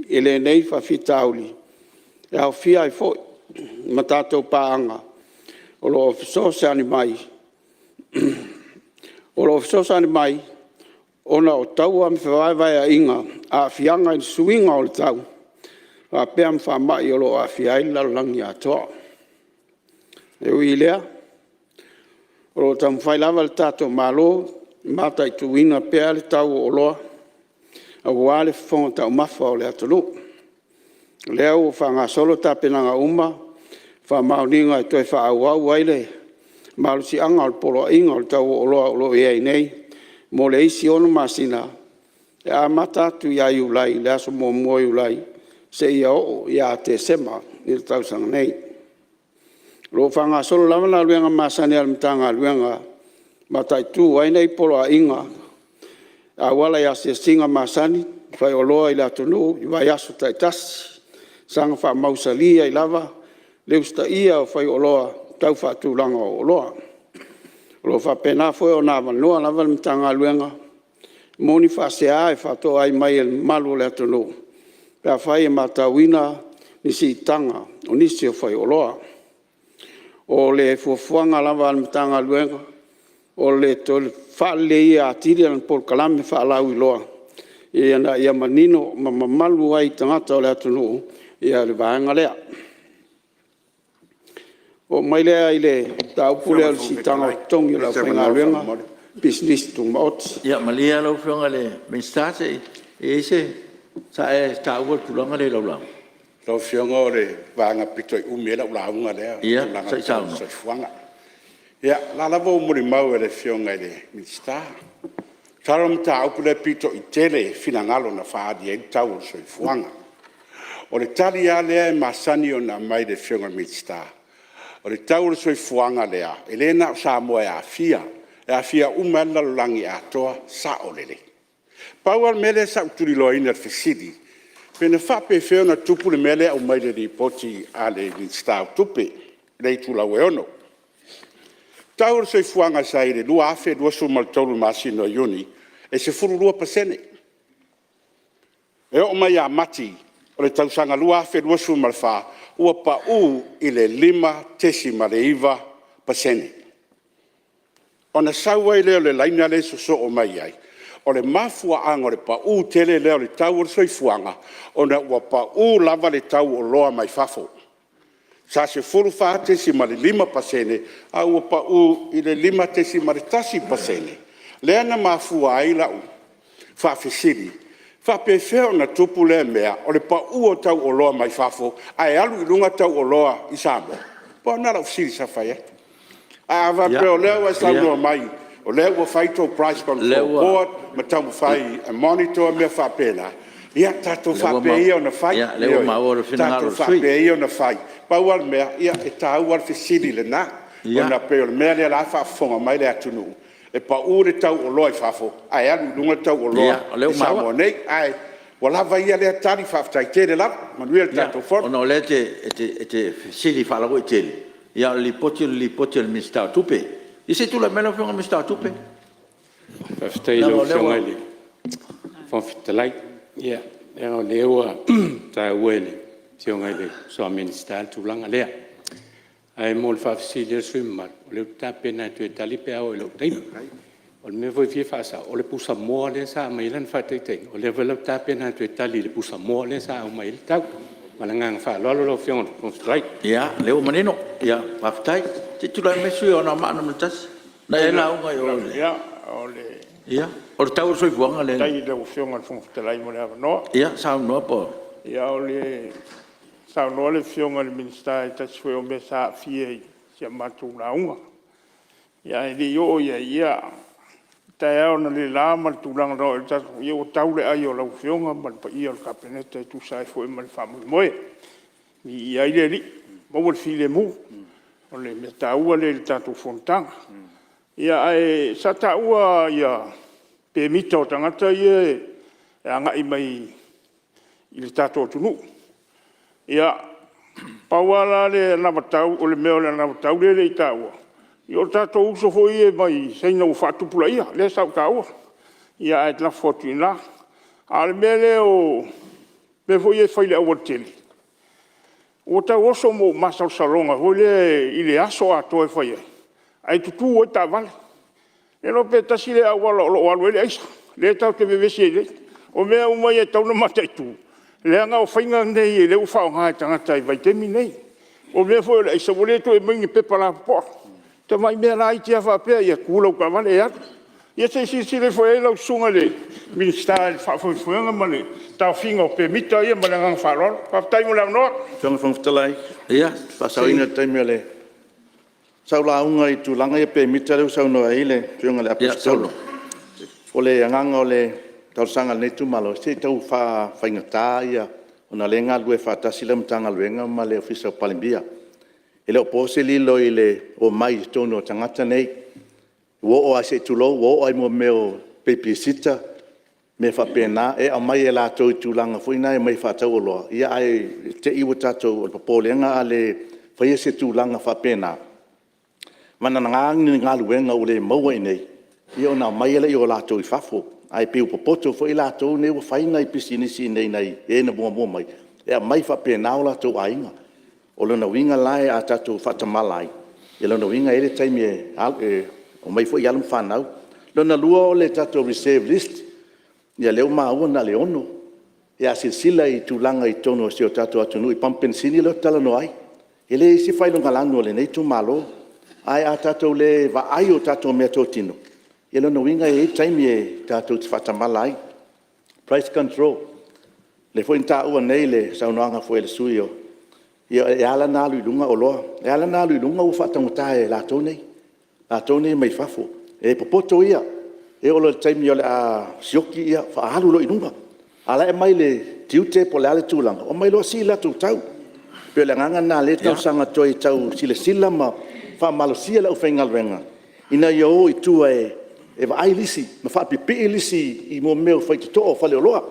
i lenei faafitauli e aofia ai foi ma tatou paaga o lo o fesoasoani mai ona o taua ma fevaevaeaiga, aafiaga i le suiga o le tau faapea ma faamai o lo o aafia ai le lalolagi atoa. E ui i lea, o lo o taumafai lava le tatou Malo e mataituina pea le tau o oloa aua le fofoga taumafa o le atunuu. O lea ua faagasolo tapenaga uma ma faamaoniga e toe faaauau ai le malosiaga o le Poloaiga o le Tau o Oloa o lo o i ai nei mo le isi 6 masina e amata atu ia Iulai i le aso 1 o Iulai seia oo ia Tesema i le tausaga nei. O lo o faagasolo lava galuega masani a le Matagaluega e mataitu ai nei poloaiga e auala i asiasiga masani a faioloa i le atunuu i vaiaso taitasi, saga faamausali ai lava le usitaia o faioloa tau faatulaga o oloa. O lo o faapena foi ona avanoa lava le Matagaluega mo ni faasea e faatoai mai e le mamalu o le atunuu pe afai e matauina ni siitaga o nisi o faioloa. O le fuafuaga lava a le Matagaluega o le toe faaleleia atili o ana polokalame faalauiloa ina ia manino ma mamalu ai i tagata o le atunuu le vaega lea. O'o mai lea i le mataupu lea o le siitaga o totogi o le aufaigaluega ma Pisinisi Tumaoti. Ia malie lau Afioga i le Minisita se i… e i ai se… Sa e taua le tulaga lea i lau lauga? Lau Afioga o le vaega aupito i umi ai lau lauga lea o le tulaga tau le soifuaga. Ia se i saunoa. Ia o la e lava ua molimau e le Afioga i le Minisita. Masalo o le mataupu lea pito i tele finagalo na faaali ai le tau o le soifuaga. O le tali lava lea e masani ona aumai e le Afioga i le Minisita, o le tau o le soifuaga lea, e le na o Samoa e aafia, e aafia uma ai lava le lalolagi atoa. E sao lelei. Pau lava le mea lea sa ou tuliloaina i le fesili, pe na faapefea ona tupu le mea lea e aumai i le Lipoti a le Minisita o Tupe i le itulau e 6. Tau o le soifuaga sa i ai i le 2023 i le masina o Iuni e 12%. E oo mai ia Mati o le tausaga 2024 ua pau i le 5.9%. Ona sau ai lea o le laina lea e sosoo mai ai, o le mafuaaga o le pau tele lea o le tau o le soifuaga, ona ua pau lava le tau o oloa mai fafo. Sa 14.5% ae ua pau i le 5.1%. Lea na mafua ai lau faafesili, e faapefea ona tupu lea mea o le pau o tau o oloa mai fafo ae alu i luga tau o oloa i Samoa? Pau lena o lau fesili sa fai atu. Ae a faapea o lea ua e saunoa mai o lea ua fai tou price control board ma taumafai e monitor mea faapena, ia tatou faapea ia ona fai. Ioe, tatou faapea ia ona fai. Pau lava le mea, e taua lava le fesili lena. Ona e pei o le mea lea o la e faafofoga mai le atunuu, e pau le tau o oloa i fafo ae alu i luga le tau o oloa i Samoa nei. Ae ua lava ia lea tali faafetai tele lava. Manuia le tatou Fono. Ona o lea e te fesili faalauaitele a o le Lipoti o le Lipoti a le Minisita o Tupe. Ia se i tulai mai lau Afioga i le Minisita o Tupe. Faafetai i lau Afioga i le Fofoga Fetalai. Ia leaga o lea ua taua e le Afioga i le uso a Minisita le tulaga lea. Ae mo le faafesili a le sui usufono mamalu, o lea ou te tapena e toe tali pe a oo i lou taimi. O le mea foi e fia faasao, o le pusamoa lea sa aumai ai lana faataitaiga, o lea foi la ou te tapena e toe tali i le pusamoa lea sa aumai ai le tau. Ma le agaga faaaloalo lau Afioga i le Fofoga Fetalai. Ia lea ua manino, faafetai. Se i tulai mai le sui usufono mo Anoamaa 1. Na e lauga i o i le… O le tau o le soifuaga lea. Faafetai i lau Afioga i le Fofoga Fetalai mo le avanoa. Ia saunoa po o… Saunoa le Afioga i le Minisita i se tasi foi o mea sa aafia i si a matou lauga. Ae le i oo i ai, ia, o le taeao analeila ma le tulaga na oo i ai le tatou… ia ua tau le ai o lau Afioga ma le paia o le Kapeneta e tusa ai foi ma le faamoemoe. Viia ai le Alii, maua le filemu. O le mea taua lea i le tatou fonotaga. Ae sa taua pemita o tagata ia e agai mai i le tatou atunuu. Ia, pau lava la le anavatau, o le mea o le anavatau lea e le i taua, o tatou uso foi ia mai Saina ua faatupulaia lea sa ou taua, ae lafo atu i ina. A o le mea lea o mea foi ia e fai i le aualatele, ua tau oso ma ou masalosaloga foi lea i le aso atoa e fai ai, ae tutu ai taavale. Le iloa pe tasi lea auala o lo o alu ai le aisa, lea tatou te vevesi ai nei. O mea uma ia e tatau ona mataitu, leaga o faiga nei o lea ua faaaoga e tagata i vaitaimi nei. O mea foi o le aisa, ua le toe aumaia ni pepa lapopoa, tamai mea laiti lava faapea, ia tu lau taavale e alu. Ia se i silasila ifo i ai lau Susuga i le Minisita i le faafoefoega ma le taofiga o pemita ia. Ma le agaga faaaloalo. Faafetai mo le avanoa. Lau Afioga i le Fofoga Fetalai, faasaoina o le taimi o le… Sa ou lauga i tulaga ia pemita lea ua saunoa i ai le Afioga i le Aposetolo. O le agaga o le talosaga a lenei itumalo, se i tau faafaigata ia ona o lea e galulue faatasi lau Matagaluega ma le Ofisa o le Palemia. E le o po se lilo i le omai i totonu o tagata nei, ua oo lava se i tulou, ua oo lava i mea o babysitter ma mea faapena, e aumai e latou i tulaga foi na e omai e faatau oloa, ae te i ua tatou… o le popolega a le faia se tulaga faapena, vagana ni galuega ua le maua i inei, ia ona aumai lea o latou i fafo. Ae pei ua popoto foi latou nei ua fai nai pisinisi i inei i nai e na muamua mai, e aumai faapena o latou aiga. O lona uiga la a tatou faatamala ai, o lona uiga e i ai le taimi e omai foi alo ma fanau. Lona lua o le tatou reserve list, ia lea ua maua na o le 6. Ia a silasila i tulaga i totonu o si o tatou atunuu i pamu penisini lea ou te talanoa ai, e leai se faailogalanu a lenei itumalo. Ae a tatou le vaai i tatou meatotino, ia lona uiga e i ai taimi tatou te faatamala ai. Price control, lea foi na taua nei i le saunoaga foi a le sui usufono, ia e ala ona alu i luga oloa, e ala ona alu i luga ua faataugata e latou nei, latou nei mai fafo. E popoto ia, e oo loa i le taimi o le a sioki ia faaalu loa i luga. A o la e aumai i le tiute po o le a le tulaga, omai loa sii latou tau. E pei o le agaga lena o lea e talosaga atu ai e tau silasila ma faamalosia le aufaigaluega ina ia o i tua e vaai lisi ma faapipii lisi i mea o faitotoa o faleoloa,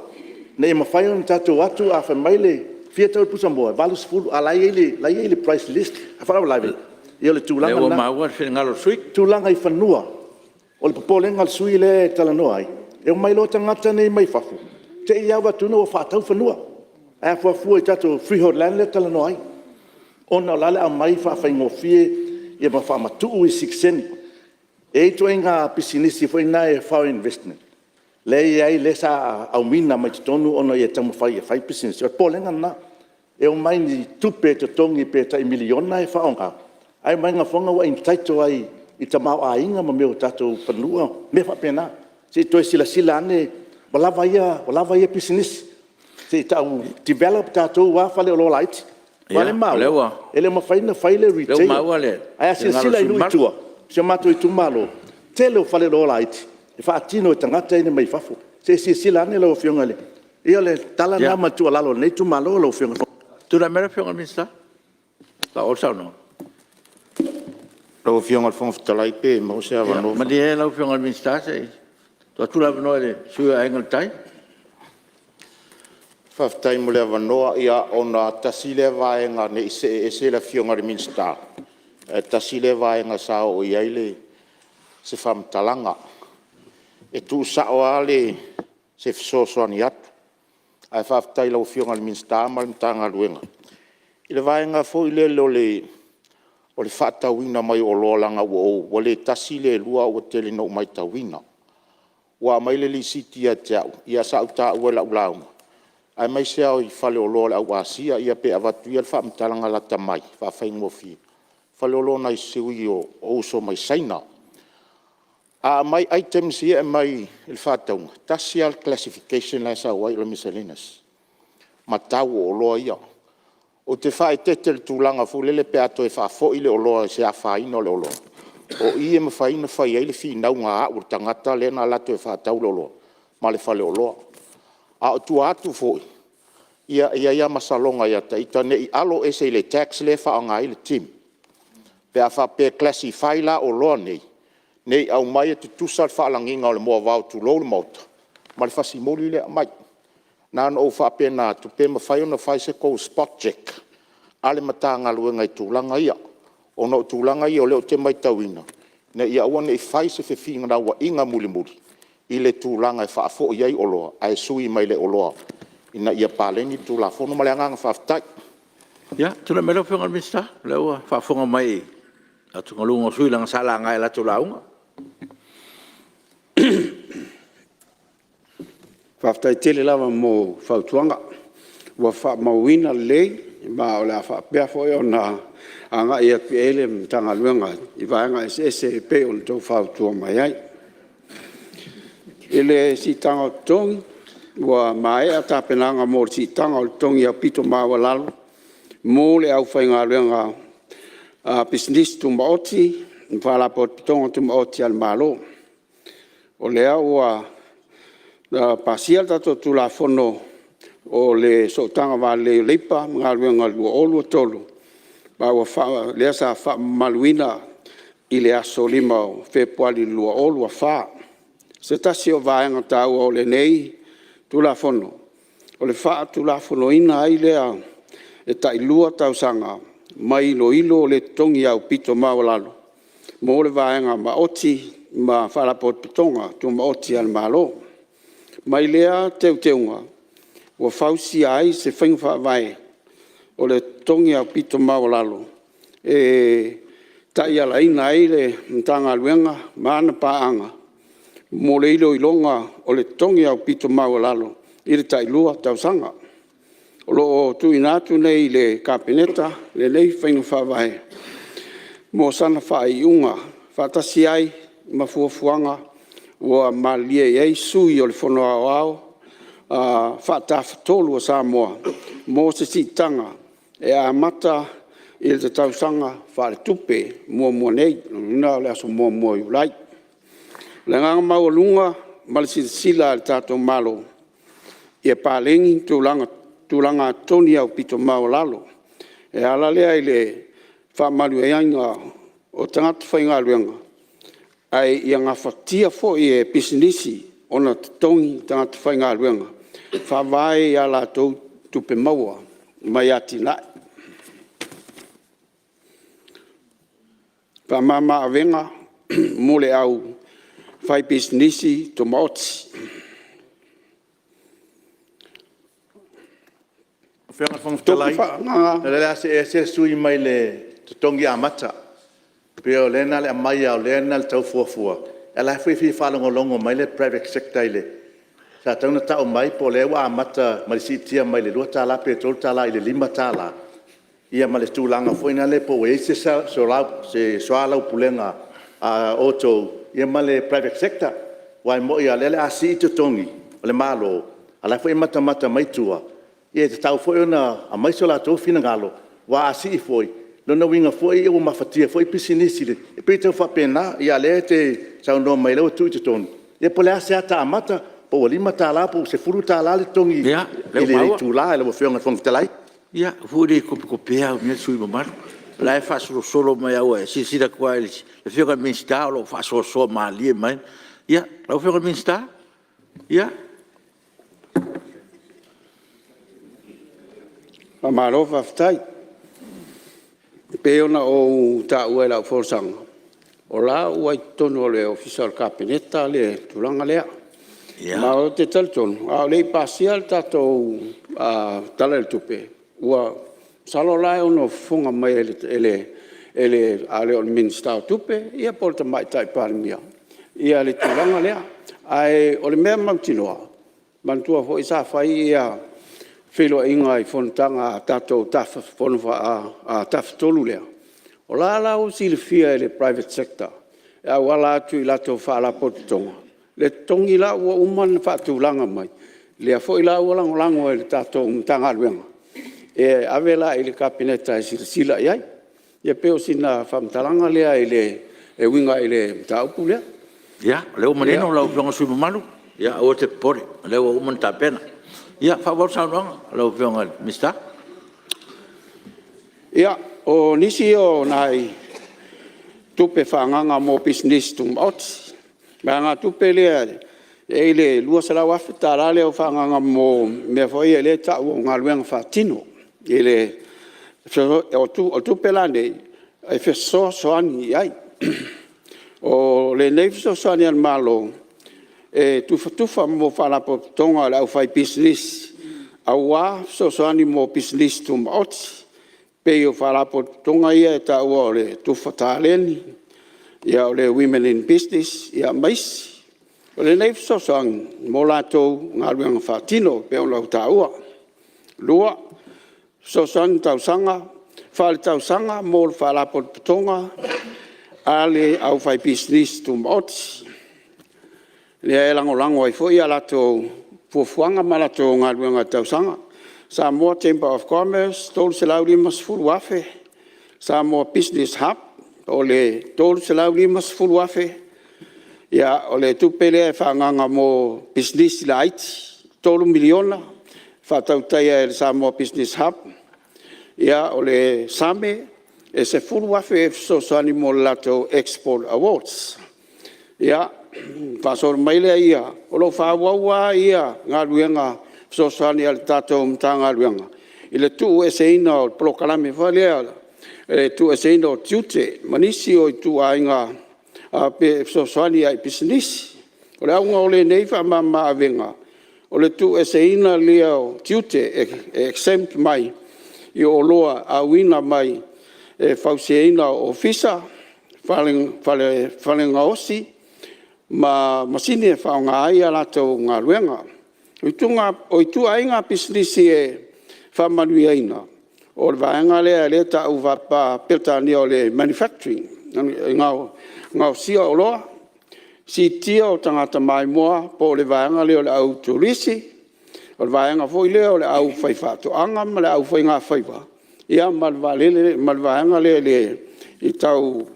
ina ia mafai ona tatou o atu a fai mai e fia le tau o le pusamoa? E $80, a o la e i ai le price list. A o le faalavelave, ia o le tulaga lena. O lea ua maua le finagalo o le sui usufono. O le tulaga i fanua, o le popolega o le sui usufono lea e talanoa ai, e omai loa tagata nei mai fafo, te i lava ua vaai atu ua faatau fanua. Ae a fuafua i tatou freehold land lea e talanoa ai, ona o la e o le a aumai faafaigofie ma faamatuu isi sitiseni. E i ai ituaiga pisinisi foi na foreign investment lea e i ai lea sa auina mai totonu ona ia taumafai e fai pisinisi. O le popolega lena, e omai ni tupe e totogi pe tai $1miliona e faaaoga, ae omai ua entitle lava i tamaoaiga ma mea o tatou fanua ma mea faapena. Se i toe silasila ane, ua lava ia pisinisi, se i tau develop tatou lava faleoloa laiti. Aua o lea e maua, e le o mafai ona fai le retail. Ae a silasila i nuu i tua o si o matou itumalo, o le tele o faleoloa laiti e faatino e tagata ia mai fafo. Se i silasila ane lau Afioga i le… Ia o le tala lena ma le tuualalo a lenei itumalo lau Afioga i le Fofoga Fetalai. Lau Afioga i le Fofoga Fetalai pe maua se avanoa. Malie lau Afioga i le Minisita se i tuu atu le avanoa i le sui usufono o Aiga i le Tai. Faafetai mo le avanoa. Ia ona tasi lea vaega ne i see ese le Afioga i le Minisita, ae tasi lea vaega sa oo i ai se faamatalaga. E tuusao lava se fesoasoani atu, ae faafetai i lau Afioga i le Minisita ma le Matagaluega i le vaega foi lele o le faatauina mai o oloa leaga ua le tasi le lua ae ua tele ina ou matauina. Ua aumai le lisiti ia te au, ia sa ou taua i lau lauga, aemaise lava i faleoloa o le au Asia, ia pe avatu ia le faamatalaga lata mai e faafaigofie, faleoloa o nai sui o uso mai Saina. A aumai items ia e aumai i le faatauga, e tasi lava le classification la e sau ai o le miscellaneous ma tau o oloa ia. Ou te faaeteete i le tulaga foi lele pe a toe faafoi le oloa i se afaina o le oloa, o i e mafai ona fai ai le finauga a au o le tagata lea na alu atu e faatau le oloa ma le faleoloa. A o tua atu foi, ia e i ai lava masaloga ia te ita ne i alo ese i le tax lea e faaaoga ai le timp pe a faapea e classify la oloa nei, ne i aumaia tutusa le faalagiga o le moavao tulou le Maota, ma le fasimoli lea e aumai. Na ona ou faapena atu, pe mafai ona fai se tou spot check a le Matagaluega i tulaga ia, ona o tulaga ia o lea ou te matauina, ina ia aua ne i fai se fefinauaiga mulimuli i le tulaga e faafoi ai oloa ae sui mai le oloa ina ia paleni le Tulafono. Ma le agaga faafetai. Ia, tulai mai lau Afioga i le Minisita, o lea ua faafofoga mai i atugaluga o sui usufono leaga sa laga i a latou lauga. Faafetai tele lava mo fautuaga, ua faamauina lelei ma o le a faapea foi ona agai atu i ai le Matagaluega i vaega eseese e pei ona outou fautua mai ai. I le siitaga o totogi, ua maea tapenaga mo le siitaga o totogi aupito maualalo mo le aufaigaluega a Pisinisi Tumaoti ma Faalapotopotoga Tumaoti a le Malo. O lea ua pasia le tatou Tulafono o le Sootaga Va Lelei o Leipa ma Galuega 2023, ma lea sa faamamaluina i le aso 5 o Fepuari 2024. O se tasi o vaega taua o lenei Tulafono, o le faatulafonoina ai lea e tailua tausaga mai iloilo le totogi aupito maualalo mo le vaega maoti ma Faalapotopotoga Tumaoti a le Malo. Mai lea teuteuga ua fausia ai se faiga faavae o le totogi aupito maualalo e taialaina ai le Matagaluega ma ana paaga mo le iloiloga o le totogi aupito maualalo i le tailua tausaga. O lo o tuuina atu nei i le Kapeneta lenei faiga faavae mo sana faaiuga faatasi ai ma fuafuaga ua malilie i ai sui o le Fono Aoao Faa-Tafatolu o Samoa mo se siitaga e amata i le tausaga faaletupe muamua nei, lona uiga o le aso 1 o Iulai. O le agaga maualuga ma le silasila a le tatou Malo, ia paleni tulaga totogi aupito maualalo. E ala lea i le faamanuiaina o tagata faigaluega, ae ia gafatia foi e pisinisi ona totogi tagata faigaluega e faavae i a latou tupe maua mai atinae. Faamama-avega mo le au faipisinisi tumaoti. Lau Afioga i le Fofoga Fetalai, o lea o le a see ese le sui usufono mai le totogi amata. E pei o lea na o le aumai lava o lea na o le tau fuafua, a o la e foi e fia faalogologo mai le private sector i le… Sa tatau ona tau mai po o lea ua amata mai le siitia mai le $2 pe $3 i le $5 ia ma le tulaga foi lea po ua i ai se soalaupulega a outou ma le private sector. Aua e moni lava o lea o le a sii totogi o le Malo, a o la e foi e matamata mai tua, ia e tatau foi ona aumai so latou finagalo, aua a sii foi, o lona uiga foi ua mafatia foi pisinisi i le… E pei e tau faapena, a o lea e te saunoa mai o lea ua tuu i totonu, ia po o le a se ata amata, po ua $5 po ua $10 le totogi i le itula lau Afioga i le Fofoga Fetalai. Ia, aua foi ne i topetopea le sui usufono mamalu. la e faasolosolo mai lava, ua e silasila atu lava i le Afioga i le Minisita o lo o faasoasoa malie mai. Ia, lau Afioga i le Minisita. Ia. Faamalo faafetai. E pei ona ou taua i lau folasaga, o la ua i totonu o le Ofisa o le Kapeneta le tulaga lea. Ma ou te talitonu a o le i pasia le tatou Tala o le Tupe, masalo o la e ono fofoga mai e le, a le o le Minisita o Tupe ia po o le Tamaitai Palemia le tulaga lea. Ae o le mea mautinoa, manatua foi sa fai feiloaiga i fonotaga a tatou Tafatolu lea, o la e la ua silafia e le private sector e auala atu i latou faalapotopotoga le totogi la ua uma ona faatulaga mai, lea foi la ua lagolago e le tatou Matagaluega e ave la i le Kapeneta e silasila i ai. Ia pei o sina faamatalaga lea e uiga i le mataupu lea. Ia, o lea ua manino lau Afioga i le sui usufono mamalu. Aua e te popole o lea ua uma ona tapena. Ia faaauau le saunoaga a lau Afioga i le Minisita. Ia, o nisi o nai tupe faaagaaga mo pisinisi tumaoti. O le vaegatupe lea e i ai le $200,000 lea ua faaagaaga mo mea foi ia lea e tau o galuega faatino. O tupe la nei, e fesoasoani i ai. O lenei fesoasoani a le Malo, e tufatufa mo faalapotopotoga a le aufaipisinisi aua fesoasoani mo pisinisi tumaoti. E pei o faalapotopotoga ia e taua o le Tufa Taleni, o le Women in Business ma isi. O lenei fesoasoani mo latou galuega faatino e pei ona ou taua. Lua, fesoasoani faaletausaga mo le Faalapotopotoga a le Aufaipisinisi Tumaoti, lea e lagolago ai foi a latou fuafuaga ma latou galuega i tausaga. Samoa Chamber of Commerce e $350,000, Samoa Business Hub e $350,000. O le tupe lea e faaagaaga mo pisinisi laiti e $3 miliona e faatautaia e le Samoa Business Hub. O le SAME e $10,000 e fesoasoani mo le latou export awards. Ia, ona faasolo mai lea, o lo o faaauau lava galuega fesoasoani a le tatou Matagaluega i le tuueseina o le polokalame foi lea o le tuueseina o tiute ma nisi o ituaiga fesoasoani i pisinisi. O le auga o lenei faamama-avega, o le tuueseina lea o tiute e exempt mai i oloa auina mai e fausiaina o ofisa, fale gaosi ma masini e faaaoga ai a latou galuega. O ituaiga pisinisi e faamanuiaina, o le vaega lea e tau faa-Peretania o le manufacturing, le gaosia o oloa, siitia o tagata maimoa po o le vaega lea o le au turisi, o le vaega foi lea o le aufaifaatoaga ma le aufaigafaiva, ia ma le vaega lea tau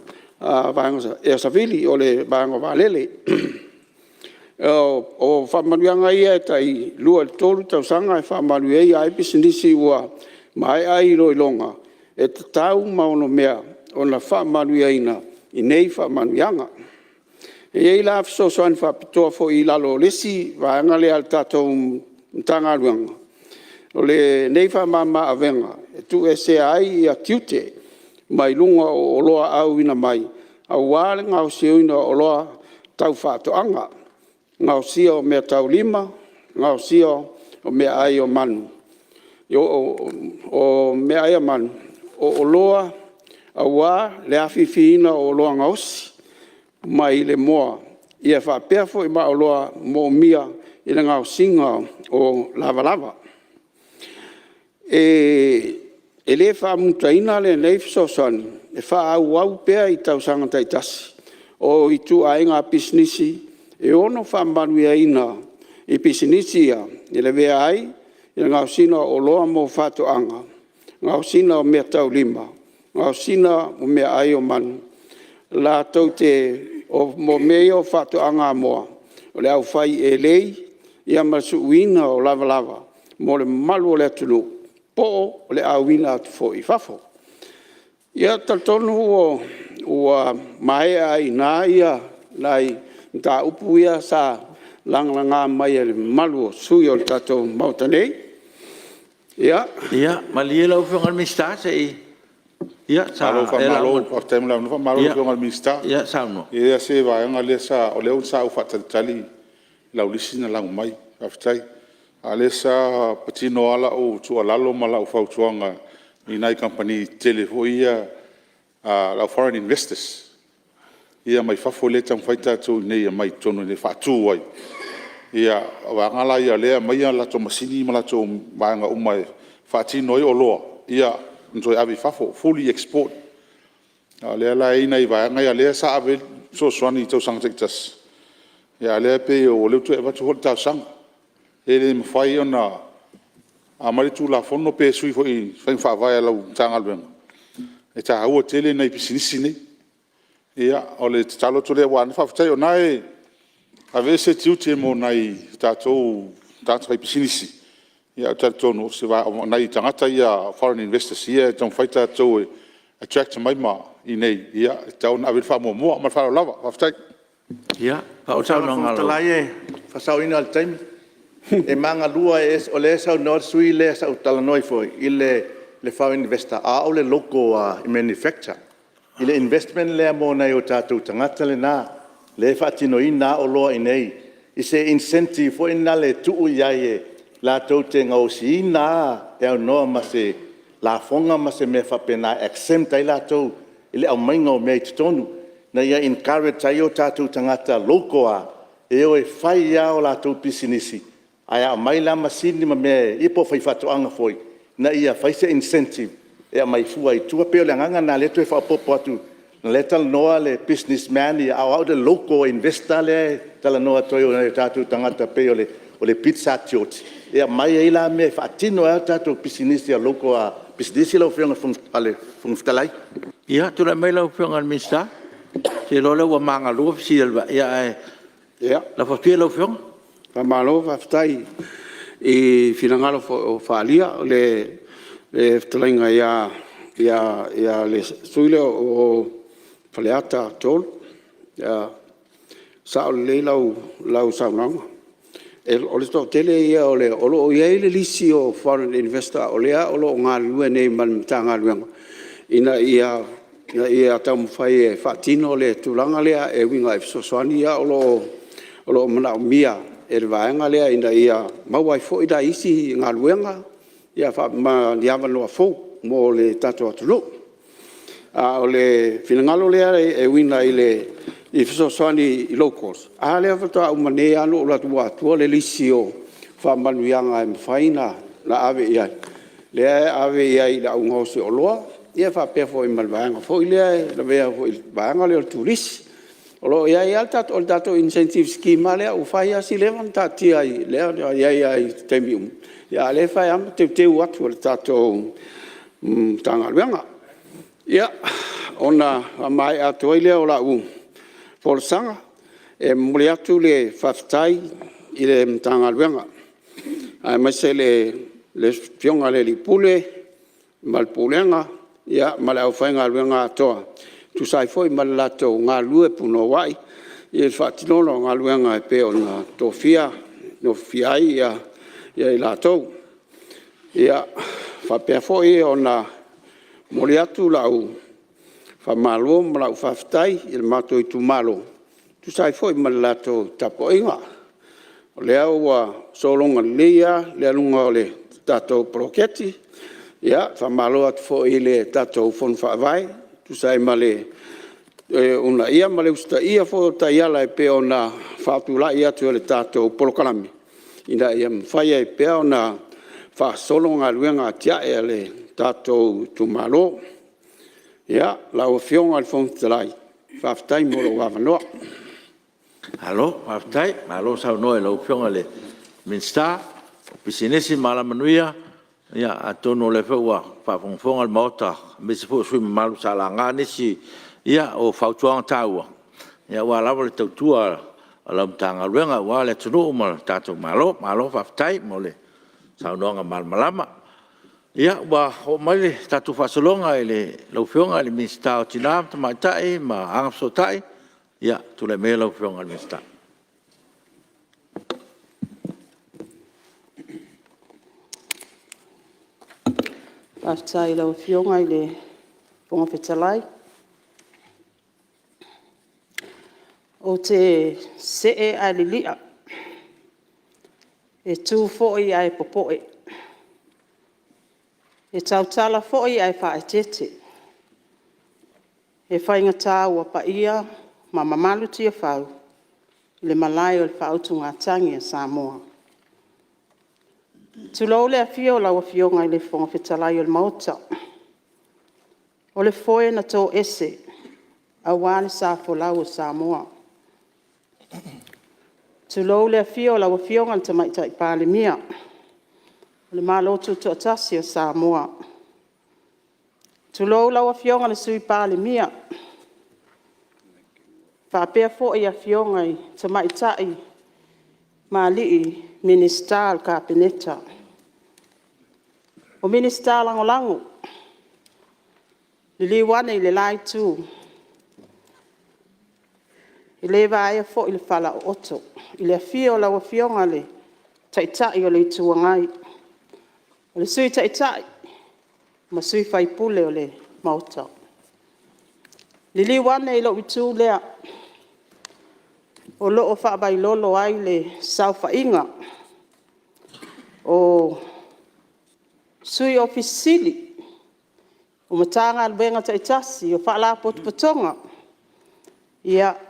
ea savili, o le vaega o vaalele. O faamanuiaga ia e tai 2 i le 3 tausaga e faamanuiaina ai pisinisi ua maea iloiloga e tatau ma onomea ona faamanuiaina i nei faamanuiaga. E i ai la fesoasoani faapitoa foi i lalo o le isi vaega lea a le tatou Matagaluega, o lenei faamama-avega e tuuesea ai tiute mai luga o oloa auina mai aua le gaosiina o oloa tau faatoaga, gaosia o meataulima, gaosia o meaai a manu, o oloa aua le afifiina o oloa gaosi mai le moa, ia faapea foi ma oloa moomia i le gaosiga o lavalava. E le faamutaina lenei fesoasoani, e faaauau pea i tausaga taitasi. O ituaiga pisinisi e ono faamanuiaina i pisinisi ia e lavea ai le gaosiga o oloa mo faatoaga, gaosiga o meataulima, gaosiga o meaai o manu, latou te… mo mea ia o faatoaga a moa, o le au fai elei ma le suuina o lavalava mo le mamalu o le atunuu po o le auina atu foi i fafo. Ia, e talitonu ua maea ai i ina nai mataupu ia sa lagalaga mai e le mamalu o sui usufono o le tatou Maota nei. Ia Malie lau Afioga i le Minisita se i… Ia Malo faafetai mo le avanoa. Faamalo i lau Afioga i le Minisita. E leai lava se vaega lea sa… O lea sa ou faatalitali i lau lisi na lau mai, faafetai. A o lea sa patino lava lau tuualalo ma lau fautuaga i nai kamupani tetele foi ia le au foreign investors ia mai fafo lea e taumafai tatou i inei e aumai i totonu i inei e faatu ai. O vaega la ia o lea e aumai a latou masini ma latou vaega uma e faatino ai oloa ma toe ave i fafo, fully export. A o lea la e i ai nai vaega ia lea sa ave ai le fesoasoani i tausaga taitasi, a o lea e pei o lea ua toe avatu foi le talosaga. Pe le mafai ona aumai le Tulafono pe sui foi i faiga faavae a lau Matagaluega, e taua tele nai pisinisi nei. Ia, o le tatalo atu lea, aua faafetai o lena e aveese tiute mo nai o tatou tagata faipisinisi, ae ou te talitonu o nai tagata ia foreign investors ia e taumafai tatou e attract mai i inei, e tatau ona ave i ai le faamuamua. Ma le faaaloalo lava. Faafetai. Ia, faaauau le saunoaga a lau… Lau Afioga i le Fofoga Fetalai e faasaoina le taimi. E ma galua, o lea e saunoa le sui usufono lea sa ou talanoa ai foi i le foreign investor, a o au o le local manufacture i le investment lea mo nai o tatou tagata lena lea e faatinoina lava oloa i inei i se incentive foi lena e tuu i ai latou te gaosiina lava e aunoa ma se lafoga ma se mea faapena e exempt ai latou i le aumaiga o mea i totonu, ina ia encourage ai o tatou tagata local lava e o e fai lava a latou pisinisi, ae a aumai la masini ma mea ia po o faifaatoaga foi, ina ia fai se incentive e aumai fua i tua. E pei o le agaga lena o lea e toe faaopoopo atu, o lea e talanoa le businessman a o au o le local investor lea e talanoa atu ai o nai o tatou tagata e pei o le bid a Georgie e aumai ai la mea e faatino ai lava tatou pisinisi a local pisinisi lau Afioga i le Fofoga Fetalai. Ia, tulai mai lau Afioga i le Minisita. Ou te iloa o lea ua magalua fesili a le Vaega, ae lafo atu ia i lau Afioga. Faamalo faafetai i finagalo foi ua faaalia i le fetalaiga ia le sui usufono lea o Faleata 3. E sao lelei lau saunoaga, o le toatele ia o lo o i ai le lisi o foreign investor o lea o lo o galulue nei ma le Matagaluega ina ia taumafai e faatino le tulaga lea e uiga i fesoasoani ia o lo o manaomia e le vaega lea ina ia maua ai foi nai isi galuega ma ni avanoa fou mo le tatou atunuu. A o le finagalo lea e uiga i fesoasoani i locals, a lea faatoa uma nei lava ona ou alu atu atoa le lisi o faamanuiaga e mafai ona ave i ai, lea e ave i ai i le au gaosi oloa ia faapea foi ma le vaega foi lea e lavea foi i le vaega lea o le turisi. O lo o i ai lava le tatou incentive scheme lava lea ua fai lava si leva ona taatia ai, lea na i ai lava i taimi uma, a o lea e fai lava ma teuteu atu e le tatou Matagaluega. Ia, ona faamaea atu ai lea o lau folasaga, e momoli atu le faafetai i le Matagaluega aemaise le Afioga i le Ofisa Sili o Pulega ma le Pulega ma le aufaigaluega atoa e tusa ai foi ma le latou galulue punouai i le faatinoina o galuega e pei ona tofia ai i latou. E faapea foi ona momoli atu lau faamalo ma lau faafetai i le matou itumalo e tusa ai foi ma le latou tapuaiga, o lea ua sologa lelei lava le aluga o le tatou poloketi. Faamalo atu foi i le tatou Fono Faavae e tusa ai ma le uunaia ma le usitaia foi o taiala e pei ona faatulai atu e le tatou polokalame ina ia mafai ai pea ona faasolo galuega atiae a le tatou itumalo. Ia, lau Afioga i le Fofoga Fetalai, faafetai mo lou avanoa. Malo faafetai, malo saunoa i lau Afioga i le Minisita o Pisinisi ma Alamanuia. Ia atonu o lea foi ua faafogafoga le Maota aemaise foi o sui usufono mamalu sa laga nisi o fautuaga taua aua lava le tautua a lau Matagaluega aua le atunuu ma le tatou Malo. Malo faafetai mo le saunoaga malamalama. Ia ua oo mai le tatou faasologa i lau Afioga i le Minisita o Tina ma Tamaitai ma Agafesootai, ia tulai maia lau Afioga i le Minisita. Faafetai i lau Afioga i le Fofoga Fetalai. Ou te see ae lilia, e tu foi ae popoe, e tautala foi ae faaeteete, e faigata ua paia ma mamalu Tiafau i le Malae o le faautugatagi a Samoa. Tulou le afio o lau Afioga i le Fofoga Fetalai o le Maota, o le foe na toese aua le sa folau o Samoa. Tulou le afio o lau Afioga i le Tamaitai Palemia o le Malo Tutoatasi o Samoa. Tulou lau Afioga i le Sui Palemia, faapea foi Afioga i Tamaitai ma alii Minisita o le Kapeneta. O Minisita Lagolago, liliu ane i le la Itu, e le vaea foi le falaooto i le afio o lau Afioga i le Taitai o le Itu Agai, le Sui Taitai ma sui usufono o le Maota. Liliu ane i lou Itu lea, o lo o faavailolo ai le saofaiga o Sui Ofisa Sili o Matagaluega taitasi, o Faalapotopotoga,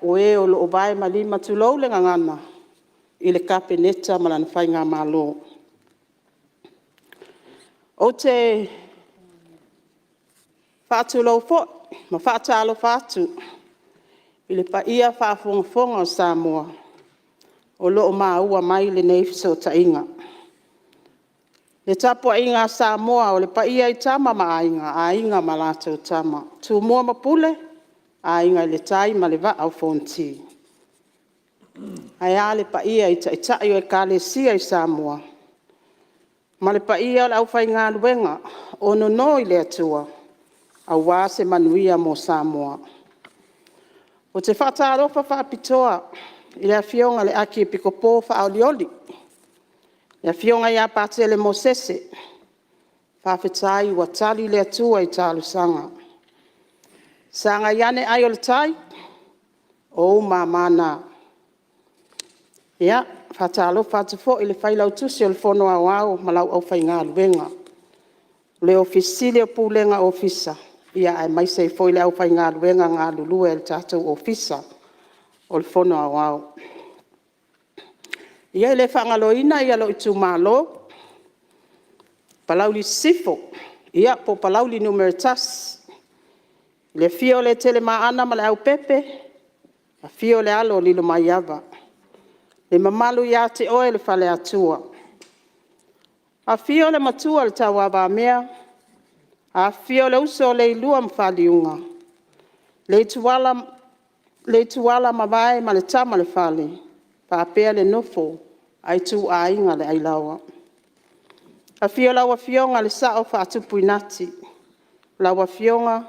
o e o lo o vae ma lima, tulou le gagana, i le Kapeneta ma lana Faigamalo. Ou te faatulou foi ma faatalofa atu i le paia faafogafoga o Samoa o lo o maua mai lenei fesootaiga. Le tapuaiga a Samoa o le paia i Tama ma Aiga, Aiga ma latou Tama, Tumua ma Pule, Aiga i le Tai ma le Vaa o Fonoti. Ae a le paia i Taitai o Ekalesia i Samoa ma le paia o le aufaigaluega o nonoi i le Atua aua se manuia mo Samoa. Ou te faatalofa faapitoa i le Afioga i le Akiepikopo faaolioli le Afioga ia Patele Mosese, faafetai ua tali le Atua i talosaga. Sagai ane ai o le tai, o ou mama na. E faatalofa atu foi i le Failautusi o le Fono Aoao ma lau aufaigaluega, le Ofisa Sili o Pulega o le Ofisa, aemaise ai foi le aufaigaluega galulue a le tatou Ofisa o le Fono Aoao. E le faagaloina lou itumalo o Palauli Sisifo po o Palauli 1, le afio o Letelemaana ma Leaupepe, afio le alo o Lilomaiava, le mamalu ia te oe le Faleatua. Afio le Matua o le Tauavamea, afifio le uso o Leilua ma Faliuga, Leituala-mavae ma le Tama a le Fale, faapea le nofo a ituaiga i le Ailaoa. Afio lau Afioga i le Sao Faatupuinati, lau Afioga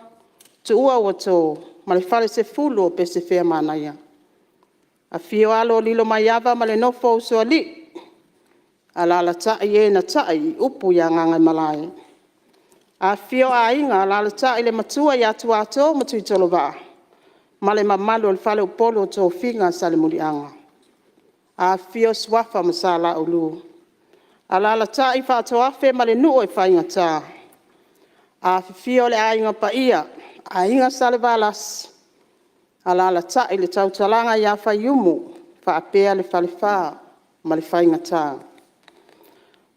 Tuuauato ma le falesefulu o Pesefeamanaia. Afio alo o Lilomaiava ma le nofo a Usoalii, alaalatai e na tai i upu ia Gagaemalae. Afifio Aiga, alaalatai le Matua ia Tuato ma Tuitolovaa ma le mamalu o le faleupolu o tofiga a Salemuliaga. Afifio Suafa ma Sa Laulu, alaalatai Faatoafe ma le nuu e faigata. Afifio le Aiga Paia, Aiga Salevalasi, alaalatai le tautalaga ia Faiumu faapea le Falefa ma le Faigata.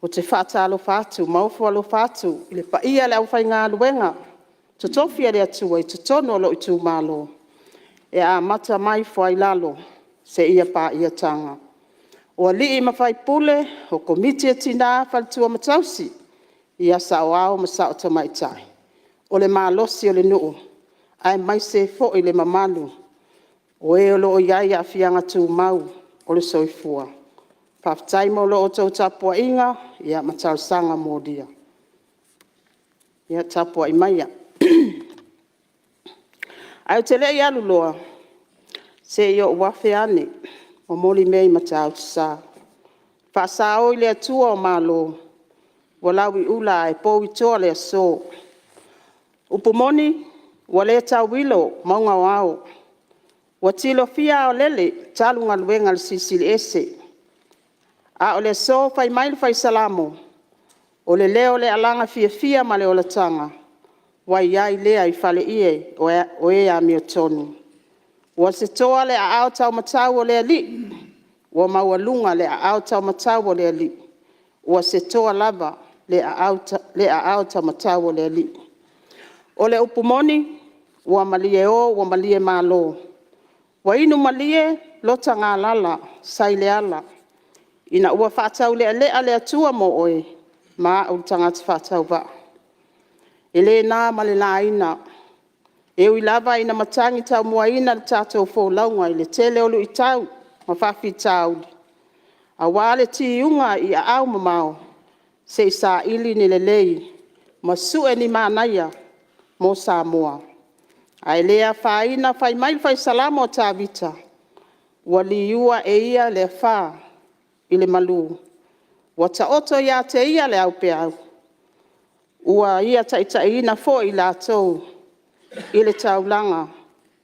Ou te faatalofa atu ma ofo alofa atu i le paia o le aufaigaluega totofi a le Atua i totonu o lou itumalo e amata mai i Foailalo seia paia Taga. O alii ma faipule, o Komiti a Tina, Faletua ma Tausi, saoao ma sao tamaitai. O le malosi o le nuu aemaise ai foi le mamalu o e o lo o i ai aafiaga tumau o le soifua. Faafetai mo la outou tapuaiga ma talosaga molia. Ia tapuai maia. Ae ou te le i alu loa, se i ou afe ane momoli mea i Matautu Sa, faasao i le Atua o Malo, ua lau i ula ae pouitoa le aso. O le upu moni ua le tauilo mauga o ao, ua tilofia aolele talu galuega a le Silisili Ese. A o le aso fai mai le fai Salamo, o le leo o le alaga fiafia ma le olataga, ua i ai lea i faleie o e amiotonu. Ua setoa le aao taumatau o le Alii, ua maualuga le aao taumatau o le Alii, ua setoa lava le aao taumatau o le Alii. O le upu moni, ua malieo ua maliemalo, ua inu malie lota galala sa i le ala ina ua faataulealea le Atua mo oe ma au le tagata faatauvaa. E le na ma le laina, e ui lava ina matagi taumuaina le tatou folauga i le tele o luitau ma faafitauli, aua le tiuga i aao mamao se i saili ni lelei ma sue ni manaia mo Samoa. Ae le afaina, fai mai le fai Salamo o Tavita, “Ua liua e ia le afa i le malu, ua taoto ia te ia le aupeau, ua ia taitaiina foi i latou i le taulaga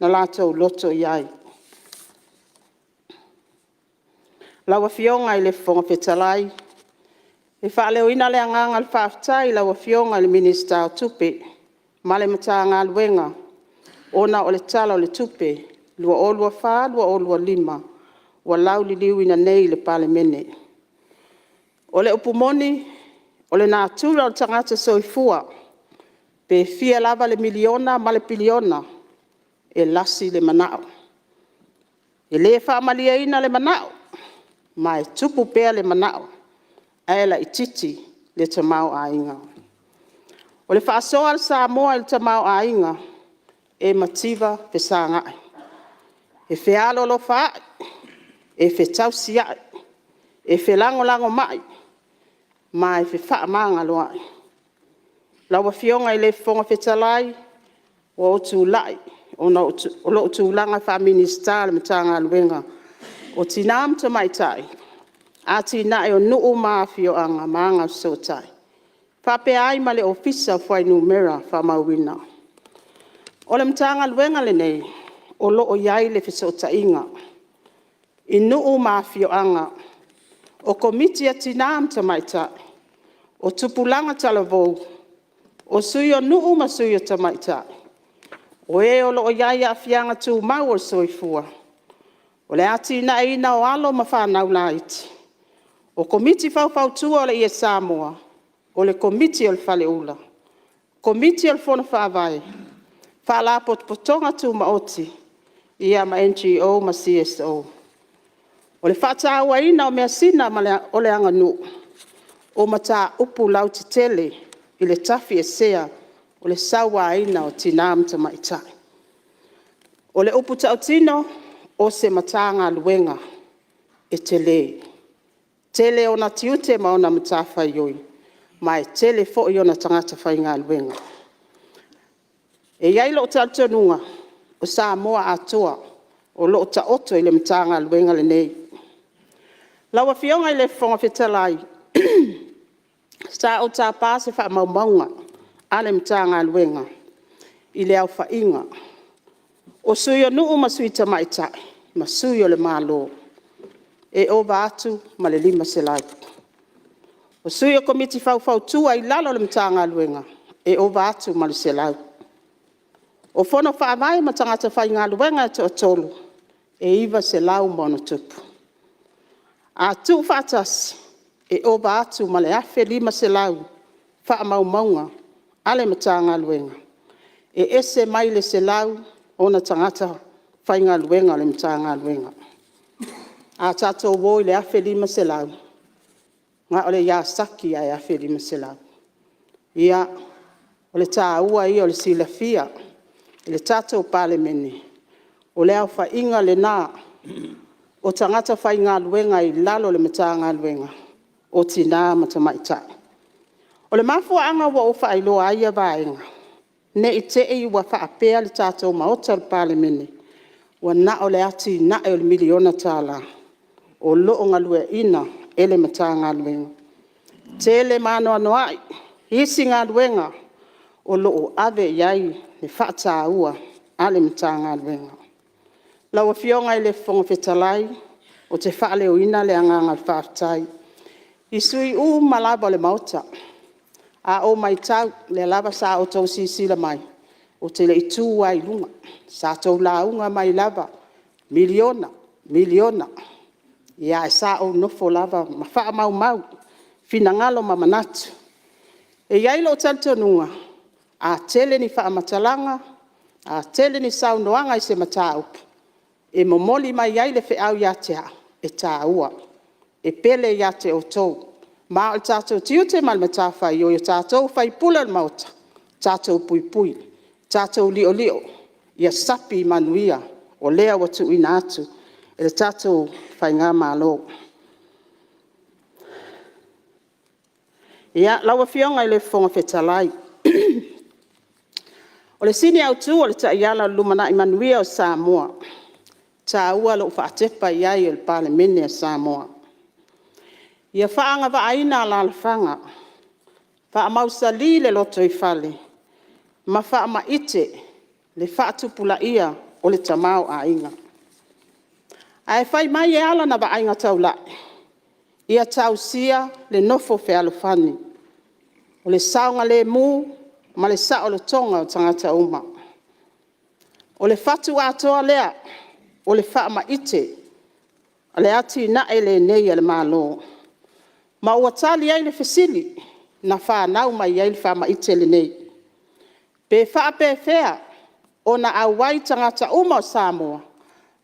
na latou loto i ai.” Lau Afioga i le Fofoga Fetalai, e faaleoina le agaga o le faafetai i lau Afioga i le Minisita o Tupe ma le Matagaluega ona o le Tala o le Tupe 2024/2025 ua lauliliuina nei e le Palemene. O le upu moni, o le natura o le tagata soifua, pe fia lava le miliona ma le piliona, e lasi le manao. E le faamalieina le manao, ma e tupu pea le manao ae laitiiti le tamaoaiga. O le faasoa a le Samoa i le tamaoaiga, e mativa fesagai, e fealolofaai, e fetausiai, e felagolagomai ma e fefaamagaloai. Lau Afioga i le Fofoga Fetalai, ua ou tulai ona o lou tulaga faa-Minisita o le Matagaluega o Tina ma Tamaitai, Atinae o Nuu ma Afioga ma Agafesootai, faapea ai ma le Ofisa o Fuainumera Faamauina. O le Matagaluega lenei o lo o i ai le fesootaiga i nuu ma afioaga, o Komiti a Tina ma Tamaitai, o tupulaga talavou, o Sui o Nuu ma Sui o Tamaitai, o e o lo o i ai aafiaga tumau o le soifua, o le atinaeina o alo ma fanau laiti, o Komiti Faufautua o le Ie Samoa, o le Komiti o le Faleula, Komiti o le Fono Faavae, Faalapotopotoga Tumaoti ma NGO ma CSO. O le faatauaina o measina o le aganuu, o mataupu lautetele i le tafiesea o le sauaina o tina ma tamaitai. O le upu tautino, o se Matagaluega e tele. E tele ona tiute ma ona matafaioi ma e tele foi ona tagata faigaluega. E i ai lou talitonuga, o Samoa atoa o lo o taoto i le Matagaluega lenei. Lau Afioga i le Fofoga Fetalai, sa ou tapa se faamaumauga a le Matagaluega i le aofaiga o Sui o Nuu ma Sui Tamaitai ma Sui o le Malo, e ova atu ma le 500. O Sui o Komiti Faufautua i lalo o le Matagaluega, e ova atu ma le 100. O Fono Faavae ma tagata faigaluega e toatolu, e 900+. A tuufaatasi, e ova atu ma le 1500 faamaumauga a le Matagaluega, e ese mai le 100 o ona tagata faigaluega o le Matagaluega. A tatou o i le 1500, na o le Yazaki lava e 1500. Ia, o le taua ia o le silafia e le tatou Palemene, o le aofaiga lena o tagata faigaluega i lalo o le Matagaluega o Tina ma Tamaitai. O le mafuaaga ua ou faailoa ai ia vaega, ne i te i ua faapea le tatou Maota o le Palemene, ua na o le atinae o le miliona tala o lo o galueaiina e le Matagaluega. E tele ma anoanoai isi galuega o lo o ave i ai le faataua a le Matagaluega. Lau Afioga i le Fofoga Fetalai, ou te faaleoina le agaga o le faafetai i sui usufono uma lava o le Maota. A ou matau, o lea lava sa outou silasila mai, ou te le i tu lava i luga. Sa outou lauga mai lava, miliona, miliona. Ia ae sa ou nofo lava ma faamaumau finagalo ma manatu. E i ai lou talitonuga, a tele ni faamatalaga, a tele ni saunoaga i se mataupu, e momoli mai ai le feau ia te au, e taua, e pele ia te outou. Ma o le tatou tiute ma le matafaioi o tatou o sui usufono o le Maota, tatou puipui, tatou liolio, ia sapi manuia o lea ua tuuina atu e le tatou faigamalo. Ia, lau Afioga i le Fofoga Fetalai, o le sini autu o le taiala o le lumanai manuia o Samoa, e taua lou faatepa i ai o le Palemene o Samoa. Ia faaagavaaina alaalafaga, faamausali le lotoifale ma faamaite le faatupulaia o le tamaoaiga. Ae fai mai e ala ona vaaiga taulai, ia tausia le nofo fealofani, o le saogalemu ma le saolotoga o tagata uma. O le fatu atoa lea o le faamaite o le atinae lenei a le Malo. Ma ua tali ai le fesili na fanau mai ai le faamaite lenei. Pe faapefea ona auai tagata uma o Samoa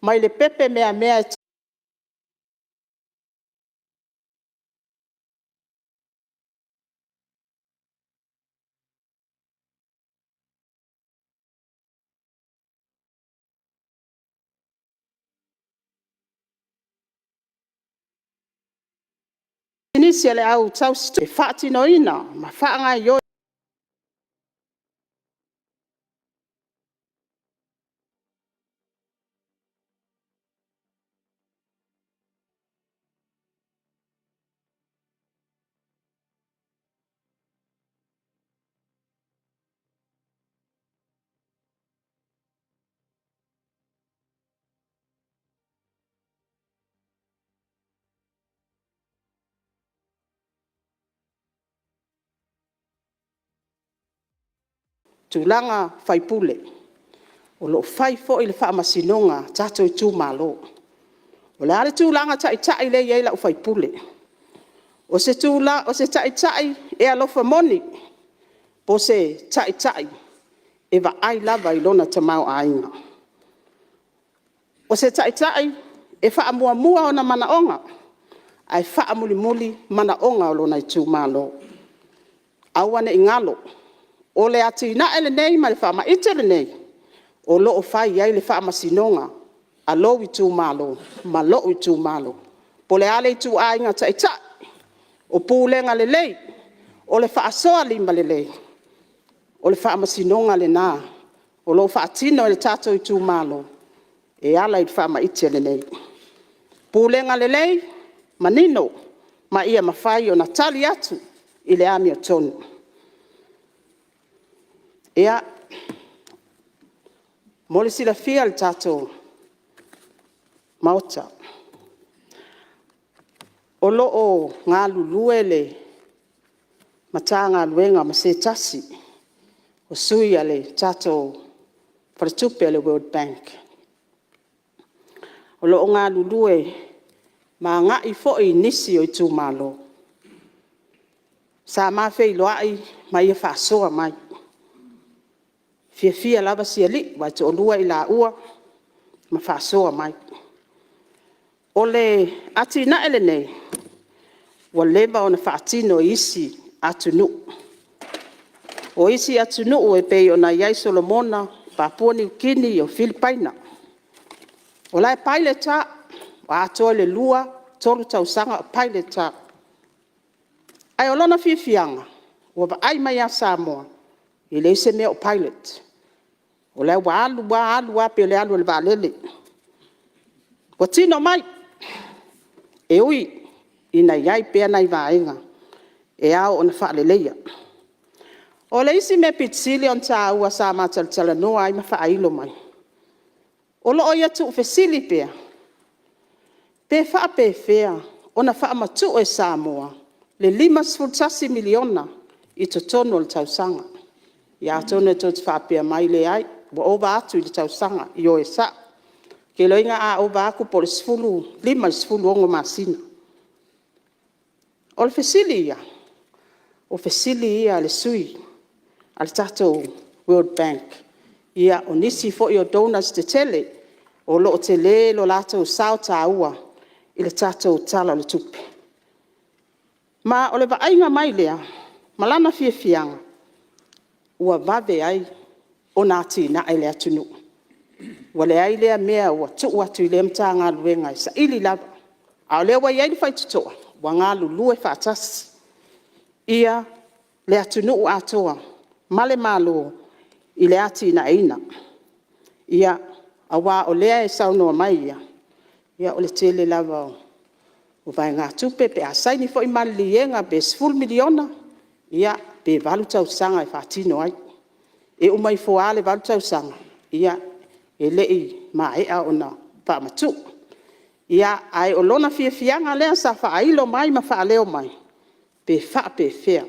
mai le pepe meamea e pisinisi a le Au Tausi e faatinoina ma faagaoioi tulaga o sui usufono, o lo o fai foi le faamasinoga a tatou itumalo. O le a le tulaga taitai lea e i ai lau sui usufono? O se taitai e alofa moni, po o se taitai e vaai lava i lona tamaoaiga? O se taitai e faamuamua ona manaoga ae faamulimuli manaoga o lona itumalo? Aua ne i galo, o le atinae lenei ma le faamaite lenei, o lo o fai ai le faamasinoga a lou itumalo ma lou itumalo. Po o le a le ituaiga taitai, o pulega lelei, o le faasoa limalelei, o le faamasinoga lena o lo o faatino e le tatou itumalo e ala i le faamaite lenei. Pulega lelei, manino ma ia mafai ona tali atu i le amiotonu. Ia, mo le silafia e le tatou Maota, o lo o galulue le Matagaluega ma se tasi o sui a le tatou Faletupe o le World Bank. O lo o galulue ma agai foi i nisi o itumalo. Sa ma feiloai ma ia faasoa mai. E fiafia lava si alii aua e toalua i laua ma faasoa mai. O le atinae lenei, ua leva ona faatino e isi atunuu. O isi atunuu e pei ona i ai Solomona, Papua Niu Kini, o Filipaina. O la e pilot lava, ua atoa le 2, 3 tausaga o pilot lava. Ae o lona fiafiaga, Ua vaai mai ia Samoa, e leai se mea o pilot. O la ua alu alu lava e pei o le alu a le vaalele. Ua tino mai, e ui ina i ai pea nai vaega e ao ona faaleleia. O le isi mea e pito sili ona taua sa ma talatalanoa ai ma faailo mai, o lo o ia tuufesili pea, pe faapefea ona faamatuu e Samoa le $51 miliona i totonu o le tausaga. Ia atonu e tou te faapea mai, e leai ua ova atu i le tausaga. Ioe sao, leiloa a ova atu po o le 15 i le 16 masina. O le fesili ia, o fesili ia a le sui a le tatou World Bank. Ia o nisi foi o donors tetele o lo o tele lo latou sao taua i le tatou Tala o le Tupe. Ma o le vaaiga mai lea ma lana fiafiaga, ua vave ai ona atinae le atunuu. Ua leai lea mea ua tuu atu i lea Matagaluega e saili lava, ae o lea ua i ai le faitotoa, ua galulue faatasi ia le atunuu atoa ma le Malo i le atinaeina. Ia aua o lea e saunoa mai ia, o le tele lava o vaegatupe pe a saini foi maliliega pe $10 miliona, ia pe 8 tausaga e faatino ai. E uma ifo lava le 8 tausaga, ia e le i maea ona faamatuu. Ia ae o lona fiafiaga lea sa faailo mai ma faaleo mai, pe faapefea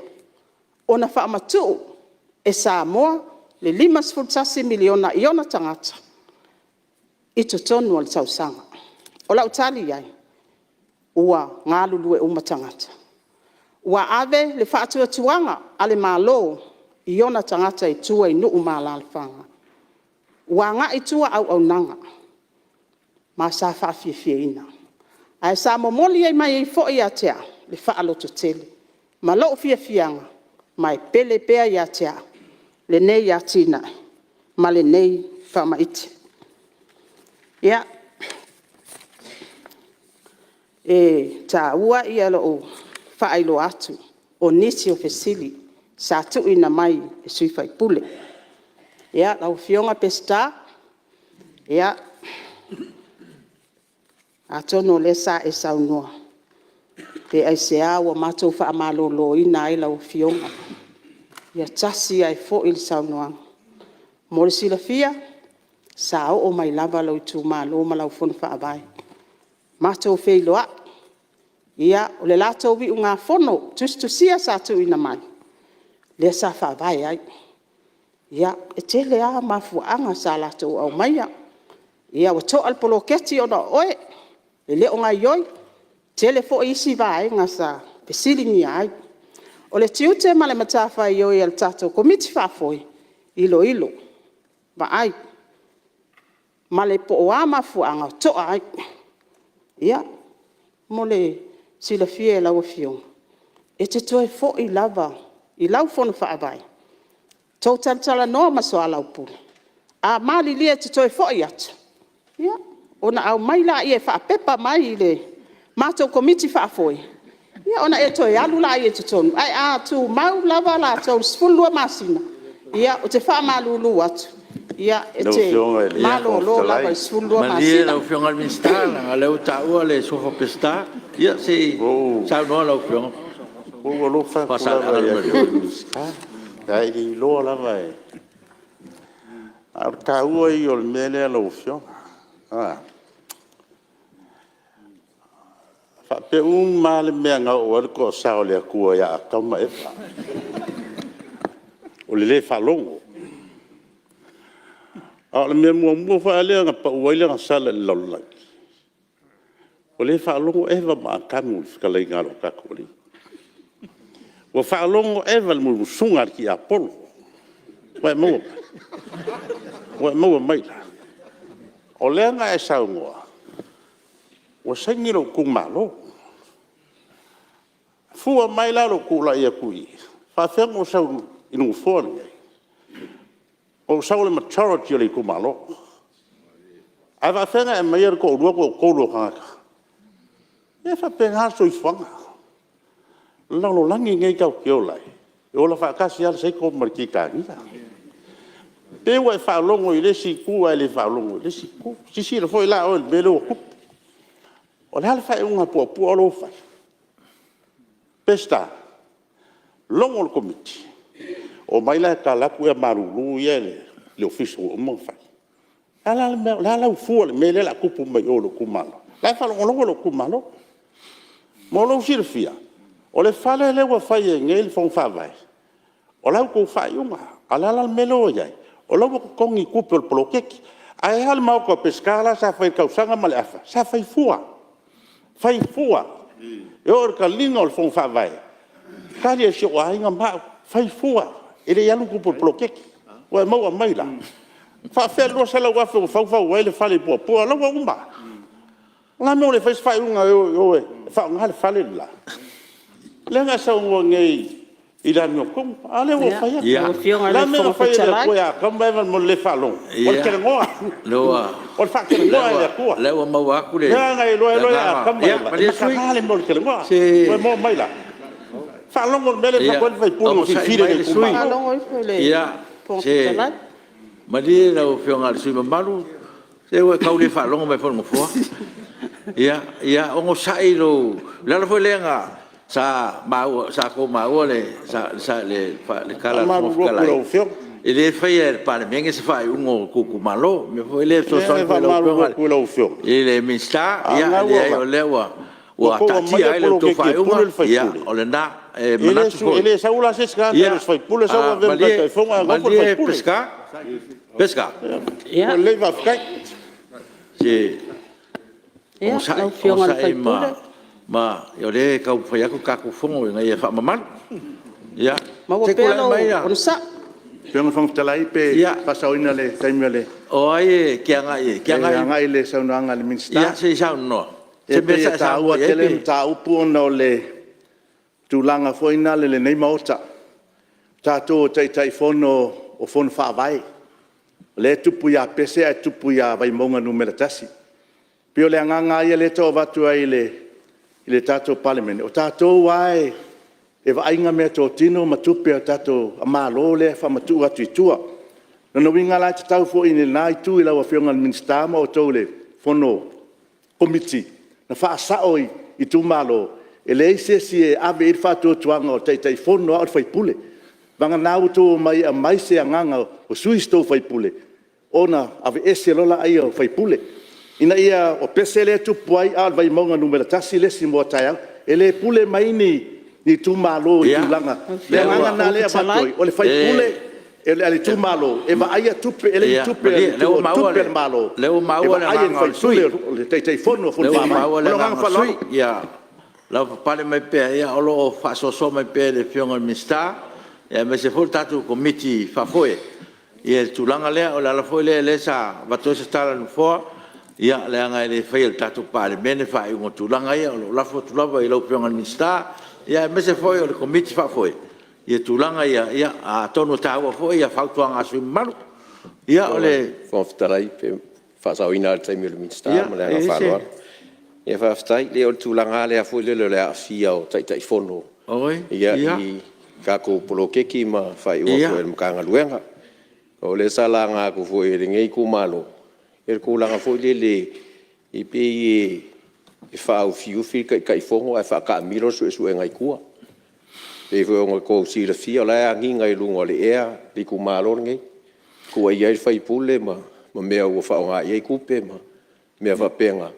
ona faamatuu e Samoa le $51 miliona i ona tagata i totonu o le tausaga. O lau tali i ai, ua galulue uma tagata. Ua ave le faatuatuaga a le Malo i ona tagata i tua i nuu ma alalafaga. Ua agai i tua auaunaga ma sa faafiafiaina. Ae sa momoli mai ai foi ia te au, le faalototele ma lou fiafiaga, ma e pele pea ia te au lenei atinae ma lenei faamaite. Ia e taua lou faailoa atu o nisi o fesili sa tuuina mai e sui usufono. Ia lau afioga Peseta, ia atonu o lea sa e saunoa, pe aisea ua o matou faamaloloina ai lau afioga? Ia tasi ae foi le saunoaga. Mo le silafia, sa oo mai lava lou itumalo ma lau fono faavae, matou feiloai. Ia o le latou iugafono tusitusia sa tuuina mai, lea sa faavae ai. Ia e tele lava mafuaaga sa o latou aumaia. Ia ua toa le poloketi ona o oe, e le o gaioi. Tele foi isi vaega sa fesiligia ai. O le tiute ma le matafaioi a le tatou Komiti Faafoe, Iloilo, vaai ma le po o a mafuaaga ua toa ai. Ia mo le silafia e lau afioga, e te toe foi lava i lau fono faavae, tou talatalanoa ma soalaupule, a malilie e te toe foi atu, ia ona aumai lea e faapepa mai i le matou Komiti Faafoe, ia ona e toe alu lea i totonu. Ae a tumau lava latou i le 12 masina, ia ou te faamalulu atu, ia e te malolo lava i le 12 masina. Malie lau afioga i le Minisita leaga o lea ua taua le suafa o Peseta. Ia se i saunoa lau afioga. Ua ou alofa atu lava i le afioga i le Minisita, ae le iloa lava e… ae o le taua ia o le mea lea lau afioga. A faapea uma lava le mea na oo i ai le toasea o le Atua ia Atamu ma Eva, o le le faalogo. A o le mea muamua foi lea na pau ai le agasala i le lalolagi, ua le faalogo Eva ma Atamu i le fetalaiga a lo tatou Alii. Ua faalogo Eva i le musumusuga a le tiapolo. Ua e maua mai? Ua e maua mai la? O lea na e saunoa, ua saini lou itumalo. Fua mai la lou tulai atu i i, e faafefea ona ou sau i le nofoa lenei? Ou sau o le majority o le itumalo. Ae faafefea ona e aumaia le toalua toatolu o tagata? Ia e faapena le soifuaga. O le lalolagi lenei tatou te ola ai, E ola faatasi lava le psycho ma le kitania. E pei ua e faalogo i le isi itu ae le faalogo i le isi itu. Silasila foi la oe i le mea lea ua tupu. O le a le faaiuga a Puapua lea ua fai? Peseta, logo le Komiti, omai la e tatala atu malulu ia e le Ofisa ua uma ona fai. O le a lau fua i le mea lea o le a tupu mai o i lou itumalo? O la e faalogologo lou itumalo. Mo lou silafia, o le fale lea ua fai ai nei le fono faavae, o la outou faaiuga. A o le a la le mea lea ua i ai? O la ua totogi tupe o le poloketi. Ae a le maota o Peseta la sa fai i le tausaga ma le afa? Sa fai fua, fai fua. E oo i le taliga o le fono faavae, tali e si ou aiga ma au, fai fua, e le i alu ni tupe o le poloketi. Ua e maua mai la? E faapefea le $200,000 ua fau fau ai le fale i Puapua? O la ua uma. O le a le mea ua le fai ai se faaiuga e o i o e faaaoga le fale le la? Lea na e saunoa nei i le amiotonu, a lea ua ou fai atu. Lau O le Afioga a i le le mea na Fofoga fai e le Fetalai... Atua ia Atamu ma Eva mo le le faalogo? O le talanoa. O le faatalanoa e le Atua. Lea ua maua atu le Lea na e iloa ai loa e Atamu ma agaga. Eva, e Malie le sui mataga le mea o le talanoa. usufono. Ua e maua mai la? Faalogo i le mea lea e fai atu ai le sui usufono na Onosai filifili e mai le le sui usufono. itumalo. Faalogo ifo le Fofoga Se Fetalai. malie lau Afioga i le sui usufono mamalu, se ua e tau le faalogo mai foi i le Nofoa. Ia onosai lou… O le ala foi lea sa outou maua le tala a le Fofoga Faamalulu atu i Fetalai, lau Afioga. e le faia e le Palemene se faaiuga o outou itumalo. O le mea foi lea e Leai fesoasoani e atu ai i lau faamalulu atu i lau Afioga Afioga, i le Minisita, a o ia lena e ua leai o avatu, lea ua ua outou taatia aumaia ai la outou poloketi e faaiuga, pule le sui ia usufono. o lena. E E manatu foi… le sau la se isi tagata e le o se sui usufono sau avea ma Malie Taitaifono ae nofo le sui usufono. Peseta. Peseta. Ua lelei faafetai. Se Lau onosai, Afioga i le onosai sui usufono… ma o lea e taumafai atu le tatou Fono ina ia faamamalu. Ia Maua se i pea tulai lou mai… onosai. Lau Afioga i le Fofoga Fetalai pe faasaoina o le taimi o le… O ai e te agai e…? E agai i le saunoaga a le Minisita. Ia se i saunoa. E pei e taua tele le mataupu ona o le tulaga foi lea i lenei Maota, o tatou o Taitaifono o Fono Faavae, o lea e tupu ia Pese ae tupu ia Vaimauga 1. E pei o le agaga lava ia lea e tau avatu ai i le tatou Palemene, o tatou lava e vaaia meatotino ma tupe a le tatou Malo lea e faamatuu atu i tua. O lona uiga la e tatau foi i lena itu i lau Afioga i le Minisita ma outou le Komiti ona faasao i itumalo, e leai se isi e ave i ai le faatuatuaga o le Taitaifono lava o le sui usufono. Vagana ua outou omai e aumai se agaga o sui usufono ona aveese loa lea o sui usufono. Ina ia… o Pese lea e tupu ai a o le Vaimauga 1 le isi mo a taeao. E le pule mai ni itumalo i tulaga… Lau O le Afioga i le agaga lena Fofoga lea e avatu Fetalai… ai, o le sui usufono a le itumalo e vaaia tupe, e le o ni tupe a le Malie atunuu, o tupe a le Malo o lea ua e maua le vaai e agaga o le le sui sui usufono o le Taitaifono o usufono. O Fono lea ua Faavae. maua Ma le lou agaga agaga o le sui faaaloalo. usufono. Ia lavapapale mai pea o lo o faasoasoa mai pea e le Afioga i le Minisita aemaise foi le tatou Komiti Faafoe le tulaga lea. O le ala foi lea sa avatu ai se tala a le Nofoa, leaga e le faia e le tatou Palemene faaiuga o tulaga ia. O lo o lafo atu lava i lau Afioga i le Minisita aemaise foi o le Komiti Faafoe tulaga ia, atonu e taua foi fautuaga a sui usufono mamalu. Ia o le… Lau Afioga i le Fofoga Fetalai pe faasaoina lava o le taimi o le Minisita Ia ma le e i agaga ai se… faaaloalo. Ia faafetai. Leai o le tulaga lava lea foi lele o le aafia o Taitaifono i tatou poloketi ma faaiuga foi a le Matagaluega. O lea sa laga atu foi e lenei itumalo le tulaga foi lele e pei e faaufiufi le Taitaifono ae faataamilo le suesuega i tua. E pei foi ona outou silafia o la e agiga i luga o le ea le itumalo lenei, tuuaia ai le sui usufono ma mea ua faaaoga i ai tupe ma mea faapena.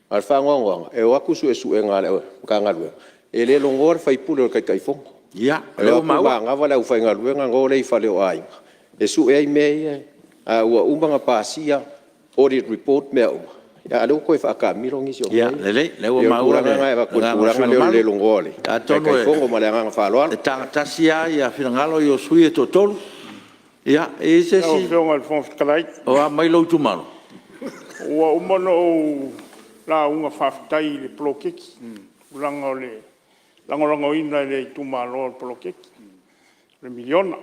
A o le faanoanoaga, e o atu suesuega a le Matagaluega, e le logoa le sui usufono o le Taitaifono. Ia, o E lea o ua atu maua. manava le aufaigaluega ona o lea i fale o aiga e sue ai mea ia, ae ua uma ona pasia audit report ma mea uma, a o lea ua toe faataamilo nisi o mea Ia ia. lelei, o lea ua E pei o le maua tulaga le lena e avatu ai agaga o le le sui tulaga lea o le usufono le mamalu. logoa o le Atonu Taitaifono. Ma le agaga faaaloalo. e tagatasi lava finagalo ia o sui usufono ia e toatolu. Ia, e i ai se Lau isi… Afioga i le Fofoga Fetalai… O a mai lou itumalo? Ua uma ona ou lauga faafetai i le poloketi i le tulaga o le lagolagoina e le itumalo o le poloketi o le miliona.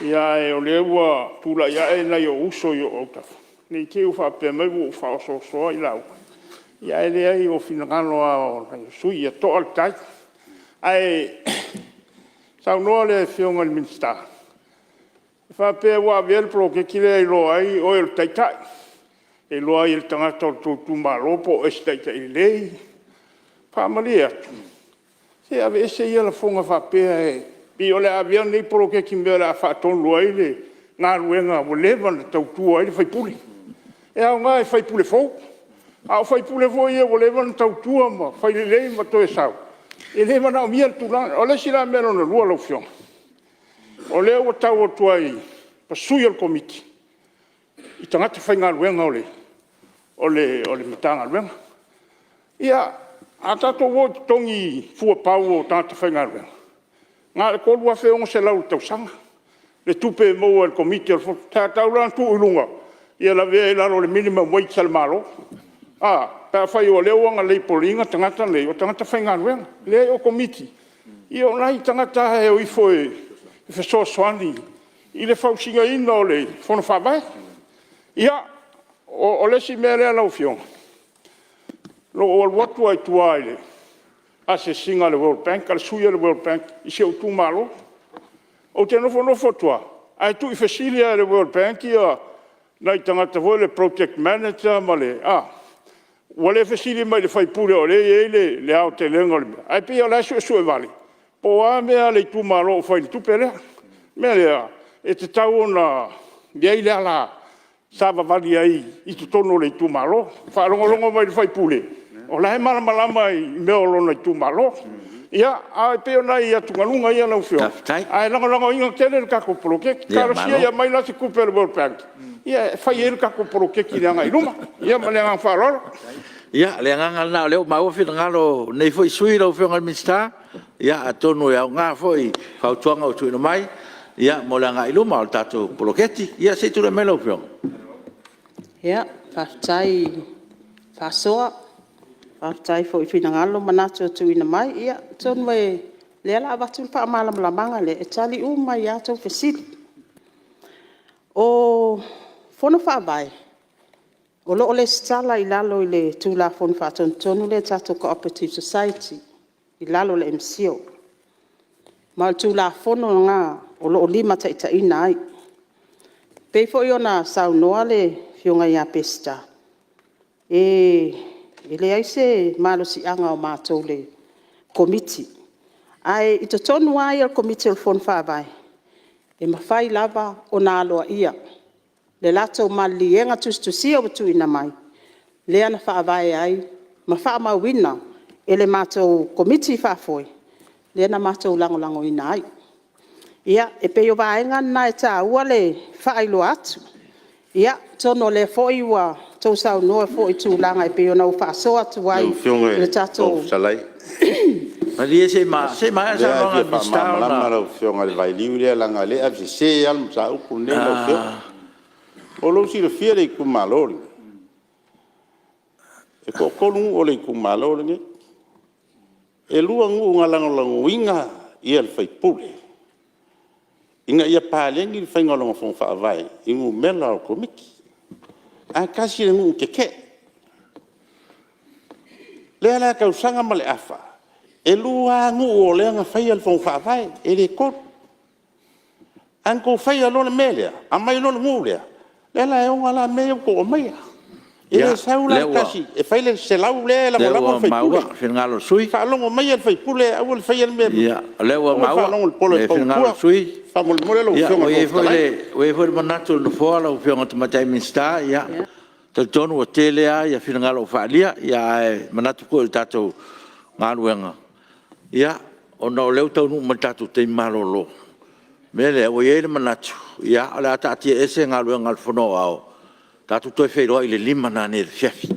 Ae o lea ua tulai ae nai ou uso i ou autafa ne i te i ua faapea mai ua ou faaosoosoa i lauga, ae leai o finagalo lava o sui usufono ia to'a le tai. Ae Saunoa le Afioga i le Minisita e faapea ua avea le poloketi lea e iloa ai oe o le taitai, e iloa ai e le tagata o le tou itumalo po o oe o se taitai lelei. E faamalie atu, se aveese ia lafoga faapea e pei o le a avea lenei poloketi ma mea o le a faatonu ai le galuega ua leva ona tautua ai le sui usufono. E aoga i sui usufono fou, a o sui usufono foi ia ua leva ona tautua ma fai lelei ma toe sau, e le manaomia le tulaga lea. O le isi la mea lona lua lau Afioga, o lea ua tau atu ai ma sui o le Komiti i tagata faigaluega o le Matagaluega. Ia, a tatou o i totogi fua pau o tagata faigaluega, na o le $3,600 i le tausaga le tupe e maua e le Komiti o le Fono. Sa tatau la ona tuu i luga ia lavea ai i lalo o le minimum wage a le Malo pe afai o lea ua na label ina tagata nei o tagata faigaluega. Leai o Komiti, ia o nai tagata lava e o ifo e fesoasoani i le fausiaina o le Fono Faavae. Ia, o le isi mea lea lau Afioga, na ou alu atu lava i tua i le asiasiga a le World Bank a le sui o le World Bank i si ou itumalo. Ou te nofonofo atu lava ae tuufaafesili lava e le World Bank nai tagata foi ia le project manager ma le… Ua le fesili mai i le sui usufono o lea e i ai le aotelega o le mea, ae pei o la e suesue vale po o a mea a le itumalo o fai i le tupe lea. O le mea lea, e tatau ona i ai le ala savavali ai i totonu o le itumalo, faalogologo mai i le sui usufono o la e malamalama i mea o lona itumalo. Ia, ae pei o nai atugaluga ia lau Afioga, ae lagolagoina tele le tatou poloketi. Talosia ia aumai la se tupe a le World Bank e fai ai le tatou poloketi i le agai i luma. Ia ma le agaga faaaloalo. Ia, o le agaga lena o lea ua maua finagalo o lenei foi sui usufono lau Afioga i le Minisita. Ia atonu e aoga foi fautuaga ua tuuina mai mo le agai i luma o le tatou poloketi. Ia se i tulai mai lau Afioga. Faafetai faasoa, faafetai foi i finagalo ma manatu ua tuuina mai. Ia atonu o lea o le a avatu le faamalamalamaga lea e tali uma ai lava a outou fesili. O Fono Faavae, o lo o resitala i lalo i le Tulafono Faatonutonu lea a le tatou Cooperative Society i lalo o le MCIL. Ma o le Tulafono lena o lo o limataitaiina ai. E pei foi ona saunoa le Afioga ia Peseta, e leai se malosiaga o matou le Komiti. Ae i totonu lava ia o le Komiti o le Fono Faavae, e mafai lava ona aloaia le latou maliliega tusitusia ua tuuina mai, lea na faavae ai ma faamauina e le matou Komiti Faafoe, lea na matou lagolagoina ai. Ia, e pei o vaega na e taua le faailoa atu. Ia, atonu o lea foi ua outou saunoa foi i tulaga e pei ona ou faasoa atu ai Lau Afioga i i le le tatou… Fofoga Fetalai… Malie se i maea le O saunoaga lea a e le fia Minisita ona… faamalamalama lau Afioga i le vailiu lea leaga o lea e avesese lava le mataupu lenei lau Afioga. Mo lou silafia i le itumalo lenei, e toatolu nuu o le itumalo lenei. E lua nuu na lagolagoina le sui usufono ina ia paleni le faiga o lona fono faavae i numera o le Komiti, ae tasi le nuu na tetee. O lea la e tausaga ma le afa, e lua lava nuu o lea na faia le fono faavae, e le tolu. Ae na outou faia loa le mea lea, aumai loa le nuu lea, lea la e ona la mea ia ua outou aumaia. E le sau la le tasi e fai le 100 lea e lagolago le O lea ua sui maua usufono. le finagalo o le sui usufono. Faalogo maia le sui usufono e aua le faia le mea… O lea ua Aua le maua faalogo i le pola e le pau i finagalo o tua. le sui usufono. Faamolemole lau Afioga i le Fofoga Fetalai. Ua i ai foi le manatu o le Nofoa lau Afioga i le Tamaitai Minisita, e talitonu ua tele lava finagalo ua faaalia, ae manatu foi i le tatou galuega, ona o lea ua taunuu mai i le tatou taimi malolo. O le mea lea ua i ai le manatu, o le a faataatiaese Galuega a le Fono Aoao, tatou toe feiloai i le 5 nanei i le afiafi.